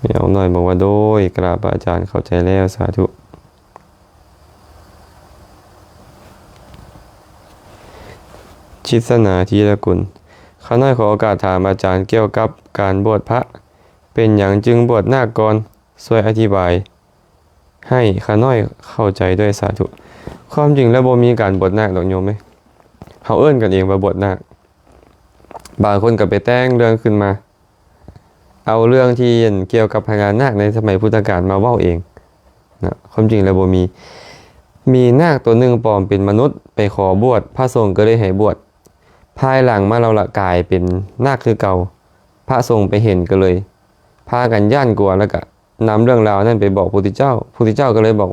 ແມ່ອອກນ້ອຍບອກວ່າ ໂດຍ ກະລາບພະອາຈານ ເຂົ້າໃຈແລ້ວ ສາທຸ. ຈິດສະໜາ ທີລະກຸນ ຂ້ານ້ອຍຂໍໂອກາດຖາມອາຈານກ່ຽວກັບການບວດພະ ເປັນຫຍັງຈຶ່ງບວດນາກກ່ອນ? ຊ່ວຍອະທິບາຍໃຫ້ຂ້ານ້ອຍເຂົ້າໃຈດ້ວຍ ສາທຸ. ຄວາມຈິງແລ້ວບໍ່ມີການບວດນາກດອກໂຍມເອີຍ, ເຮົາເອີ້ນກັນເອງວ່າບວດນາກ. ບາງຄົນກໍໄປແຕ່ງເລື່ອງຂຶ້ນມາ ເອົາເລື່ອງທີ່ກ່ຽວກັບພະຍານາກໃນສະໄໝພຸດທະການມາເວົ້າເອງນະ. ຄວາມຈິງແລ້ວບໍ່ມີ. ມີນາກຕົວໜຶ່ງປອມເປັນມະນຸດໄປຂໍບວດ, ພະສົງກໍເລີຍໃຫ້ບວດ. ພາຍຫຼັງມາລາວລະກາຍເປັນນາກຄືເກົ່າ. ພະສົງໄປເຫັນກໍເລີຍພາກັນຢ້ານກົວ ແລ້ວກະນຳເລື່ອງລາວນັ້ນໄປບອກພຸດທະເຈົ້າ. ພຸດທະເຈົ້າກໍເລີຍບອກ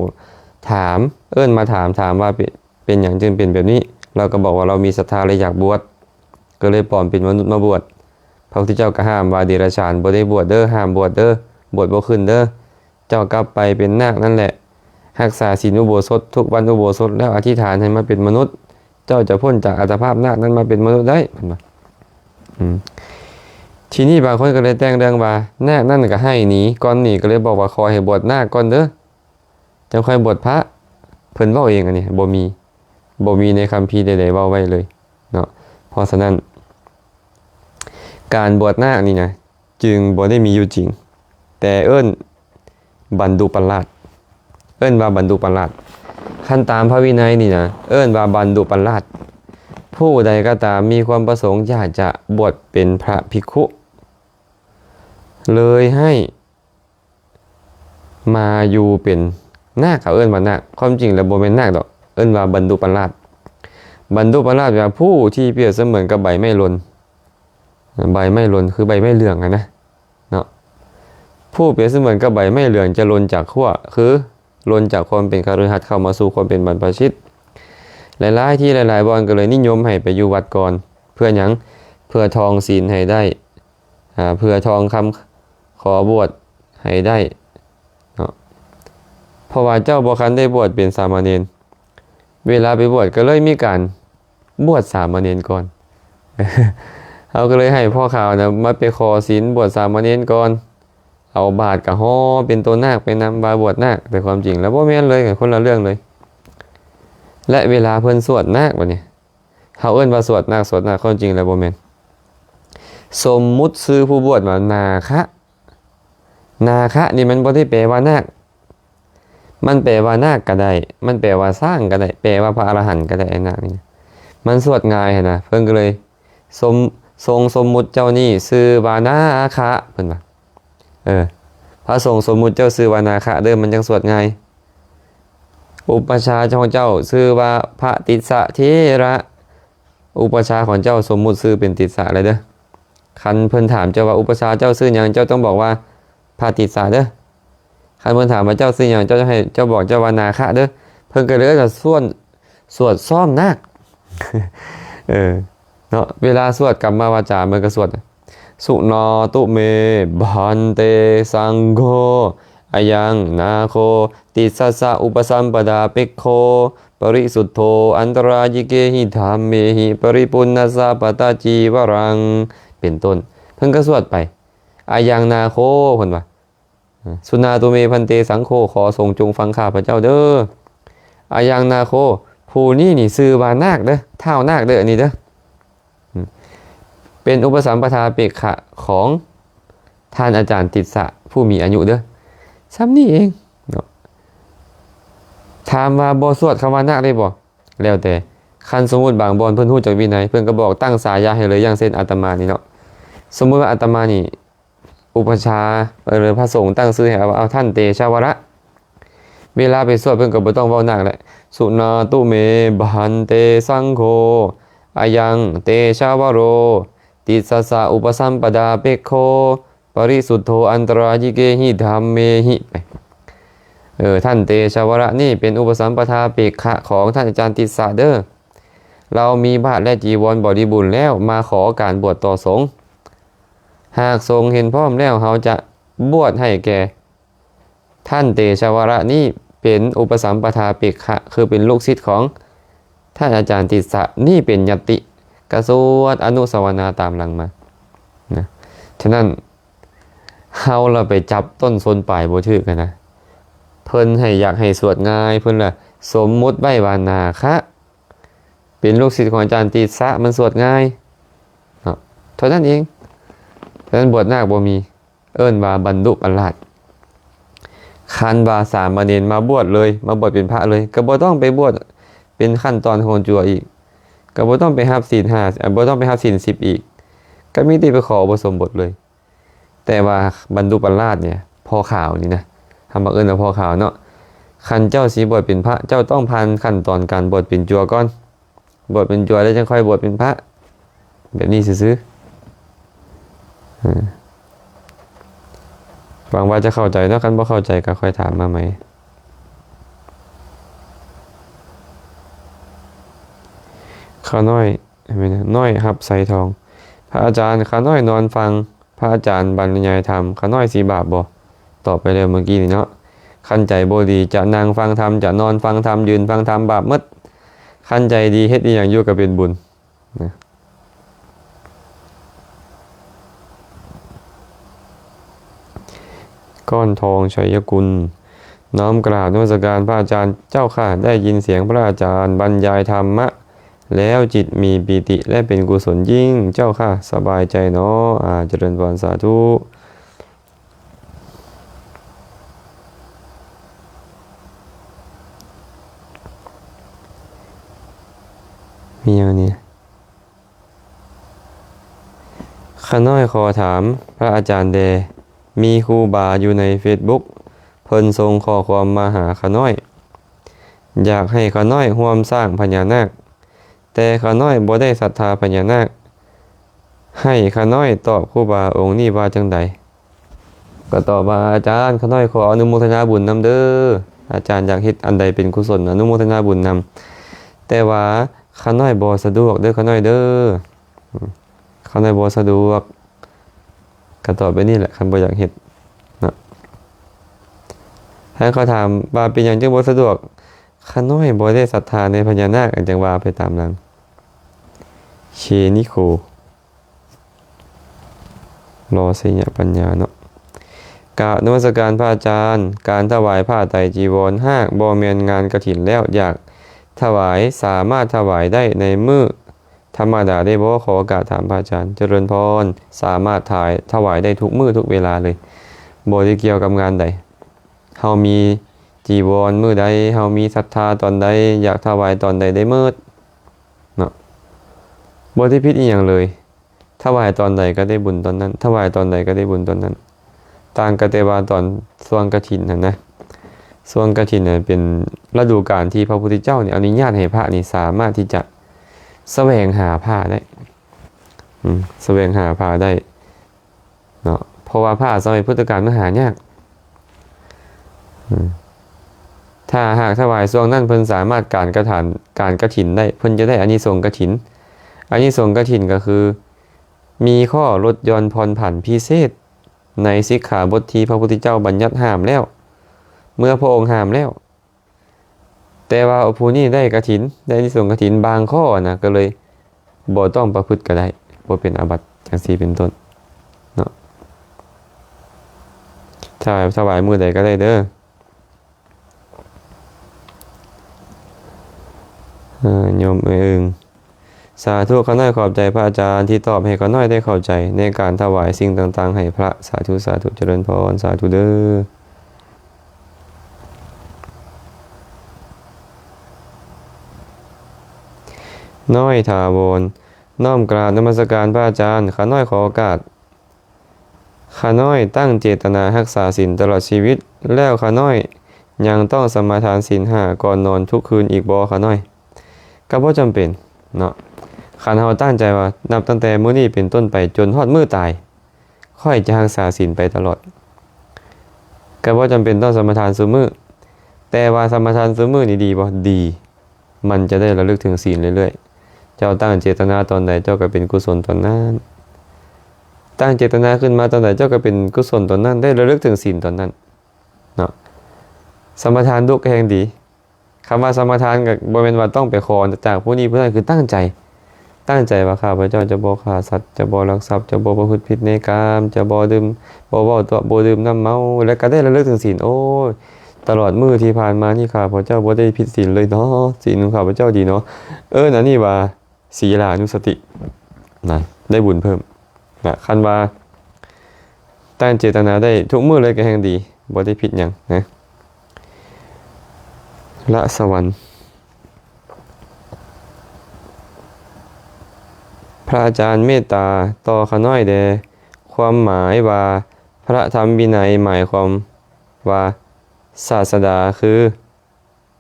ຖາມ, ເອີ້ນມາຖາມ, ຖາມວ່າເປັນ ເປັນຫຍັງຈຶ່ງເປັນແບບນີ້? ລາວກໍບອກວ່າລາວມີສັດທາ ແລະ ຢາກບວດ, ກໍເລີຍປອມເປັນມະນຸດມາບວດ. ພະພຸດທະເຈົ້າກໍຫ້າມວ່າ ເດລະສານບໍ່ໄດ້ບວດເດີ, ຫ້າມບວດເດີ, ບວດບໍ່ຂຶ້ນເດີ. ເຈົ້າກັບໄປເປັນນາກນັ້ນແຫຼະ, ຮັກສາສິນອຸໂບສົດທຸກວັນອຸໂບສົດ ແລ້ວອະທິຖານໃຫ້ມາເປັນມະນຸດ, ເຈົ້າຈະພົ້ນຈາກອັດຕະພາບນາກນັ້ນມາເປັນມະນຸດໄດ້, ເພິ່ນວ່າ. ອືມ ທີນີ້ບາງຄົນກໍເລີຍແຕ່ງເລື່ອງວ່າ ນາກນັ້ນກໍໃຫ້ໜີ ກ່ອນໜີກໍເລີຍບອກວ່າ ຂໍໃຫ້ບວດນາກກ່ອນເດີ້ ຈັ່ງຄ່ອຍບວດພະ. ເພິ່ນເວົ້າເອງ ອັນນີ້ບໍ່ມີ ບໍ່ມີໃນຄຳພີໃດໆເວົ້າໄວ້ເລີຍເນາະ. ເພາະສະນັ້ນ ການບວດນາກນີ້ນະ ຈຶ່ງບໍ່ໄດ້ມີຢູ່ຈິງ, ແຕ່ເອີ້ນບັນດຸປະລາດ, ເອີ້ນວ່າບັນດຸປະລາດ. ຄັນຕາມພະວິໄນນີ້ນະ ເອີ້ນວ່າບັນດຸປະລາດ. ຜູ້ໃດກໍຕາມມີຄວາມປະສົງຢາກຈະບວດເປັນພະພິກຂຸ ເລີຍໃຫ້ ມາຢູ່ເປັນນາກ, ເຂົາເອີ້ນວ່ານາກ, ຄວາມຈິງແລ້ວບໍ່ແມ່ນນາກດອກ, ເອີ້ນວ່າບັນດຸປະລາດ. ບັນດຸປະລາດແປວ່າຜູ້ທີ່ປຽບສະເໝືອນກັບໃບໄມ້ຫຼົ່ນ, ໃບໄມ້ຫຼົ່ນຄືໃບໄມ້ເຫຼືອງຫັ້ນນະເນາະ. ຜູ້ປຽບສະເໝືອນກັບໃບໄມ້ເຫຼືອງຈະຫຼົ່ນຈາກຂົ້ວ, ຄືຫຼົ່ນຈາກຄວາມເປັນຄະລືຫັດເຂົ້າມາສູ່ຄວາມເປັນບັນພະຊິດ. ຫຼາຍໆທີ່ຫຼາຍໆບ່ອນກໍເລີຍນິຍົມໃຫ້ໄປຢູ່ວັດກ່ອນ. ເພື່ອຫຍັງ? ເພື່ອທ່ອງສິນໃຫ້ໄດ້, ອາ, ເພື່ອທ່ອງຄຳ ຂໍບວດໃຫ້ໄດ້ເນາະ, ເພາະວ່າເຈົ້າບໍ່ທັນໄດ້ບວດເປັນສາມະເນນ. ເວລາໄປບວດກໍເລີຍມີການບວດສາມະເນນກ່ອນ. ເຮົາກໍເລີຍໃຫ້ພໍ່ຂາວນະມາໄປຂໍສິນບວດສາມະເນນກ່ອນ, ເອົາບາດກະຫໍ່ເປັນໂຕນາກໄປນຳ ວ່າບວດນາກ, ແຕ່ຄວາມຈິງແລ້ວບໍ່ແມ່ນເລີຍ, ຄົນລະເລື່ອງເລີຍ. ແລະ ເວລາເພິ່ນສວດນາກບັດນີ້, ເຮົາເອີ້ນວ່າສວດນາກ, ສວດນາກ, ຄວາມຈິງແລ້ວບໍ່ແມ່ນ. ສົມມຸດຊື່ຜູ້ບວດວ່ານາຄະ. ນາຄະນີ້ມັນບໍ່ໄດ້ແປວ່ານາກ, ມັນແປວ່ານາກກໍໄດ້, ມັນແປວ່າຊ້າງກໍໄດ້, ແປວ່າພະອະລະຫັນກໍໄດ້, ນາກນີ້ ມັນສວດງ່າຍຫັ້ນນະ. ເພິ່ນກໍເລີຍ ສົມ ຊົງສົມມຸດເຈົ້ານີ້ຊື່ວ່ານາຄະ, ເພິ່ນວ່າ. ເອີ ພະສົງສົມມຸດເຈົ້າຊື່ວ່ານາຄະເດີ້, ມັນຈັ່ງສວດງ່າຍ. ອຸປະຊາຂອງເຈົ້າຊື່ວ່າພະຕິດສະເຖລະ, ອຸປະຊາຂອງເຈົ້າສົມມຸດຊື່ເປັນຕິດສະແລ້ວເດີ້. ຄັນເພິ່ນຖາມເຈົ້າວ່າ ອຸປະຊາເຈົ້າຊື່ຫຍັງ? ເຈົ້າຕ້ອງບອກວ່າ ພະຕິດສະເດີ້. ຄັນເພິ່ນຖາມວ່າ ເຈົ້າຊື່ຫຍັງ? ເຈົ້າໃຫ້ເຈົ້າບອກເຈົ້າວ່າ ນາຄະເດີ້. ເພິ່ນກໍເລີຍເອີ້ນວ່າ ສວດຊ້ອມນາກ. ເອີ ເນາະ, ເວລາສວດກຳມະວາຈາ ເພິ່ນກໍສວດ ສຸນາຕຸເມ ພັນເຕ ສັງໂຄ ອະຍັງ ນາໂຄ ຕິດສັດສະ ອຸປະສຳປະດາເປັກໂຄ ປະລິສຸດໂທ ອັນຕະລາຍິເກຫິ ທຳເມຫິ ປະລິປຸນນັດສະ ປະຕະຈີວະລັງ ເປັນຕົ້ນ. ເພິ່ນກໍສວດໄປ ອະຍັງ ນາໂຄ ເພິ່ນວ່າ ສຸນາຕຸເມ ພັນເຕ ສັງໂຄ ຂໍສົງຈົ່ງຟັງຂ້າພະເຈົ້າເດີ້. ອະຍັງ ນາໂຄ ຜູ້ນີ້ນີ້ຊື່ວ່ານາກເດີ້, ທ້າວນາກເດີ້ ອັນນີ້ເດີ້. ເປັນອຸປະສຳປະທາເປກຂະຂອງທ່ານອາຈານຕິດສະຜູ້ມີອາຍຸເດີ້. ສ່ຳນີ້ເອງເນາະ. ຖາມວ່າບໍ່ສວດຄຳວ່ານາກໄດ້ບໍ່? ແລ້ວແຕ່. ຄັນສົມມຸດບາງບ່ອນເພິ່ນຮູ້ຈັກວິໄນ ເພິ່ນກໍບອກຕັ້ງສາຍາໃຫ້ເລີຍ, ຢ່າງເຊັ່ນອາດຕະມານີ້ເນາະ, ສົມມຸດວ່າອາດຕະມານີ້ ອຸປະຊາ ເອີ ພະສົງຕັ້ງຊື່ໃຫ້ວ່າ ເອົາ ທ່ານເຕຊະວະລະ. ເວລາໄປສວດເພິ່ນກໍບໍ່ຕ້ອງເວົ້ານາກແຫຼະ, ສຸນາຕຸເມ ພັນເຕ ສັງໂຄ ອະຍັງ ເຕຊະວະໂຣ ຕິດສັດສະ ອຸປະສຳປະດາເປກໂຄ ປະລິສຸດໂທ ອັນຕະລາຍິເກຫິ ທຳເມຫິ ໄປ. ເອີ ທ່ານເຕຊະວະລະນີ້ເປັນອຸປະສຳປະທາເປກຂະຂອງທ່ານອາຈານຕິດສະເດີ້. ລາວມີບາດ ແລະ ຈີວອນບໍລິບູນແລ້ວ ມາຂໍການບວດຕໍ່ສົງ. ຫາກສົງເຫັນພ້ອມແລ້ວ ເຮົາຈະບວດໃຫ້ແກ່ ທ່ານເຕຊະວະລະນີ້ເປັນອຸປະສຳປະທາເປກຂະ ຄືເປັນລູກສິດຂອງທ່ານອາຈານຕິດສະ ນີ້ເປັນຍັດຕິ. ກະສວດອະນຸສາວະນາຕາມຫຼັງມານະ. ສະນັ້ນ ເຮົາລະໄປຈັບຕົ້ນຊົນປາຍບໍ່ຖືກຫັ້ນນະ. ເພິ່ນໃຫ້ ຢາກໃຫ້ສວດງ່າຍ, ເພິ່ນລະສົມມຸດໄວ້ວ່ານາຄະ ເປັນລູກສິດຂອງອາຈານຕິດສະ ມັນສວດງ່າຍເນາະ, ເທົ່ານັ້ນເອງ. ສະນັ້ນບວດນາກບໍ່ມີ, ເອີ້ນວ່າບັນດຸປະລາດ. ຄັນວ່າສາມະເນນມາບວດເລີຍ, ມາບວດເປັນພະເລີຍ, ກໍບໍ່ຕ້ອງໄປບວດເປັນຂັ້ນຕອນຂອງຈົວອີກ, ກໍບໍ່ຕ້ອງໄປຮັບສິນຫ້າ, ບໍ່ຕ້ອງໄປຮັບສິນສິບອີກ, ກໍມີແຕ່ໄປຂໍອຸປະສົມບົດເລີຍ. ແຕ່ວ່າບັນດຸປະລາດນີ້ ພໍ່ຂາວນີ້ນະ, ເຮົາມັກເອີ້ນວ່າພໍ່ຂາວເນາະ, ຄັນເຈົ້າຊິບວດເປັນພະ, ເຈົ້າຕ້ອງຜ່ານຂັ້ນຕອນການບວດເປັນຈົວກ່ອນ. ບວດເປັນຈົວແລ້ວຈັ່ງຄ່ອຍບວດເປັນພະ, ແບບນີ້ຊື່ໆ. ເອີ ຫວັງວ່າຈະເຂົ້າໃຈເນາະ, ຄັນບໍ່ເຂົ້າໃຈກໍຄ່ອຍຖາມມາໃໝ່. ຂ້ານ້ອຍ ນ້ອຍຮັບໄຊທອງ. ພະອາຈານ, ຂ້ານ້ອຍນອນຟັງພະອາຈານບັນຍາຍທຳ, ຂ້ານ້ອຍຊິບາບບໍ່? ຕອບໄປແລ້ວເມື່ອກີ້ນີ້ເນາະ. ຄັນໃຈບໍ່ດີ ຈະນັ່ງຟັງທຳ, ຈະນອນຟັງທຳ, ຢືນຟັງທຳ, ບາບໝົດ. ຄັນໃຈດີ ເຮັດອີ່ຫຍັງຢູ່ກໍເປັນບຸນນະ. ກ້ອນທອງ ໄຊຍະກຸນ. ນ້ອມກາບນະມັດສະການພະອາຈານເຈົ້າຂ້າ, ໄດ້ຍິນສຽງພະອາຈານບັນຍາຍທຳມະແລ້ວ ຈິດມີປີຕິ ແລະ ເປັນກຸສົນຍິ່ງເຈົ້າຂ້າ. ສະບາຍໃຈເນາະ. ອາ ຈະເລີນພອນ ສາທຸ. ມີຫຍັງນີ້? ຂ້ານ້ອຍຂໍຖາມພະອາຈານແດ່, ມີຄູບາຢູ່ໃນເຟສບຸກ ເພິ່ນສົ່ງຂໍ້ຄວາມມາຫາຂ້ານ້ອຍ ຢາກໃຫ້ຂ້ານ້ອຍຮ່ວມສ້າງພະຍານາກ, ແຕ່ຂ້ານ້ອຍບໍ່ໄດ້ສັດທາພະຍານາກ, ໃຫ້ຂ້ານ້ອຍຕອບຄູບາອົງນີ້ວ່າຈັ່ງໃດ? ກໍຕອບວ່າ ອາຈານ, ຂ້ານ້ອຍຂໍອະນຸໂມທະນາບຸນນຳເດີ. ອາຈານຢາກເຮັດອັນໃດເປັນກຸສົນ, ອະນຸໂມທະນາບຸນນຳ. ແຕ່ວ່າຂ້ານ້ອຍບໍ່ສະດວກເດີ ຂ້ານ້ອຍເດີ. ອືມ ຂ້ານ້ອຍບໍ່ສະດວກ. ກໍຕອບແບບນີ້ແຫຼະ, ຄັນບໍ່ຢາກເຮັດເນາະ. ຖ້າເຂົາຖາມວ່າເປັນຫຍັງຈຶ່ງບໍ່ສະດວກ, ຂ້ານ້ອຍບໍ່ໄດ້ສັດທາໃນພະຍານາກ, ອັນຈັ່ງວ່າໄປຕາມຫຼັງ. ເຄນິໂຄ ລໍໄຊຍະປັນຍາເນາະ. ກາບນະມັດສະການພະອາຈານ, ການຖວາຍຜ້າໄຕຈີວອນຫາກບໍ່ແມ່ນງານກະຖິນແລ້ວ, ຢາກຖວາຍ, ສາມາດຖວາຍໄດ້ໃນມື້ທຳມະດາໄດ້ບໍ່? ຂໍໂອກາດຖາມພະອາຈານ. ຈະເລີນພອນ. ສາມາດຖາຍ, ຖວາຍໄດ້ທຸກມື້ທຸກເວລາເລີຍ, ບໍ່ໄດ້ກ່ຽວກັບງານໃດ. ເຮົາມີຈີວອນມື້ໃດ, ເຮົາມີສັດທາຕອນໃດ, ຢາກຖວາຍຕອນໃດໄດ້ໝົດເນາະ, ບໍ່ໄດ້ຜິດອີ່ຫຍັງເລີຍ. ຖວາຍຕອນໃດກໍໄດ້ບຸນຕອນນັ້ນ, ຖວາຍຕອນໃດກໍໄດ້ບຸນຕອນນັ້ນ. ຕ່າງກັນແຕ່ວ່າຕອນຊ່ວງກະຖິນຫັ້ນນະ, ຊ່ວງກະຖິນຫັ້ນເປັນລະດູການທີ່ພະພຸດທະເຈົ້ານີ້ອະນຸຍາດໃຫ້ພະນີ້ສາມາດທີ່ຈະສະແຫວງຫາຜ້າໄດ້, ອືມ ສະແຫວງຫາຜ້າໄດ້ເນາະ, ເພາະວ່າຜ້າສະໄໝພຸດທະການມັນຫາຍາກ. ອືມ ຖ້າຫາກຖວາຍຊ່ວງນັ້ນ ເພິ່ນສາມາດການກະຖານ ການກະຖິນໄດ້, ເພິ່ນຈະໄດ້ອານິສົງກະຖິນ. ອານິສົງກະຖິນກໍຄື ມີຂໍ້ລົດຢ່ອນຜ່ອນຜັນພິເສດໃນສິກຂາບົດທີ່ພະພຸດທະເຈົ້າບັນຍັດຫ້າມແລ້ວ, ເມື່ອພະອົງຫ້າມແລ້ວ, ແຕ່ວ່າຜູ້ນີ້ໄດ້ກະຖິນ, ໄດ້ອານິສົງກະຖິນບາງຂໍ້ນະ, ກໍເລີຍບໍ່ຕ້ອງປະພຶດກໍໄດ້, ບໍ່ເປັນອາບັດ, ຈັ່ງຊີ້ເປັນຕົ້ນເນາະ. ຖວາຍ, ຖວາຍມື້ໃດກໍໄດ້ເດີ. ເອີ ໂຍມເອີງ. ສາທຸ, ຂ້ານ້ອຍຂອບໃຈພະອາຈານທີ່ຕອບໃຫ້ຂ້ານ້ອຍໄດ້ເຂົ້າໃຈໃນການຖວາຍສິ່ງຕ່າງໆໃຫ້ພະ. ສາທຸ, ສາທຸ, ຈະເລີນພອນ, ສາທຸເດີ. ນ້ອຍຖາວອນ, ນ້ອມກາບນະມັດສະການພະອາຈານ. ຂ້ານ້ອຍຂໍໂອກາດ. ຂ້ານ້ອຍຕັ້ງເຈດຕະນາຮັກສາສິນຕະຫຼອດຊີວິດ, ແລ້ວຂ້ານ້ອຍຍັງຕ້ອງສະມາທານສິນຫ້າກ່ອນນອນທຸກຄືນອີກບໍ່? ຂ້ານ້ອຍ ກໍບໍ່ຈຳເປັນເນາະ. ຄັນເຮົາຕັ້ງໃຈວ່າ ນັບຕັ້ງແຕ່ມື້ນີ້ເປັນຕົ້ນໄປຈົນຮອດມື້ຕາຍ, ຂ້ອຍຈະຮັກສາສິນໄປຕະຫຼອດ, ກໍບໍ່ຈຳເປັນຕ້ອງສະມາທານຊຸມື້. ແຕ່ວ່າສະມາທານຊຸມື້ນີ້ດີບໍ່? ດີ. ມັນຈະໄດ້ລະລຶກເຖິງສິນເລື້ອຍໆ. ເຈົ້າຕັ້ງເຈດຕະນາຕອນໃດ, ເຈົ້າກໍເປັນກຸສົນຕອນນັ້ນ. ຕັ້ງເຈດຕະນາຂຶ້ນມາຕອນໃດ, ເຈົ້າກໍເປັນກຸສົນຕອນນັ້ນ, ໄດ້ລະລຶກເຖິງສິນຕອນນັ້ນເນາະ. ສະມາທານດຸກໍແຮ່ງດີ. ຄຳວ່າສະມາທານກໍບໍ່ແມ່ນວ່າຕ້ອງໄປຂໍຈາກຜູ້ນີ້ຜູ້ນັ້ນ, ຄືຕັ້ງໃຈ, ຕັ້ງໃຈວ່າ ຂ້າພະເຈົ້າຈະບໍ່ຂ້າສັດ, ຈະບໍ່ລັກຊັບ, ຈະບໍ່ປະພຶດຜິດໃນກາມ, ຈະບໍ່ດື່ມ, ບໍ່ເວົ້າຕົວະ, ບໍ່ດື່ມນ້ຳເມົາ, ແລ້ວກໍໄດ້ລະລຶກເຖິງສິນ. ໂອ້ຍ, ຕະຫຼອດມື້ທີ່ຜ່ານມານີ້ ຂ້າພະເຈົ້າບໍ່ໄດ້ຜິດສິນເລີຍເນາະ, ສິນຂອງຂ້າພະເຈົ້າດີເນາະ. ເອີ້ນອັນນີ້ວ່າ ສີລານຸສະຕິນະ, ໄດ້ບຸນເພີ່ມນະ. ຄັນວ່າຕັ້ງເຈດຕະນາໄດ້ທຸກມື້ເລີຍກໍແຮ່ງດີ, ບໍ່ໄດ້ຜິດຫຍັງນະ. ລະສະຫວັນ. ພະອາຈານເມດຕາຕໍ່ຂ້ານ້ອຍແດ່, ຄວາມໝາຍວ່າພະທຳວິໄນໝາຍຄວາມວ່າ ສາດສະດາຄື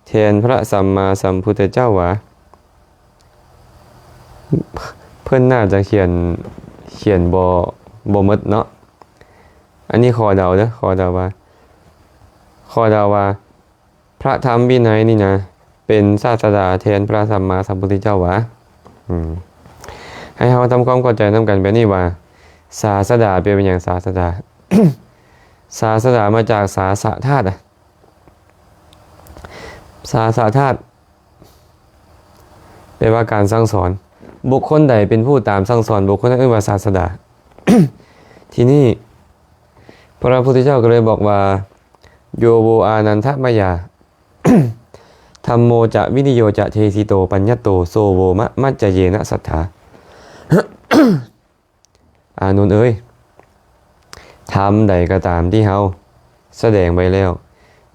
ແທນພະສຳມາສຳພຸດທະເຈົ້າຫວາ? ເພິ່ນໜ້າຈະຂຽນ, ຂຽນບໍ່, ບໍ່ໝົດເນາະ. ອັນນີ້ຂໍເດົາເດີ, ຂໍເດົາວ່າ, ຂໍເດົາວ່າ ພະທຳວິໄນນີ້ນະ ເປັນສາດສະດາແທນພະສຳມາສຳພຸດທະເຈົ້າຫວາ? ອືມ ໃຫ້ເຮົາທຳຄວາມເຂົ້າໃຈນຳກັນແບບນີ້ວ່າ ສາດສະດາແປວ່າຫຍັງ? ສາດສະດາ, ສາດສະດາມາຈາກສາສະທາດ. ສາສະທາດ ແປວ່າການສັ່ງສອນ. ບຸກຄົນໃດເປັນຜູ້ຕາມສັ່ງສອນ, ບຸກຄົນນັ້ນເອີ້ນວ່າສາດສະດາ. ທີນີ້ ພະພຸດທະເຈົ້າກໍເລີຍບອກວ່າ ໂຍໂວອານັນທະມະຍາ ທຳໂມຈະວິນິໂຍຈະເທສິໂຕປັນຍັດໂຕ ໂສໂວມະມັດຈະເຍນະສັດຖາ. ອານົນເອີຍ, ທຳໃດກໍຕາມທີ່ເຮົາສະແດງໄວ້ແລ້ວ,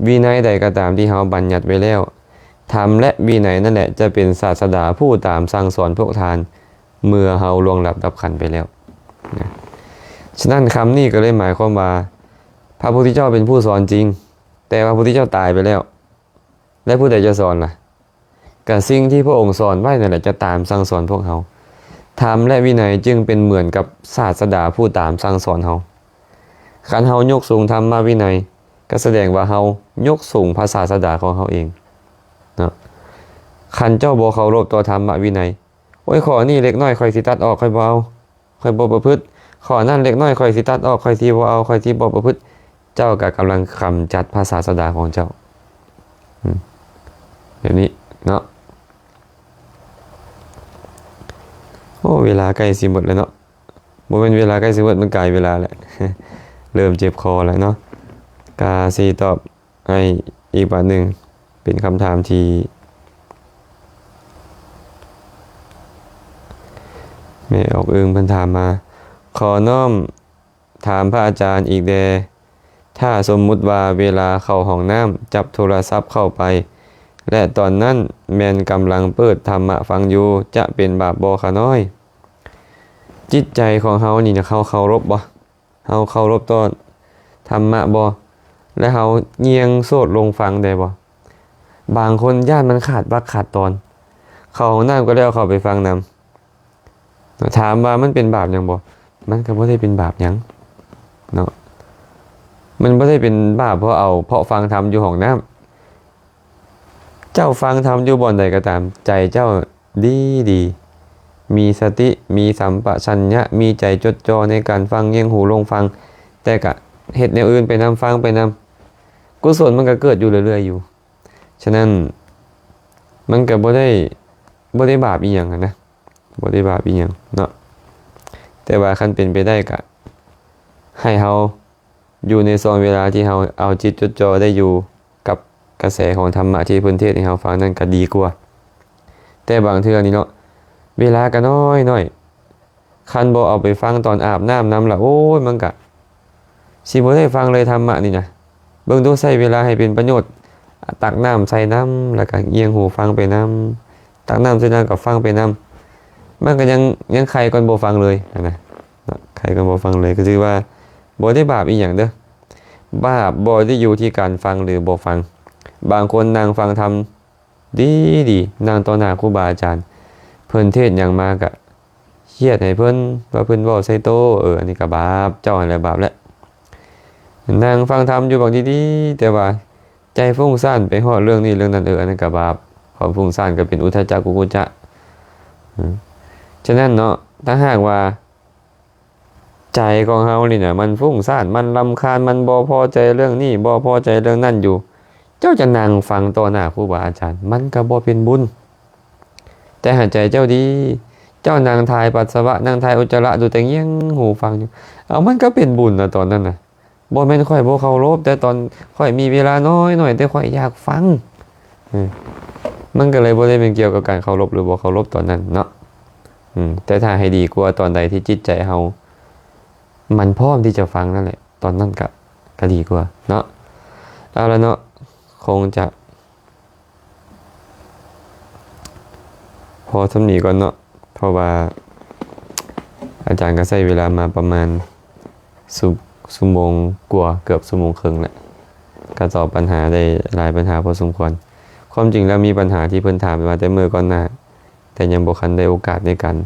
ວິໄນໃດກໍຕາມທີ່ເຮົາບັນຍັດໄວ້ແລ້ວ, ທຳ ແລະ ວິໄນນັ້ນແຫຼະຈະເປັນສາດສະດາຜູ້ຕາມສັ່ງສອນພວກທ່ານ ເມື່ອເຮົາລ່ວງລັບດັບຂັນໄປແລ້ວນະ. ສະນັ້ນຄຳນີ້ກໍເລີຍໝາຍຄວາມວ່າ ພະພຸດທະເຈົ້າເປັນຜູ້ສອນຈິງ, ແຕ່ວ່າພະພຸດທະເຈົ້າຕາຍໄປແລ້ວ ແລະ ຜູ້ໃດຈະສອນລະ? ກະສິ່ງທີ່ພະອົງສອນໄວ້ນັ້ນແຫຼະຈະຕາມສັ່ງສອນພວກເຮົາ. ທຳ ແລະ ວິໄນຈຶ່ງເປັນເໝືອນກັບສາດສະດາຜູ້ຕາມສັ່ງສອນເຮົາ. ຄັນເຮົາຍົກສູງທຳມະວິໄນ ກໍສະແດງວ່າເຮົາຍົກສູງພະສາດສະດາຂອງເຮົາເອງເນາະ. ຄັນເຈົ້າບໍ່ເຄົາລົບຕໍ່ທຳມະວິໄນ, ໂອ້ຍ ຂໍ້ນີ້ເລັກນ້ອຍ ຂ້ອຍຊິຕັດອອກ ຂ້ອຍບໍ່ເອົາ ຂ້ອຍບໍ່ປະພຶດ, ຂໍ້ນັ້ນເລັກນ້ອຍ ຂ້ອຍຊິຕັດອອກ ຂ້ອຍຊິບໍ່ເອົາ ຂ້ອຍຊິບໍ່ປະພຶດ, ເຈົ້າກໍກຳລັງກຳຈັດພະສາດສະດາຂອງເຈົ້າ. ອືມ ແບບນີ້ເນາະ. ໂອ້ ເວລາໃກ້ຊິໝົດແລ້ວເນາະ. ບໍ່ແມ່ນເວລາໃກ້ຊິໝົດ, ມັນກາຍເວລາແລ້ວ. ເລີ່ມເຈັບຄໍແລ້ວເນາະ. ກະຊິຕອບ ໃຫ້ອີກບາດໜຶ່ງ ເປັນຄຳຖາມທີ່ແມ່ອອກອຶ່ງເພິ່ນຖາມມາ. ຂໍນ້ອມຖາມພະອາຈານອີກແດ່, ຖ້າສົມມຸດວ່າເວລາເຂົ້າຫ້ອງນ້ຳ ຈັບໂທລະສັບເຂົ້າໄປ ແລະ ຕອນນັ້ນແມ່ນກຳລັງເປີດທຳມະຟັງຢູ່ ຈະເປັນບາບບໍ່ຂະນ້ອຍ? ຈິດໃຈຂອງເຮົານີ້ນະ ເຮົາເຄົາລົບບໍ່? ເຮົາເຄົາລົບຕໍ່ທຳມະບໍ່? ແລະ ເຮົາຍ່ຽງໂສດລົງຟັງໄດ້ບໍ່? ບາງຄົນຢ້ານມັນຂາດວັກຂາດຕອນ, ເຂົ້າຫ້ອງນ້ຳກໍແລ້ວເຂົ້າໄປຟັງນຳ. ຖາມວ່າມັນເປັນບາບຫຍັງບໍ່? ມັນກໍບໍ່ໄດ້ເປັນບາບຫຍັງເນາະ. ມັນບໍ່ໄດ້ເປັນບາບເພາະເອົາ ເພາະຟັງທຳຢູ່ຫ້ອງນ້ຳ. ເຈົ້າຟັງທຳຢູ່ບ່ອນໃດກໍຕາມ, ໃຈເຈົ້າດີດີ, ມີສະຕິ, ມີສຳປະຊັນຍະ, ມີໃຈຈົດຈ່ອໃນການຟັງ, ແຍງຫູລົງຟັງ, ແຕ່ກະເຮັດແນວອື່ນໄປນຳ, ຟັງໄປນຳ, ກຸສົນມັນກະເກີດຢູ່ເລື້ອຍໆຢູ່. ສະນັ້ນ ມັນກະບໍ່ໄດ້, ບໍ່ໄດ້ບາບອີ່ຫຍັງຫັ້ນນະ, ບໍ່ໄດ້ບາບອີ່ຫຍັງເນາະ. ແຕ່ວ່າຄັນເປັນໄປໄດ້ກະໃຫ້ເຮົາ ຢູ່ໃນຊ່ວງເວລາທີ່ເຮົາເອົາຈິດຈົດຈ່ອໄດ້ຢູ່ກັບກະແສຂອງທຳມະທີ່ເພິ່ນເທດໃຫ້ເຮົາຟັງນັ້ນກະດີກວ່າ. ແຕ່ບາງເທື່ອນີ້ເນາະ ເວລາກະນ້ອຍໆ, ຄັນບໍ່ເອົາໄປຟັງຕອນອາບນ້ຳນຳລະ ໂອ້ຍ ມັນກະຊິບໍ່ໄດ້ຟັງເລີຍທຳມະນີ້ນະ. ເບິ່ງດູ ໃຊ້ເວລາໃຫ້ເປັນປະໂຫຍດ, ຕັກນ້ຳໃສ່ນຳ ແລ້ວກະຍຽງຫູຟັງໄປນຳ, ຕັກນ້ຳໃສ່ນຳກະຟັງໄປນຳ, ມັນກະຍັງ, ຍັງໄຄກ່ອນບໍ່ຟັງເລີຍຫັ້ນນະ. ເນາະ ໃຜກໍບໍ່ຟັງເລີຍ ກໍຖືວ່າບໍ່ໄດ້ບາບອີ່ຫຍັງເດີ້. ບາບບໍ່ໄດ້ຢູ່ທີ່ການຟັງ ຫຼື ບໍ່ຟັງ. ບາງຄົນນັ່ງຟັງທຳດີໆ ນັ່ງຕໍ່ໜ້າຄູບາອາຈານ ເພິ່ນເທດຫຍັງມາກະຄຽດໃຫ້ເພິ່ນ ວ່າເພິ່ນເວົ້າໃສ່ໂຕ, ເອີ ອັນນີ້ກໍບາບ, ເຈົ້າຫັ້ນແຫຼະບາບແຫຼະ. ນັ່ງຟັງທຳຢູ່ບັກດີໆ ແຕ່ວ່າໃຈຟຸ້ງສ້ານໄປຮອດເລື່ອງນີ້ເລື່ອງນັ້ນ, ເອີ ອັນນັ້ນກໍບາບ. ຄວາມຟຸ້ງສ້ານກໍເປັນອຸດທະຈັກ ກຸກຸຈະ. ອາ ສະນັ້ນເນາະ ຖ້າຫາກວ່າ ໃຈຂອງເຮົານີ້ນະ ມັນຟຸ້ງສ້ານ, ມັນລຳຄານ, ມັນບໍ່ພໍໃຈເລື່ອງນີ້, ບໍ່ພໍໃຈເລື່ອງນັ້ນຢູ່, ເຈົ້າຈະນັ່ງຟັງຕໍ່ໜ້າຄູບາອາຈານ, ມັນກໍບໍ່ເປັນບຸນ. ແຕ່ຫາກໃຈເຈົ້າດີ, ເຈົ້ານັ່ງຖ່າຍປັດສະວະ, ນັ່ງຖ່າຍອຸດຈະລະ, ຢູ່ແຕ່ງຽງຫູຟັງຢູ່, ເອົາ ມັນກໍເປັນບຸນນະຕອນນັ້ນນະ. ບໍ່ແມ່ນຂ້ອຍບໍ່ເຄົາລົບ, ແຕ່ຕອນຂ້ອຍມີເວລານ້ອຍໆ ແຕ່ຂ້ອຍຢາກຟັງ. ເອີ ມັນກໍເລີຍບໍ່ໄດ້ແມ່ນກ່ຽວກັບການເຄົາລົບ ຫຼື ບໍ່ເຄົາລົບຕອນນັ້ນເນາະ. ອືມ ແຕ່ຖ້າໃຫ້ດີກວ່າ ຕອນໃດທີ່ຈິດໃຈເຮົາມັນພ້ອມທີ່ຈະຟັງນັ້ນແຫຼະ ຕອນນັ້ນກະ, ກະດີກວ່າເນາະ. ເອົາລະເນາະ, ຄົງຈະພໍສ່ຳນີ້ກ່ອນເນາະ, ເພາະວ່າອາຈານກະໃຊ້ເວລາມາປະມານ ຊົ່ວ, ຊົ່ວໂມງກວ່າ, ເກືອບຊົ່ວໂມງເຄິ່ງແຫຼະ, ກະຕອບບັນຫາໄດ້ຫຼາຍບັນຫາພໍສົມຄວນ. ຄວາມຈິງແລ້ວມີບັນຫາທີ່ເພິ່ນຖາມມາແຕ່ມື້ກ່ອນໜ້າ, ແຕ່ຍັງບໍ່ທັນໄດ້ໂອກາດໃນການ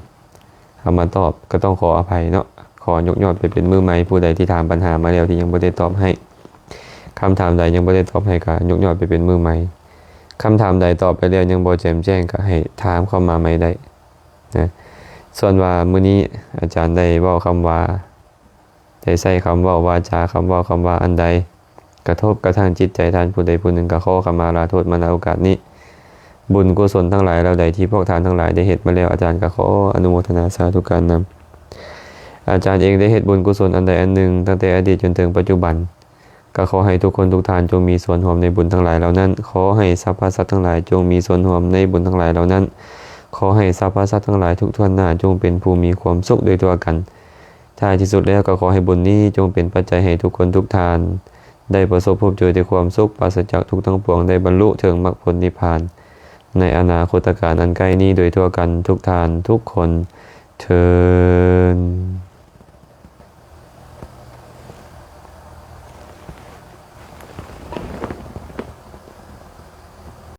ເອົາມາຕອບ, ກໍຕ້ອງຂໍອະໄພເນາະ. ຂໍຍົກຍອດໄປເປັນມື້ໃໝ່, ຜູ້ໃດທີ່ຖາມບັນຫາມາແລ້ວທີ່ຍັງບໍ່ໄດ້ຕອບໃຫ້, ຄຳຖາມໃດຍັງບໍ່ໄດ້ຕອບໃຫ້ ກໍຍົກຍອດໄປເປັນມື້ໃໝ່. ຄຳຖາມໃດຕອບໄປແລ້ວຍັງບໍ່ແຈ່ມແຈ້ງ ກໍໃຫ້ຖາມເຂົ້າມາໃໝ່ໄດ້ນະ. ສ່ວນວ່າມື້ນີ້ອາຈານໄດ້ເວົ້າຄຳວ່າ ໄດ້ໃຊ້ຄຳເວົ້າວາຈາ, ຄຳເວົ້າຄຳວ່າອັນໃດກະທົບກະທັ່ງຈິດໃຈທ່ານຜູ້ໃດຜູ້ໜຶ່ງ, ກະຂໍຂະມາລາໂທດມາ ນະ ໂອກາດນີ້. ບຸນກຸສົນທັງຫຼາຍເຫຼົ່າໃດທີ່ພວກທ່ານທັງຫຼາຍໄດ້ເຮັດມາແລ້ວ, ອາຈານກະຂໍອະນຸໂມທະນາສາທຸການນຳ. ອາຈານເອງໄດ້ເຮັດບຸນກຸສົນອັນໃດອັນໜຶ່ງ ຕັ້ງແຕ່ອະດີດຈົນເຖິງປັດຈຸບັນ, ກໍຂໍໃຫ້ທຸກຄົນທຸກທ່ານຈົ່ງມີສ່ວນຮ່ວມໃນບຸນທັງຫຼາຍເຫຼົ່ານັ້ນ. ຂໍໃຫ້ສັບພະສັດທັງຫຼາຍຈົ່ງມີສ່ວນຮ່ວມໃນບຸນທັງຫຼາຍເຫຼົ່ານັ້ນ. ຂໍໃຫ້ສັບພະສັດທັງຫຼາຍທຸກຖ້ວນໜ້າຈົ່ງເປັນຜູ້ມີຄວາມສຸກໂດຍທົ່ວກັນ. ທ້າຍທີ່ສຸດແລ້ວກໍຂໍໃຫ້ບຸນນີ້ຈົ່ງເປັນປັດໄຈໃຫ້ທຸກຄົນທຸກທ່ານ ໄດ້ປະສົບພົບເຈີແຕ່ຄວາມສຸກ ປາສະຈາກທຸກທັງປວງ ໄດ້ບັນລຸເຖິງມັກຜົນນິບພານ ໃນອະນາຄົດຕະການອັນໃກ້ນີ້ໂດຍທົ່ວກັນທຸກທ່ານທຸກຄົນເທີນ.